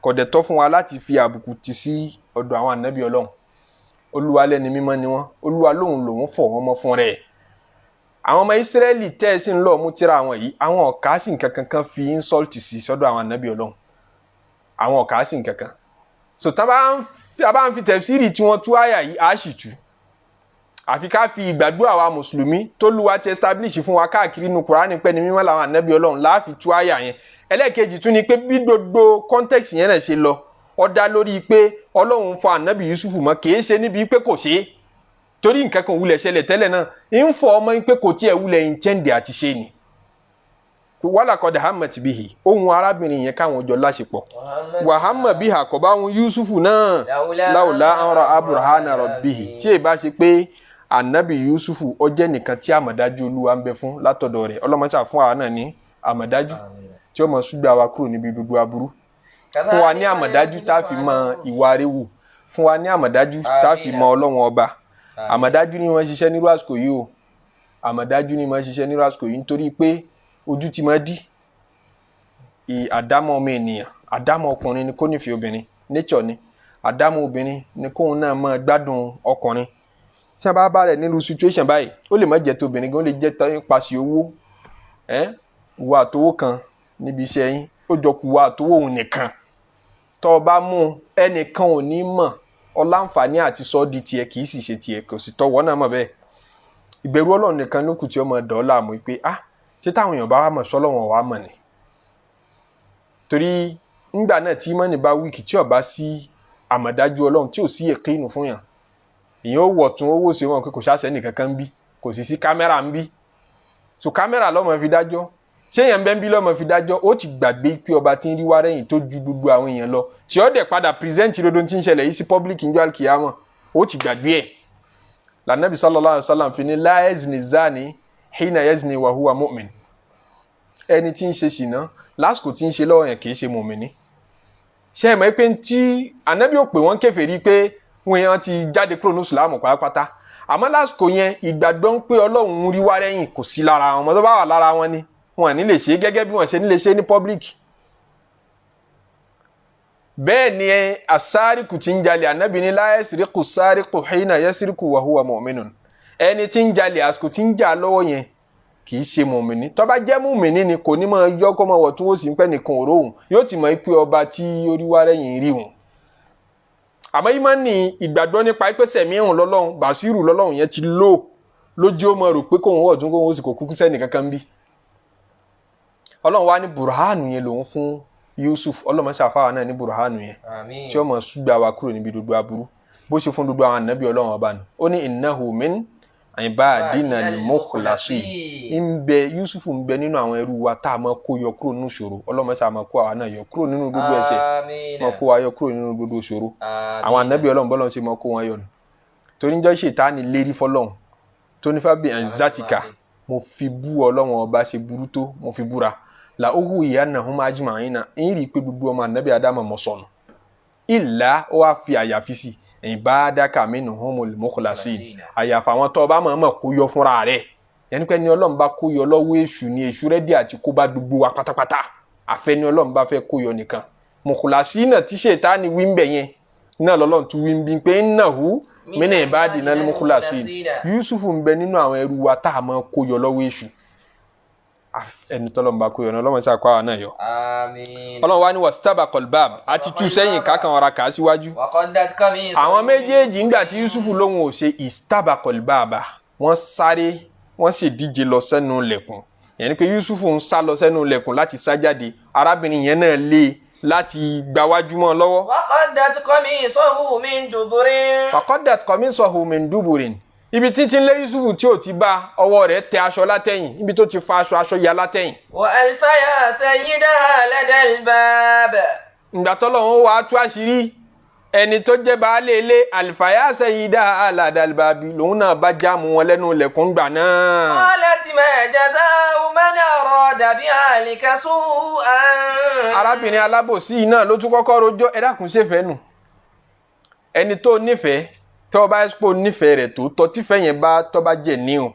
kò dẹ̀ tọ́ fún wa láti fi àbùkù tì sí ọ̀dọ̀ àwọn ànábì Ọlọ́run. Olúwa lẹ́ni mímọ́ ni wọ́n, Olúwa lóhun lòun fọ̀ wọ́n mọ́ fún rẹ̀. Àwọn ọmọ Ísírẹ́lì tẹ́ ẹ sì ń lọ mú tíra àwọn yìí, àwọn ọ̀ká sì nǹkan kankan fi insult sí sọ́dọ̀ àwọn ànábì Ọlọ́run, àwọn ọ̀ká sì nǹkan kan. So tá a bá ń fi tẹ̀síìrì tí wọ́n tú àyà yìí, á sì tú. Àfi ká fi ìgbàgbọ́ àwa mùsùlùmí tó lúwa ti establish fún wa káàkiri inú Kùránì pé ní mímọ́ làwọn ànábì Ọlọ́run láàfi tú àyà yẹn. Ẹlẹ́ẹ̀kejì tún ni pé bí gbogbo context yẹn náà ṣe lọ, ó dá lórí pé Ọlọ́run fọ ànábì Yusuf mọ́, kì í ṣe níbi pé kò ṣe é, torí nǹkan kan wulẹ̀ ṣẹlẹ̀ tẹ́lẹ̀ náà, ń fọ ọmọ yín pé kò tiẹ̀ wulẹ̀ intend àti ṣe ni. Wàhálà kọ́dà hamad bihi, ohun arábìnrin yẹn káwọn jọ láṣepọ̀, wàhámà biha kò bá ohun Yusufu náà, láwùlá anra aburhana rabbihi, tí èyí bá ṣe pé anabi Yusufu ó jẹ́ nìkan tí àmọ̀dájú Olúwa ń bẹ fún látọ̀dọ̀ rẹ̀. Ọlọ́mọṣà fún àwa náà ní àmọ̀dájú tí ó mọ̀ ṣùgbọ́n àwa kúrò níbi gbogbo aburú, fún wa ní àmọ̀dájú tá a fi mọ ìwà rẹ̀ wù, fún wa ní àmọ̀dájú tá a fi mọ Ọlọ́run ọba. Àmọ̀dájú ni wọ́n ṣiṣẹ́ nírú àsìkò yìí o, àmọ̀dájú ni wọ́n ṣiṣẹ́ nírú àsìkò yìí, nítorí pé ojú ti máa dí. Àdámọ́ ọmọ ènìyàn, àdámọ́ ọkùnrin ni kó nífẹ̀ẹ́ obìnrin, nature ni. Àdámọ́ obìnrin ni kóun náà máa gbádùn ọkùnrin. Tí a bá bá rẹ̀ nínú situation báyìí, ó lè má jẹ́ tóbìnrin gan, ó lè jẹ́ nípasẹ̀ owó ẹ́ wo àtowó kan níbi iṣẹ́ yín, ó jọ kù wo àtowó òun nìkan. Tọ́ ọ bá mú ẹnìkan ò ní mọ̀, ọláǹfààní àti sọ́ di tiẹ̀, kì í sì ṣe tiẹ̀, kò sì tọ́wọ́ náà mọ̀ bẹ́ẹ̀. Ìbẹ̀rù Ọlọ́run nìkan ló kù tí ó máa dọ̀ ọ́ láàmú pé ah, ṣé táwọn èèyàn bá wà mọ̀ sọ́lọ́wọ́n wà mọ̀ ni? Torí ńgbà náà tí mọ́nì bá wíìkì, tí ó bá sí àmọ̀dájú Ọlọ́run, tí ò sí èkéyìnù fún yàn, èèyàn ó wọ̀ tún owó sí wọn pé kò sáṣẹ́ nìkankan ń bí, kò sì sí kámẹ́rà ń bí. So kámẹ́rà lọ́mọ fi dájọ́, ṣé èèyàn bẹ́ẹ̀ ń bí lọ́mọ fi dájọ́. Ó ti gbàgbé pé ọba tí ń rí wá rẹ́yìn tó ju gbogbo àwọn èèyàn lọ, tí ó dẹ̀ padà present rodo tí ń ṣẹlẹ̀ yìí sí public njọ́ alkiyama, ó ti gbàgbé ẹ̀. Lànàbì sallallahu alaihi wasallam fi ní la yazni zani hina yazni wa huwa mu'min. Ẹni tí ń ṣe ṣìnà lásìkò tí ń ṣe lọ́wọ́ yẹn kì í ṣe mùmíní. Ṣé ẹ mọ̀ pé tí ànábì ò pè wọ́n kèfèrí pé wọ́n yẹn ti jáde kúrò ní ìsìlámù pátápátá, àmọ́ lásìkò yẹn ìgbàgbọ́ ń pé Ọlọ́run ń rí wá rẹ́yìn kò sí lára wọn. Ọmọ tó bá wà lára wọn ni wọn ní lè ṣe gẹ́gẹ́ bí wọ́n ṣe ní lè ṣe ní public. Bẹ́ẹ̀ ni asáríkù tí ń jalè, ànábì ní la yasriqu sáríkù hina yasriqu wa huwa mu'minun. Ẹni tí ń jalè àsìkò tí ń jà lọ́wọ́ yẹn kì í ṣe mùmìnì. Tó bá jẹ́ mùmìnì ni kò ní máa yọ kó máa wọ̀ tó wò sí pẹ́ nìkan òróhùn, yóò ti mọ̀ pé ọba tí ó rí wá rẹ́yìn rí òun. Àmọ́ ìmánì ìgbàgbọ́ nípa pé sẹ̀míhùn lọ́lọ́run, bàṣírù lọ́lọ́run yẹn ti lò lójú, ó máa rò pé kóun wọ̀ tún kóun ó sì kò kúkú sẹ́nì kankan bí. Ọlọ́run wá ní burhanu yẹn lòun fún Yusuf. Ọlọ́run ṣàfáwà náà ní burhanu yẹn tí ó mọ̀ ṣùgbà wa kúrò níbi gbogbo aburú, bó ṣe fún gbogbo àwọn ànábì Ọlọ́run ọba nù. Ó ní innahu min ibadina al-mukhlasin. Ń bẹ Yusuf ń bẹ nínú àwọn ẹrú wa tá a máa kó yọ kúrò nínú ìṣòro. Ọlọ́run ṣáà máa kó àwa náà yọ kúrò nínú gbogbo ẹ̀ṣẹ̀, máa kó wa yọ kúrò nínú gbogbo ìṣòro. Àwọn ànábì Ọlọ́run bọ́lọ́run ṣe máa kó wọn yọ nù. Torí ń jọ́ ṣètánì lérí fọlọ́run tó ní fábí ẹ̀ńzátìkà, mo fi bú Ọlọ́run ọba ṣe burú tó, mo fi búra la ohu ìyá-nahum ajma'ina, ń rí i pé gbogbo ọmọ ànábì Ádámù mọ̀ sọnù, ìlà ó wá fi àyàfi sí ibadaka minhumul mukhlasin, àyàfà àwọn tó bá mọ̀ọ́mọ̀ kó yọ fúnra rẹ̀. Yẹn pé ní Ọlọ́run bá kó yọ lọ́wọ́ èṣù ni èṣù rẹ́dí àti kó bá gbogbo wa pátápátá, àfẹ́ni Ọlọ́run bá fẹ́ kó yọ nìkan. Mukhlasin tí ṣètánì wí ń bẹ̀ yẹn náà lọ́lọ́run tún wí ń bí pé innahu min ibadinal mukhlasin. Yusuf ń bẹ nínú àwọn ẹrú wa tá a máa kó yọ lọ́wọ́ èṣù. Ẹni tọ́lọ́run bá kó yọ náà, Ọlọ́run ṣàkó àwa náà yọ. Àmín. Ọlọ́run wá ní wastabaqal bab, àti tú sẹ́yìn kákan ọ̀ra kà á síwájú. Waqaddat qamisahu. Àwọn méjèèjì ńgbà tí Yusuf lóhun ò ṣe istabaqal baba, wọ́n sáré, wọ́n sì díje lọ sẹ́nu lẹ̀kùn. Yẹn ni pé Yusuf ń sá lọ sẹ́nu lẹ̀kùn láti sá jáde, arábìnrin yẹn náà lé láti gbáwájú mọ́ lọ́wọ́. Waqaddat qamisahu min duburin. Waqaddat qamisahu min duburin. Ibi títí ń lé Yusufu tí ò ti bá, ọwọ́ rẹ̀ tẹ aṣọ látẹ̀yìn, ibi tó ti fa aṣọ, aṣọ ya látẹ̀yìn. Wa alfaya sayyidaha ladal bab. Ìgbà tọ́lọ́run wàá tú àṣírí ẹni tó jẹ́ baálé ilé, alfaya sayyidaha ladal bab, lòun náà bá jáàmù wọn lẹ́nu ilẹ̀kùn gbà náà. Qalat ma jaza'u man arada bi ahlika su'an. Arábìnrin alábòsí náà ló tún kọ́kọ́ rojọ́. Ẹ dákun, ṣèfẹ́ nù ẹni tó nífẹ̀ẹ́, tọ́ bá pò nífẹ̀ẹ́ rẹ̀ tó tọ́, tífẹ́ yẹn bá tọ́ bá jẹ̀ ní o,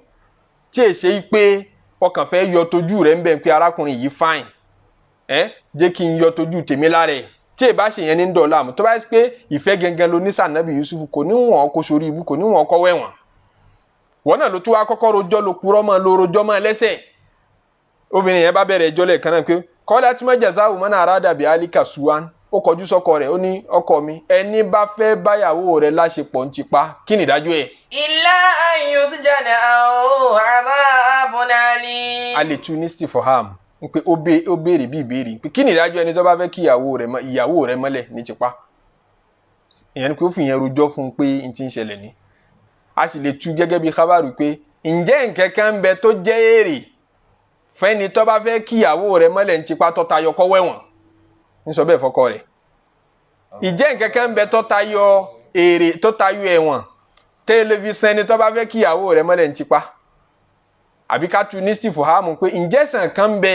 tí è ṣe pé ọkàn fẹ́ yọ tójú rẹ̀ ń bẹ̀ pé arákùnrin yìí fine. Ẹ jẹ́ kí n yọ tójú tèmi lára ẹ̀. Tí ìbá ṣe yẹn ní dọ̀ọ́lá àmọ́, tó bá yẹ pé ìfẹ́ gangan ló ní sànàbì Yusuf, kò ní wọ́n kó sórí ibú, kò ní wọ́n kọ́ wẹ̀wọ̀n. Wọ́n náà ló tún wá kọ́kọ́ rojọ́, ló purọ́ mọ́, ló rojọ́ mọ́ lẹ́sẹ̀. Obìnrin yẹn bá bẹ̀rẹ̀ ẹjọ́ lẹ́ẹ̀kan náà pé kọ́lá tí mọ́jà záwù mọ́nà àràdà bíi alika suwan. Ó kọjú sọ́kọ rẹ̀, ó ní, ọkọ mi, ẹni bá fẹ́ báyàwó rẹ̀ láṣepọ̀ ń tipa, kí ni ìdájọ́ ẹ̀? إلا أن يسجن أو عذاب أليم. A lè tu ní istifham ń pé ó béèrè bí ìbéèrè pé kí ni ìdájọ́ ẹni tó bá fẹ́ kí ìyàwó rẹ̀ mọ́lẹ̀ ní tipa. Ìyẹn ni pé ó fi yẹn rojọ́ fún un pé n ti ń ṣẹlẹ̀ ní. A sì lè tu gẹ́gẹ́ bí kábàrù pé ǹjẹ́ nǹkan kan ń bẹ tó jẹ́ èrè fẹ́ni tó bá fẹ́ kí ìyàwó rẹ̀ mọ́lẹ̀ ní tipa tó tayọ kó wẹ̀wọ̀n? Ń sọ bẹ́ẹ̀ fọkọ rẹ̀. Ìjẹ́ nǹkan kan ń bẹ tó tayọ èrè, tó tayọ ẹ̀wọ̀n tẹlifíṣàn ẹni tó bá fẹ́ kí ìyàwó rẹ̀ mọ́lẹ̀ ní tipa? Àbí ká tu ní istifham pé ǹjẹ́ sàn kan ń bẹ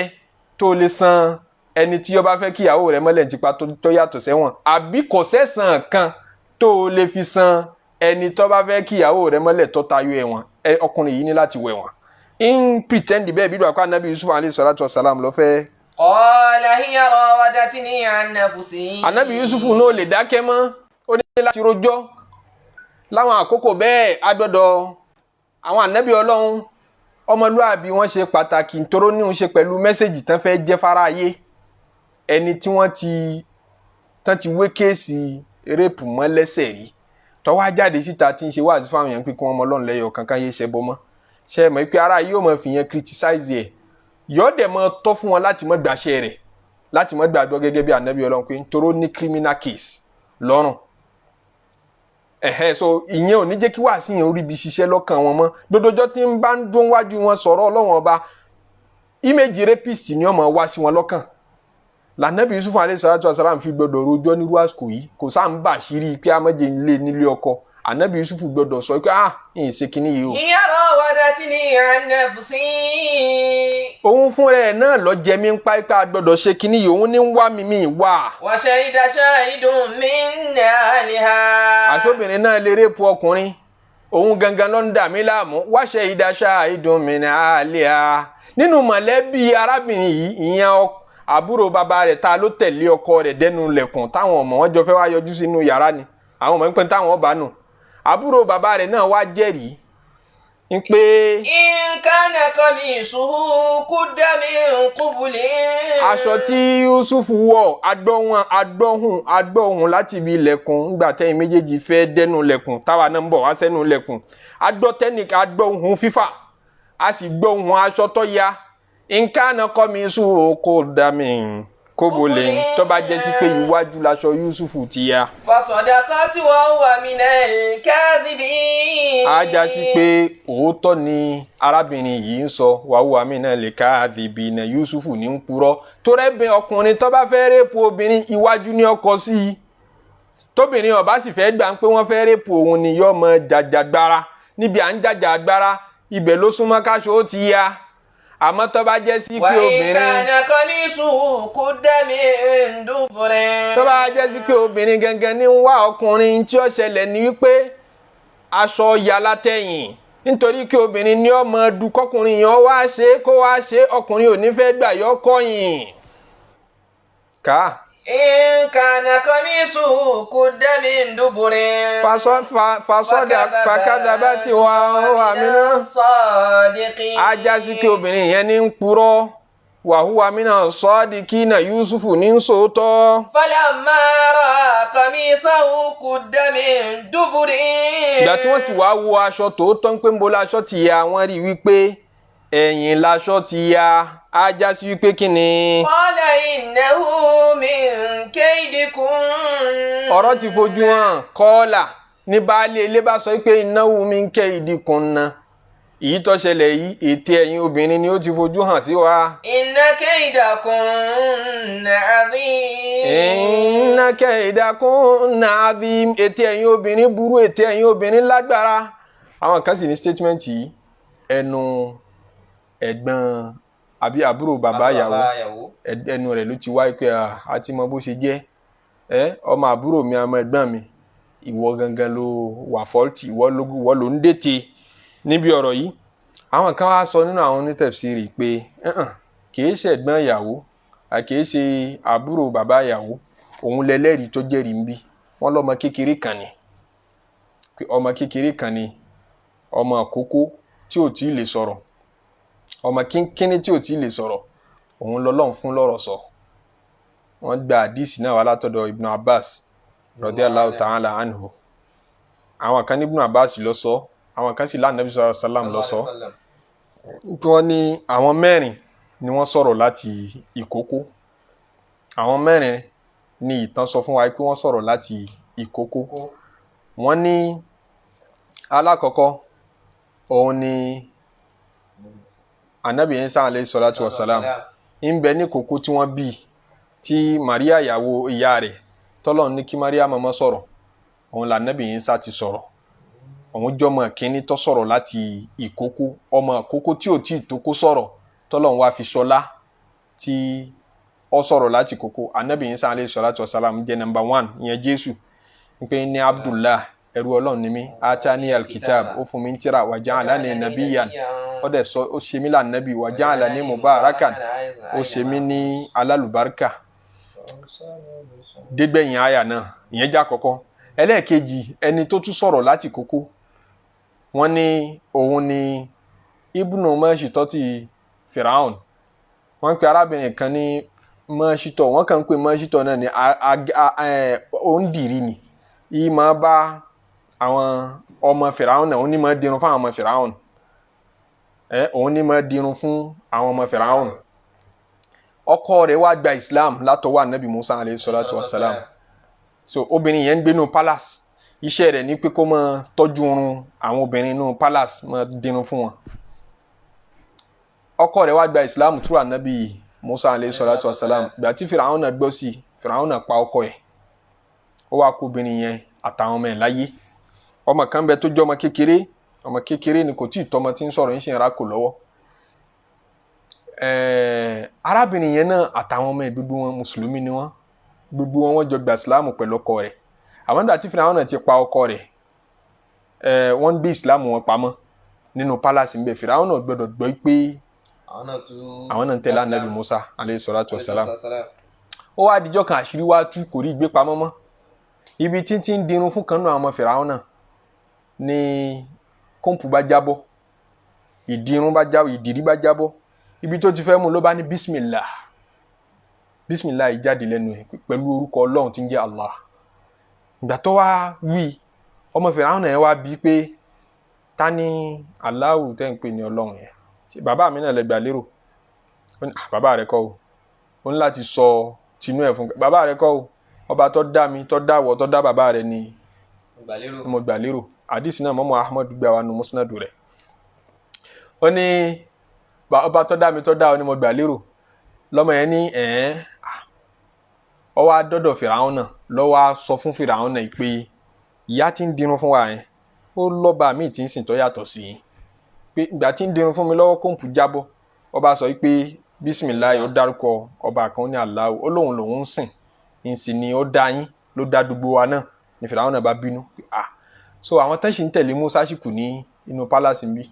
tó lè san ẹni tí ó bá fẹ́ kí ìyàwó rẹ̀ mọ́lẹ̀ ní tipa tó yàtọ̀ sẹ́wọ̀n, àbí kò sẹ́sàn kan tó lè fi san ẹni tó bá fẹ́ kí ìyàwó rẹ̀ mọ́lẹ̀ tó tayọ ẹ̀wọ̀n? Ẹ ọkùnrin yìí ní láti wẹ̀wọ̀n. Ń pretend bẹ́ẹ̀ bí dùn àkọ́ anabi Yusuf alayhi salatu wa salam ló fẹ́. قال هي راودتني عن نفسي. Anabi Yusuf náà lè dákẹ́ mọ́, ó ní láti rojọ́. Láwọn àkókò bẹ́ẹ̀, agbọ́dọ̀ àwọn anabi Ọlọ́run, ọmọlúàbí wọn ṣe pàtàkì, nítorí ní òun ṣe pẹ̀lú message tán fẹ́ jẹ́ fáráyé. Ẹni tí wọ́n ti tán ti wé case rape mọ́ lẹ́sẹ̀ rí, tó wá jáde síta tí ń ṣe wáàsí fáwọn èèyàn pé kí wọ́n mọ Ọlọ́run lẹ́yọ̀ kankan, yé ṣẹbọ mọ́, ṣe é mọ̀ pé ara yóò mọ̀ fi yẹn criticize ẹ̀, yóò dẹ̀ mọ́ tọ́ fún wọn láti mọ́ gbàṣẹ rẹ̀, láti mọ́ gbàgbọ́ gẹ́gẹ́ bí anabi Ọlọ́run, pé nítorí ó ní criminal case lọ́rùn ẹ̀hẹ́. So ìyẹn ò ní jẹ́ kí wàásì yẹn orí ibi ṣiṣẹ́ lọ́kàn wọn mọ́. Dodojọ́ tí ń bá ń dún wájú wọn sọ̀rọ̀ Ọlọ́wọ́n Ọba, image rapist ni ọmọ wá sí wọn lọ́kàn. Lànàbí Yusuf alayhi salatu wa salam fi gbọdọ̀ rojọ́ nírú àsìkò yìí. Kò sáà ń bà sírí pé amọ̀jẹ̀ ń lé nílé ọkọ. Ànàbí Yusuf gbọdọ̀ sọ pé, ah, ìyìn ṣe kinní yìí o. هي راودتني عن نفسي. Òun fúnra ẹ̀ náà lọ jẹ mí ń pa pé a gbọdọ̀ ṣe kinní yìí. Òun ní ń wá mi, mi wá. وشهد شاهد من أهلها. Àṣọbìnrin náà lè rape ọkùnrin, òun gangan ló ń dà mí láàmú. وشهد شاهد من أهلها. Nínú mọ̀lẹ́bí arábìnrin yìí, ìyẹn àbúrò bàbá rẹ̀, ta ló tẹ̀lé ọkọ rẹ̀ dẹnu lẹ̀kùn táwọn ọmọ wọn jọ fẹ́ wá yọjú sínú yàrá ni àwọn ọmọ ń pẹ́ táwọn ọba nù. Àbúrò bàbá rẹ̀ náà wá jẹ́rìí ń pé. إن كان قميصه قد من قبل. Aṣọ tí Yusuf wọ̀, agbọ́hùn agbọ́hùn agbọ́hùn láti ibi ilẹ̀kùn ńgbà tẹ́yìn méjèèjì fẹ́ dẹnu lẹ̀kùn, táwa náà ń bọ̀ wá sẹ́nu lẹ̀kùn. Agbọ́tẹ́nì agbọ́hùn fífà, a sì gbọ́hùn aṣọ tó ya. إن كان قميصه قد من قبل, tó bá jẹ́ sí pé iwájú laṣọ Yusuf ti ya. فصدقت وهو من الكاذبين. Á já sí pé òótọ́ ni arábìnrin yìí ń sọ. وهو من الكاذبين, Yusuf ní ń purọ́. Torẹ́bìn ọkùnrin tó bá fẹ́ rape obìnrin, iwájú ní ọkọ sí i. Tóbìnrin ọba sì fẹ́ gbà ń pé wọ́n fẹ́ rape òun ni, yóò mọ jàjàgbara. Níbi à ń jàjàgbara, ibẹ̀ ló súnmọ́ káṣọ ó ti ya. Àmọ́ tó bá jẹ́ sí pé وإن obìnrin كان قميصه قد من دبر. Tó bá jẹ́ sí pé obìnrin gangan ní ń wá ọkùnrin, tí ó ṣẹlẹ̀ ní wípé aṣọ ya látẹ̀yìn, nítorí kí obìnrin ní ọmọ du kọkùnrin yẹn wá ṣe é, kó wá ṣe é, ọkùnrin ò ní fẹ́ gbà, yọ kọ̀yìn ká. إن كان قميصه قد من دبر. فصدق فكذبت وهو من الصادقين. Á já sí pé obìnrin yẹn ní ń purọ́. وهو من الصادقين, Yusufu ní ń sòótọ́. فلما رأى قميصه قد من دبر. Ìgbà tí wọ́n sì wá wo aṣọ tòótọ́ ń pé ń bo laṣọ ti ya, wọ́n rí i wípé ẹ̀yìn laṣọ ti ya. Á já sí wípé kí ni? قال إنه من كيدكن. Ọ̀rọ̀ ti fojú hàn. Kọ́ọ̀là ní baálé ilé bá sọ pé إنه من كيدكن, èyí tó ṣẹlẹ̀ yìí, ète ẹ̀yin obìnrin ni, ó ti fojú hàn sí wa. إن كيدكن عظيم. إن كيدكن عظيم, ète ẹ̀yin obìnrin burú, ète ẹ̀yin obìnrin lágbára. Àwọn kan sì ní statement yìí, ẹnu ẹ̀gbọ́n àbí àbúrò bàbá ìyàwó, ẹnu rẹ̀ ló ti wáyé pé a ti mọ bó ṣe jẹ́. Ẹ ọmọ àbúrò mi, ọmọ ẹ̀gbọ́n mi, ìwọ gangan ló wà faulty, ìwọ ló ń dètè níbi ọ̀rọ̀ yìí. Àwọn kan wá sọ nínú àwọn onítẹ̀fsírì pé kìí ṣẹ̀gbọ́n ìyàwó. Kìí ṣe àbúrò bàbá ìyàwó, òun lẹlẹ́rìí tó jẹ́rìí ń bí. Wọ́n lọ́mọ kékeré kan ni, ọmọ kékeré kan ni, ọmọ àkókò tí ò tí ì lè sọ̀rọ̀, ọmọ kínkínní tí ò tí ì lè sọ̀rọ̀, òun lọ́lọ́run fún lọ́rọ̀ sọ. Wọ́n gba àdìsí náà wá látọ̀dọ̀ Ibn Abbas radiyallahu ta'ala anhu. Àwọn kan ní Ibn Abbas ló sọ, àwọn kan sì lánàbí sallallahu alaihi wasallam ló sọ. Wọ́n ní àwọn mẹ́rin ni wọ́n sọ̀rọ̀ láti ìkókó. Àwọn mẹ́rin ni ìtàn sọ fún wa pé wọ́n sọ̀rọ̀ láti ìkókó. Wọ́n ní alákọ̀ọ́kọ́ òun ni anabi Isa alayhi salatu wa salam, ń bẹ ní kókó tí wọ́n bí, tí Maria ìyàwó ìyá rẹ̀ tọ́lọ́run ní kí Maria mọ́mọ́ sọ̀rọ̀, òun là anabi Isa ti sọ̀rọ̀. Òun jọmọ kínní tó sọ̀rọ̀ láti ìkókó, ọmọ ìkókó tí ò tí ì tó kó sọ̀rọ̀, tọ́lọ́run wá fi ṣọlá tí ó sọ̀rọ̀ láti kókó. Anabi Isa alayhi salatu wa salam jẹ́ nọ́mbà 1, ìyẹn Jésù. Ń pè ní Abdullah, ẹrú Ọlọ́run ni mí, atani alkitab, ó fún mi ń tírà, wa ja'alani nabiyyan, ó dẹ̀ sọ ó ṣe mí lànàbí, wa ja'alani mubarakan, ó ṣe mí ní alálùbáríkà. Dégbẹ̀yìn àyà náà, ìyẹn jẹ́ àkọ́kọ́. Ẹlẹ́ẹ̀kejì, ẹni tó tún sọ̀rọ̀ láti kókó, wọ́n ní òun ni ibnu mọ́ṣítọ́ ti Firaun. Wọ́n ń pe arábìnrin kan ní mọ́ṣítọ́, wọ́n kàn ń pe mọ́ṣítọ́ náà ní òǹdìrí ni, yìí máa bá àwọn ọmọ Firaun náà, òun ní máa dirun fún àwọn ọmọ Firaun. Òun ní máa dirun fún àwọn ọmọ Firaun. Ọkọ rẹ̀ wá gba Islam látọwọ́ anabi Musa alayhi salatu wa salam. So obìnrin yẹn ń gbénu palace, iṣẹ́ rẹ̀ ní pé kó máa tọ́jú oorun àwọn obìnrin inú palace, máa dirun fún wọn. Ọkọ rẹ̀ wá gba Islam through anabi Musa alayhi salatu wa salam. Ìgbà tí Firaun náà gbọ́ sí, Firaun náà pa ọkọ ẹ̀, ó wá kó obìnrin yẹn àtàwọn ọmọ ẹ̀ láyé. Ọmọ kan bẹ tó jẹ́ ọmọ kékeré, ọmọ kékeré ni, kò tí ì tọ́mọ tí ń sọ̀rọ̀, ń ṣe ìra kò lọ́wọ́. Arábìnrin yẹn náà àtàwọn ọmọ ẹ̀ gbogbo wọn mùsùlùmí ni wọ́n, gbogbo wọn wọ́n jọ gba ìsìláàmù pẹ̀lú ọkọ rẹ̀. Àwọn nígbà tí Fíráúnà náà ti pa ọkọ rẹ̀, wọ́n ń gbé ìsìláàmù wọn pamọ́ nínú pálásì ń bẹ. Fíráúnà náà gbọ́dọ̀ gbọ́ pé àwọn náà ń tẹ̀lé anabi Musa alayhi salatu wa salam. Ó wá dijọ́ kan, àṣírí wá tú, kò rí gbé pamọ́ mọ́. Ibi tí ń dirun fún kan náà àwọn ọmọ Fíráúnà ní kọ́ǹpù bá jábọ́, ìdirun bá jábọ́, ìdìrí bá jábọ́. Ibi tó ti fẹ́ mú ló bá ní bismillah, bismillah yìí jáde lẹ́nu ẹ̀ pẹ̀lú orúkọ Ọlọ́run tí ń jẹ́ Allah. Ìgbà tó wá wí, ọmọ Fíráúnà yẹn wá bí pé ta ni Allahu tẹ́ ń pè ní Ọlọ́run yẹn? Ṣé bàbá mi náà lẹ gbà lérò? Ó ní bàbá rẹ kọ́ o. Ó ní láti sọ tinú ẹ̀ fún bàbá rẹ kọ́ o, ọba tó dá mi, tó dá wọ, tó dá bàbá rẹ ni mo gbà lérò. Àdìsí náà mọ́mọ́ Ahmad gbà wá nu musnadu rẹ̀. Ó ní ọba tó dá mi, tó dá ọ ni mo gbà lérò. Lọ́mọ yẹn ní ẹ̀ẹ́n, ó wá dọ́dọ̀ Fìràwọn náà, ló wá sọ fún Fìràwọn náà pé ìyá tí ń dirun fún wa yẹn, ó lọ́ba míì tí ń sìn tó yàtọ̀ sí i, pé ìgbà tí ń dirun fún mi lọ́wọ́ kóńpù jábọ́, ọba sọ pé bisimilayi, ó dárúkọ ọba kan ní Allahu, ó lóun lòun ń sìn, ń sì ni ó dá yín, ló dá gbogbo wa náà. Ní Fìràwọn náà bá bínú pé ah, so àwọn tán sì ń tẹ̀lé Musa sì kù ní inú pálásì ń bí.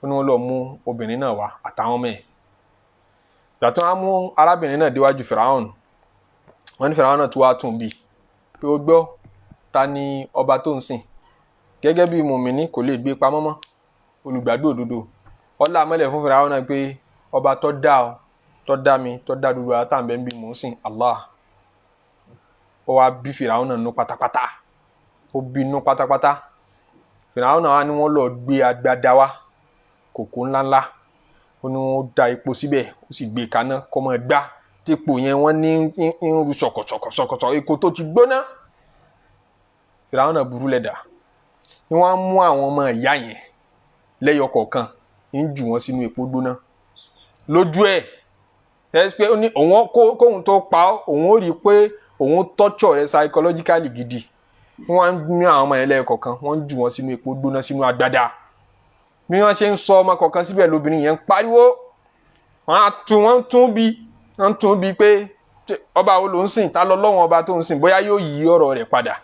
Ó ní wọ́n lọ mú obìnrin náà wá àtàwọn ọmọ ẹ̀. Ìgbà tó wá mú arábìnrin náà déwájú Fìràwọn, wọ́n ní Fìràwọn náà tó wá tún bí pé ó gbọ́, ta ni ọba tó ń sìn? Gẹ́gẹ́ bí mùmíní kò lè gbé pamọ́ mọ́, olùgbàgbé òdodo, ọlá amẹ́lẹ̀ fún Fìràwọn náà pé ọba tó dá ọ, tó dá mi, tó dá gbogbo àtàǹbẹ̀ ń bí mò ń sìn, Allah. Ó wá bí Fìràwọn náà nú pátápátá, ó bínú pátápátá. Fìràwọn náà wá ní wọ́n lọ gbé agbada wá, kòkó ńláńlá, ó ní wọ́n da epo síbẹ̀, ó sì gbé kaná kó máa gbá tépo yẹn, wọ́n ní ń ru ṣọ̀kọ̀ṣọ̀kọ̀ṣọ̀kọ̀ṣọ̀ epo tó ti gbóná. Fìràwọn náà burú lẹ́dà, ni wọ́n á mú àwọn ọmọ ìyá yẹn lẹ́yọ kọ̀ọ̀kan, ń jù wọ́n sínú epo gbóná lójú ẹ̀. Ẹ pé ó ní òun kóhun tó pa ọ́, òun ó rí i pé òun torture rẹ psychologically gidi. Wọ́n á mú àwọn ọmọ yẹn lẹ́yọ kọ̀ọ̀kan, wọ́n ń jù wọ́n sínú epo gbóná sínú agbada. Bí wọ́n ṣe ń sọ ọmọ kọ̀ọ̀kan síbẹ̀, lóbìnrin yẹn ń pariwo. Wọ́n tún bí pé ọba wo ló ń sìn, ta lọ lọ́wọ́n ọba tó ń sìn, bóyá yóò yí ọ̀rọ̀ rẹ̀ padà.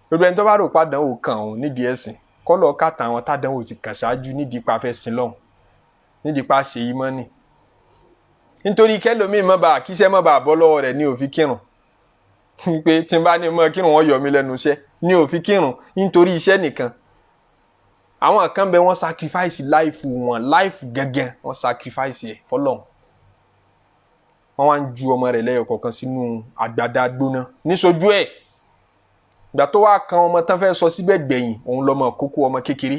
Gbogbo ẹni tó bá rò pàdánwò kan òun nídìí ẹ̀sìn, kọ́lọ̀ kàtà àwọn tádánwò ti kàn ṣáájú nídìí pa fẹ́ sin lọ́hùn, nídìí pa ṣe yí mọ́nì. Nítorí kẹlòmíì má bàa kíṣẹ́ má bàa bọ́ lọ́wọ́ rẹ̀ ní ó fi kírun, pé tí n bá ní mọ́ kírun wọ́n yọ mí lẹ́nu iṣẹ́ ní ó fi kírun, nítorí iṣẹ́ nìkan. Àwọn kan bẹ, wọ́n sacrifice life wọn, life gẹ́gẹ́ wọ́n sacrifice ẹ̀ fọlọ́hún. Wọ́n wá ń ju ọmọ rẹ̀ lẹ́yọ̀ kọ̀ọ̀kan sínú àgbàdá gbóná níṣojú ẹ̀. Ìgbà tó wá kan ọmọ tán fẹ́ sọ síbẹ̀ gbẹ̀yìn, òun lọ́mọ kókó, ọmọ kékeré,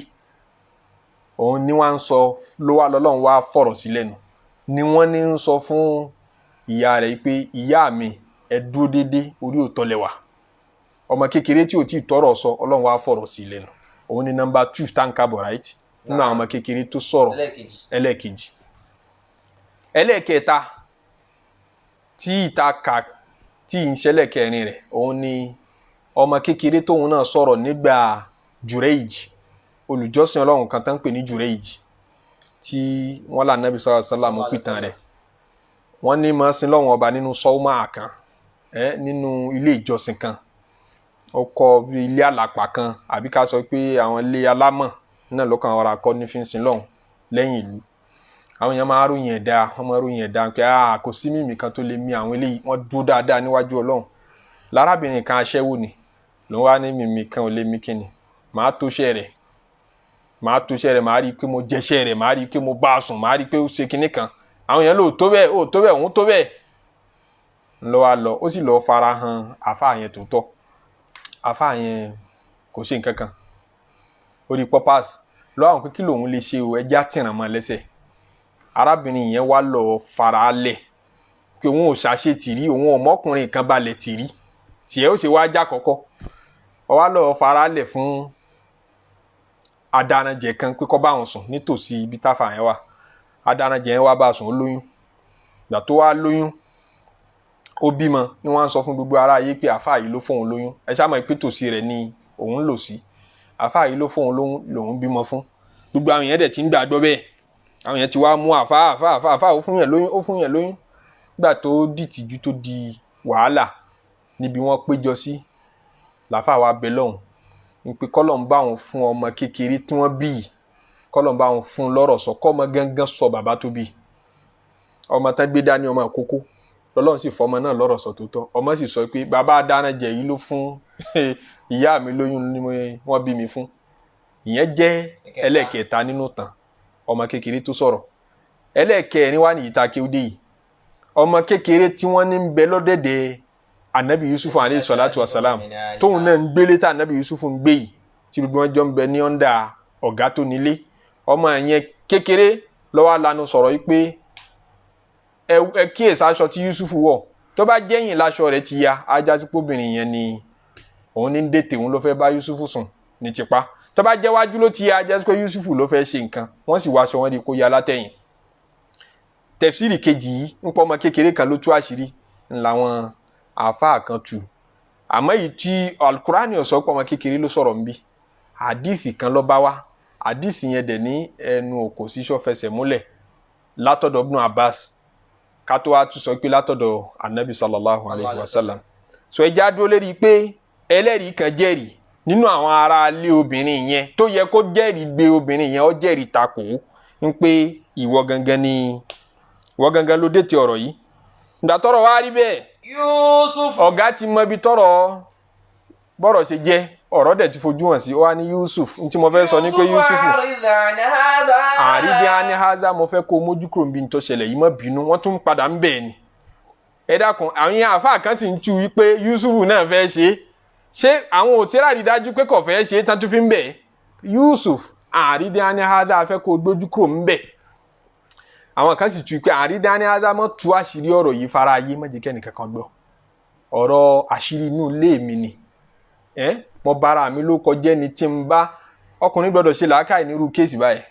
òun ni wọ́n á ń sọ ló wá lọ́lọ́run wá fọ̀rọ̀ sí lẹ́nu, ni wọ́n ní ń sọ fún ìyá rẹ̀ pé ìyá mi, ẹ dúró déédéé, orí òótọ́ lẹ wà. Ọmọ kékeré tí ò tí ì tọrọ sọ, Ọlọ́run wá fọ̀rọ̀ sí lẹ́nu. Òun ni number 2 táǹkà bọ̀, right, nínú àwọn ọmọ kékeré tó sọ̀rọ̀. Ẹlẹ́ẹ̀kejì. Ẹlẹ́ẹ̀kejì. Ẹlẹ́ẹ̀kẹta tí ìta kà tí ì ń ṣẹlẹ̀ kẹrin rẹ̀, òun ni ọmọ kékeré tóun náà sọ̀rọ̀ nígbà Jureij, olùjọ́sìn Ọlọ́run kan tán ń pè ní Jureij, tí wọ́n là Nábì sallallahu alaihi wasallam pìtàn rẹ̀. Wọ́n ní máa sin lọ́wọ́n ọba nínú sọ́ọ́mà kan, ẹ nínú ilé ìjọsìn kan, ó kọ́ bí ilé àlàpà kan, àbí ká sọ pé àwọn ilé alámọ̀ náà ló kàn ọ̀rọ̀ akọ́ ní fi ń sin lọ́hùn lẹ́yìn ìlú. Àwọn èèyàn máa ròyìn ẹ̀dá, wọ́n máa ròyìn ẹ̀dá pé kò sí mímì kan tó lè mi àwọn eléyìí, wọ́n dúró dáadáa níwájú Ọlọ́run. Lárábìnrin kan aṣẹ́wó ni ló wá ní mímì kan ò lè mí kíni, màá tóṣẹ́ rẹ̀, màá tóṣẹ́ rẹ̀, màá rí i pé mo jẹṣẹ́ rẹ̀, màá rí i pé mo bá a sùn, màá rí i pé ó ṣe kinní kan. Àwọn èèyàn lò tó bẹ́ẹ̀, ó tó bẹ́ẹ̀, òun tó bẹ́ẹ̀. Ńlọ wa lọ, ó sì lọ́ọ́ fara hàn àáfàá yẹn tó tọ́. Àáfàá yẹn kò ṣe nǹkan kan, ó rí pọ́pás lọ́wọ́ àwọn pé kí lòun lè ṣe o, ẹjẹ́ àtìràn mọ́ lẹ́sẹ̀. Arábìnrin yẹn wá lọ fara lẹ̀ pé òun ò ṣàṣe tìrí, òun ò mọ́kùnrin kan balẹ̀ tìrí, tiẹ̀ ó ṣe wá já kọ́kọ́. Ó wá lọ fara lẹ̀ fún adaranjẹ kan pé kó bá òun sùn nítòsí ibi táfà yẹn wà. Adaranjẹ yẹn wá bá a sùn, ó lóyún. Ìgbà tó wá lóyún, ó bímọ, ni wọ́n á sọ fún gbogbo ará ayé pé àáfàá yìí ló fóun lóyún. Ẹ ṣáà mọ̀ pé tòsí rẹ̀ ni òun lò sí, àáfàá yìí ló fóun lóyún lòun bímọ fún. Gbogbo àwọn yẹn dẹ̀ ti ń gbàgbọ́ bẹ́ẹ̀. Àwọn yẹn ti wá mú àáfàá, àáfàá, àáfàá, àáfàá, ó fún yẹn lóyún, ó fún yẹn lóyún. Nígbà tó dìtìjú, tó di wàhálà níbi wọ́n péjọ sí, làáfàá wa bẹ lọ́hùn ń pé kọ́lọ̀ ń bá wọn fún ọmọ kékeré tí wọ́n bí yìí, kọ́lọ̀ ń bá wọn fún lọ́rọ̀ sọ, kọ́mọ gángan sọ bàbá tó bí ọmọ tán gbé dání, ọmọ àkókò. Lọ́lọ́run sì fọmọ náà lọ́rọ̀ sọ tó tọ́. Ọmọ sì sọ pé bàbá adáranjẹ yìí ló fún ìyá mi lóyún ni wọ́n bí mi fún. Ìyẹn jẹ́ ẹlẹ́ẹ̀kẹta nínú tàn ọmọ kékeré tó sọ̀rọ̀. Ẹlẹ́ẹ̀kẹrin wà ní ìta kéwúdé yìí, ọmọ kékeré tí wọ́n ní ń bẹ lọ́dẹ̀dẹ̀ anabi Yusuf alayhi salatu wa salam, tóun náà ń gbélé tá anabi Yusuf ń gbé yìí, tí gbogbo wọn jọ ń bẹ ní ọ̀ndà ọ̀gá tó nílé. Ọmọ yẹn kékeré ló wá lanu sọ̀rọ̀ yìí pé ẹ kíyèsí aṣọ tí Yusuf wọ̀, tó bá jẹ́yìn láṣọ rẹ̀ ti ya, ajá sí pọ́bìnrin yẹn ni òun ní dètè, òun ló fẹ́ bá Yusuf sùn ní tipa. Tó bá jẹ́ wájú ló ti ya, ajá sí pé Yusuf ló fẹ́ ṣe nǹkan. Wọ́n sì wọ aṣọ wọn di kó ya látẹ̀yìn. Tẹ̀fsírì kejì yìí ń pọ́ ọmọ kékeré kan ló tú àṣírí ńlá wọn àáfàá kan tú, àmọ́ èyí tí alukurani ó sọ pé ọmọ kékeré ló sọ̀rọ̀ ń bí, àdìsí kan ló bá wá. Àdìsí yẹn dẹ̀ ní ẹnu òkò sísọ fẹsẹ̀ múlẹ̀ látọ̀dọ̀ Ibn Abbas, kátó wá tún sọ pé látọ̀dọ̀ anabi sallallahu alayhi wa sallam. So ẹ já dúró lérí pé ẹlẹ́rìí kan jẹ́rìí nínú àwọn ará ilé obìnrin yẹn tó yẹ kó jẹ́rìí gbé obìnrin yẹn, ó jẹ́rìí takò ń pé ìwọ gangan ni, ìwọ gangan ló dé ti ọ̀rọ̀ yìí. Ìgbà tọ́rọ̀ wá rí bẹ́ẹ̀, Yusuf. Ọ̀gá ti mọ ibi tọ́rọ̀ bọ́rọ̀ ṣe jẹ́, ọ̀rọ̀ dẹ̀ ti fojú hàn sí. Ó wá ní Yusuf, n tí mo fẹ́ sọ ni pé Yusuf, أعرض عن هذا. أعرض عن هذا, mo fẹ́ kó o mójú kúrò níbi tó ṣẹlẹ̀ yìí, má bínú. Wọ́n tún padà ń bẹ̀ ni. Ẹ dákun, àwọn yẹn àáfàá kan sì ń tú wípé Yusuf náà fẹ́ ṣe é. Ṣé àwọn ò tíra rí dájú pé kò fẹ́ ṣe é tán tún fi ń bẹ̀? Yusuf, أعرض عن هذا, fẹ́ kó o gbójú kúrò ń bẹ̀. Àwọn kan sì tú pé أعرض عن هذا, mọ́ tú àṣírí ọ̀rọ̀ yìí fara ayé, má jẹ́ kẹ́nìkan kan gbọ́, ọ̀rọ̀ àṣírí inú ilé mi ni. Ẹ mo bára mi ló kọjá ni tí n bá ọkùnrin gbọ́dọ̀ ṣe làákàyè nírú case báyìí.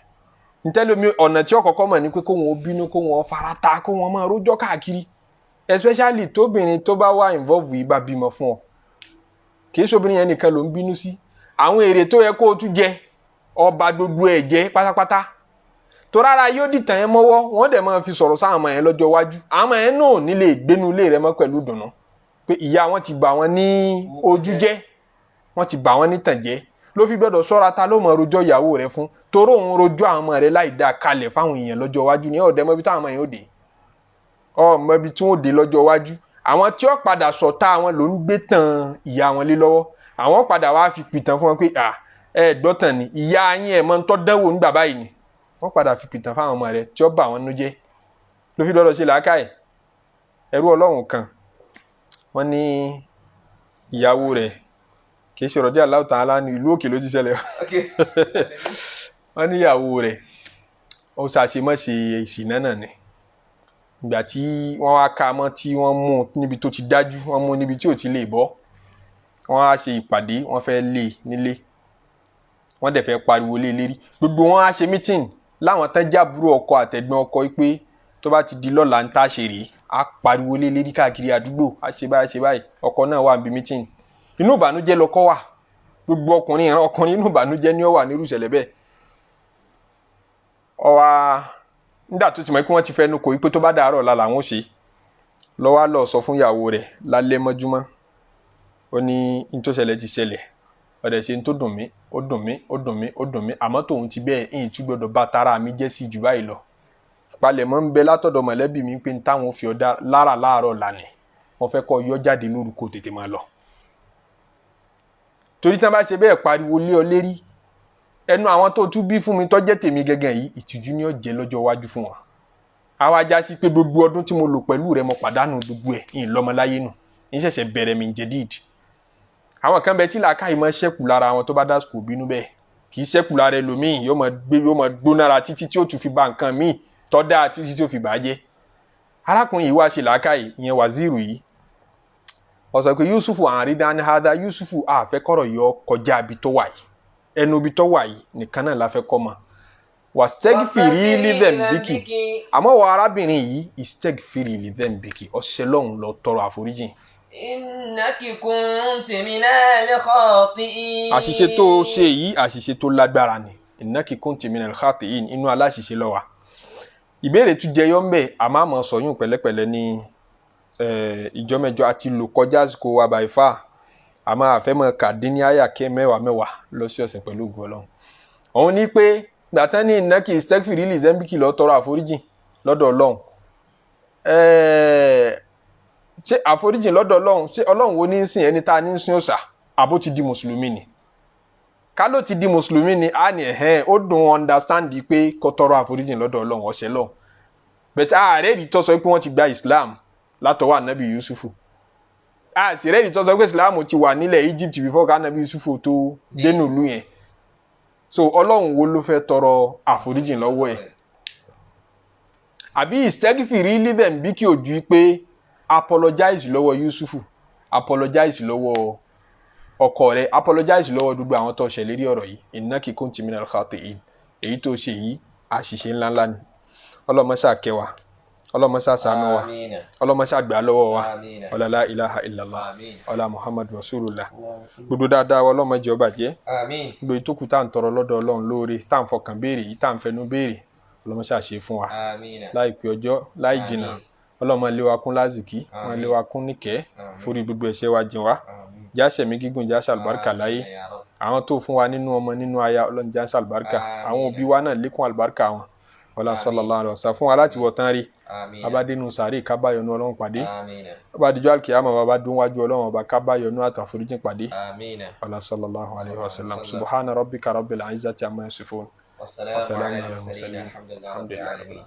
Ntẹ́lómi ọ̀nà tí ọkọ̀ọ̀kọ́ mọ̀ ní pé kó wọn bínú, kó wọn fara ta, kó wọn máa rójọ́ káàkiri, especially tóbìnrin tó bá wà involve yìí bá bímọ fún ọ. Kì í ṣobìnrin yẹn nìkan ló ń bínú sí. Àwọn èrè tó yẹ kó o tún jẹ, ọba gbogbo ẹ̀ jẹ́ pátápátá, tó rárá yóò dìtàn yẹn mọ́wọ́, wọ́n dẹ̀ máa fi sọ̀rọ̀ sáwọn ọmọ yẹn lọ́jọ́ iwájú. Àwọn ọmọ yẹn náà nílé ìgbénu ilé rẹ mọ́ pẹ̀lú ìdùnnú pé ìyá wọn ti bà wọ́n ní ojú jẹ́, wọ́n ti bà wọ́n nítàn jẹ́. Ló fi gbọ́dọ̀ ṣọ́ra ta ló mọ̀ rojọ́ ìyàwó rẹ fún, toró òun rojọ́ àwọn ọmọ rẹ láì dáa kalẹ̀ fáwọn èèyàn lọ́jọ́ iwájú ní ọ̀dẹ́ mọ́bí táwọn ọmọ yẹn ó dé. Ọmọ ibi tí wọ́n dé lọ́jọ́ iwájú. Àwọn tí ó padà sọ̀tá àwọn ló ń gbé tàn ìyá wọn lé lọ́wọ́. Àwọn padà wá fi pìtàn fún wọn pé à ẹ gbọ́ tàn ni ìyá yín ẹ̀ mọ́ ń tọ́ dánwò nígbà báyìí ni. Wọ́n padà fi pìtàn fáwọn ọmọ rẹ̀ tí ó bà wọ́n nú jẹ́. Ló fi lọ́dọ̀ ṣe làákàyè. Ẹrú Ọlọ́run kan, wọ́n ní ìyàwó rẹ̀ kì í ṣe ọ̀rọ̀ dí Allahu ta'ala ní ìlú òkè ló ti ṣẹlẹ̀. Wọ́n ní ìyàwó rẹ̀ ó ṣàṣemọ́ṣe ìṣìnà náà ni. Ìgbà tí wọ́n wá ká mọ́ tí wọ́n mú níbi tó ti dájú, wọ́n mú níbi tí ò ti lè bọ́. Wọ́n á ṣe ìpàdé, wọ́n fẹ́ lé nílé, wọ́n dẹ̀ fẹ́ pariwo lé lérí. Gbogbo wọn á ṣe meeting láwọn tán jábúrò ọkọ àtẹ̀gbọ́n ọkọ pé tó bá ti di lọ́la ń tá ṣe rèé, á pariwo lé lérí káàkiri àdúgbò, á ṣe báyìí ṣe báyìí. Ọkọ náà wà níbi meeting. Inú ìbànújẹ́ lọkọ wà. Gbogbo ọkùnrin ìran ọkùnrin inú ìbànújẹ́ ni ó wà nírú ìṣẹ̀lẹ̀ bẹ́ẹ̀. Ó wá nígbà tó ti mọ̀ pé wọ́n ti fẹnu kò wípé tó bá dàárọ̀ ọ̀la làwọn ó ṣe, ló wá lọ sọ fún ìyàwó rẹ̀ lálẹ́ mọ́júmọ́. Ó ní n tó ṣẹlẹ̀ ti ṣẹlẹ̀, ọ̀dẹ̀ ṣe n tó dùn mí, ó dùn mí, ó dùn mí, ó dùn mí, àmọ́ tòun ti bẹ́ẹ̀ ń tún gbọ́dọ̀ bá tara mi jẹ́ sí jù báyìí lọ. Ìpalẹ̀mọ́ ń bẹ látọ̀dọ̀ mọ̀lẹ́bí mi pé n táwọn fi ọ̀dà lára láàárọ̀ lánìí, wọ́n fẹ́ kọ́ yọ jáde lóru kó tètè máa lọ. Torí tí wọ́n bá ṣe bẹ́ẹ̀ pariwo lé ọ lérí, ẹnu àwọn tó tún bí fún mi tó jẹ́ tèmi gẹ́gẹ́ yìí, ìtìjú ni ó jẹ́ lọ́jọ́ iwájú fún wọn. Àwa já sí pé gbogbo ọdún tí mo lò pẹ̀lú rẹ mo pàdánù gbogbo ẹ̀, ń lọ́mọláyé nù, ń ṣẹ̀ṣẹ̀ bẹ̀rẹ̀ mi jẹ̀díd. Àwọn kan bẹ tí làákàyè máa ṣẹ́kù lára wọn tó bá dásìkò bínú bẹ́ẹ̀, kì í ṣẹ́kù lára ẹlòmíì, yóò máa gbé, yóò máa gbónára títí tí ó tún fi ba nǹkan míì tó dáa títí tí ó fi bàá jẹ́. Arákùnrin yìí wá ṣe làákàyè, ìyẹn waziri yìí. Ó sọ pé Yusufu àrídá ní hádá, Yusufu àfẹ́kọ̀rọ̀ yọ kọjá ibi tó wà yìí, ẹnu ibi tó wà yìí nìkan náà la fẹ́ kọ́ mọ́. Wàstẹ́gìfìrí lídẹ̀mbíkì, àmọ́ wọ arábìnrin yìí ìstẹ́gìfìrí lídẹ̀mbíkì, ọ̀sẹ̀ lọ́hùn lọ tọrọ àforíjìn. Innaki kunti minal khati'in. Àṣìṣe tó ṣe yìí àṣìṣe tó lágbára ni. Innaki kunti minal khati'in, inú aláṣìṣe ló wà. Ìbéèrè tún jẹyọ ńbẹ, àmọ́ àmọ́ sọyún pẹ̀lẹ́pẹ̀lẹ́ ní ìjọ mẹ́jọ àti lò kọjá àsìkò wa by far. Àmọ́ àfẹ́mọ́ kàdín ní àyà kẹ́ mẹ́wàá mẹ́wàá lọ sí ọ̀sẹ̀ pẹ̀lú ògùn Ọlọ́run. Òun ní pé gbàtán ní innaki istaghfiri li zambiki lọ tọrọ àforíjìn lọ́dọ̀ Ọlọ́run. Ṣé àforíjìn lọ́dọ̀ Ọlọ́run, ṣé Ọlọ́run wo ní ń sìn ẹni tá a ní ń sìn òòṣà, àbó ti di mùsùlùmí ni? Ká ló ti di mùsùlùmí ni, á ní ẹ̀hẹ́n ó dùn understand pé kó tọrọ àforíjìn lọ́dọ̀ Ọlọ́run ọ̀sẹ̀ lọ. Bẹ̀tẹ̀ ààrẹ rí tó sọ pé wọ́n ti gba Islam látọwọ́ ànábì Yusufu. A sì rẹ́ẹ̀dì tó sọ pé Islam ti wà nílẹ̀ Egypt before ká ànábì Yusufu tó dénú ìlú yẹn. So Ọlọ́run wo ló fẹ́ tọrọ àforíjìn lọ́wọ́ ẹ̀? Àbí ìstẹ́gìfìrí lídẹ̀m bí kí ojú pé apologize lọ́wọ́ Yusufu, apologize lọ́wọ́ ọkọ rẹ̀, apologize lọ́wọ́ gbogbo àwọn tó ṣèlérí ọ̀rọ̀ yìí. Innaki kunti minal khati'in, èyí tó ṣe yìí àṣìṣe ńláńlá ni. Ọlọ́mọṣà kẹwàá, ọlọ́mọṣà ṣàánú wa, ọlọ́mọṣà gbà lọ́wọ́ wa. Ọlá la ilaha illallah, ọlá Muhammad rasulullah. Gbogbo dáadáa wa ọlọ́mọ jẹ́ ó bàjẹ́. Gbogbo ìtókù tá à ń tọrọ lọ́dọ̀ Ọlọ́run lóore, tá à ń fọkàn béèrè yìí, tá à ń fẹnu béèrè, ọlọ́mọṣà ṣe fún wa láìpẹ́ ọjọ́ láì jìnnà. Ọlọ́mọ lé wa kún lázìkí, wọn lé wa kún níkẹ́, forí gbogbo ẹ̀ṣẹ̀ wa jìn wá, jáṣẹ̀ mi gígùn, jáṣẹ̀ àlùbáríkà láyé. Àwọn tó fún wa nínú ọmọ nínú aya, Ọlọ́run jáṣẹ̀ àlùbáríkà. Àwọn òbí wa náà lékún àlùbáríkà wọn. Ọlá sallallahu alaihi wasallam fún wa láti wọ̀ tán rí. Abádénú sàárè kábàyọ̀nù Ọlọ́run pàdé. Abádìjọ́ àlùkìyámà bàbá dún wájú Ọlọ́run ọba kábàyọ̀nù àtàforíjìn pàdé. Ọlá sallallahu alaihi wasallam. Subhana rabbika rabbil izzati amma yasifun. Wassalamu ala al-mursalin. Alhamdulillahi rabbil alamin.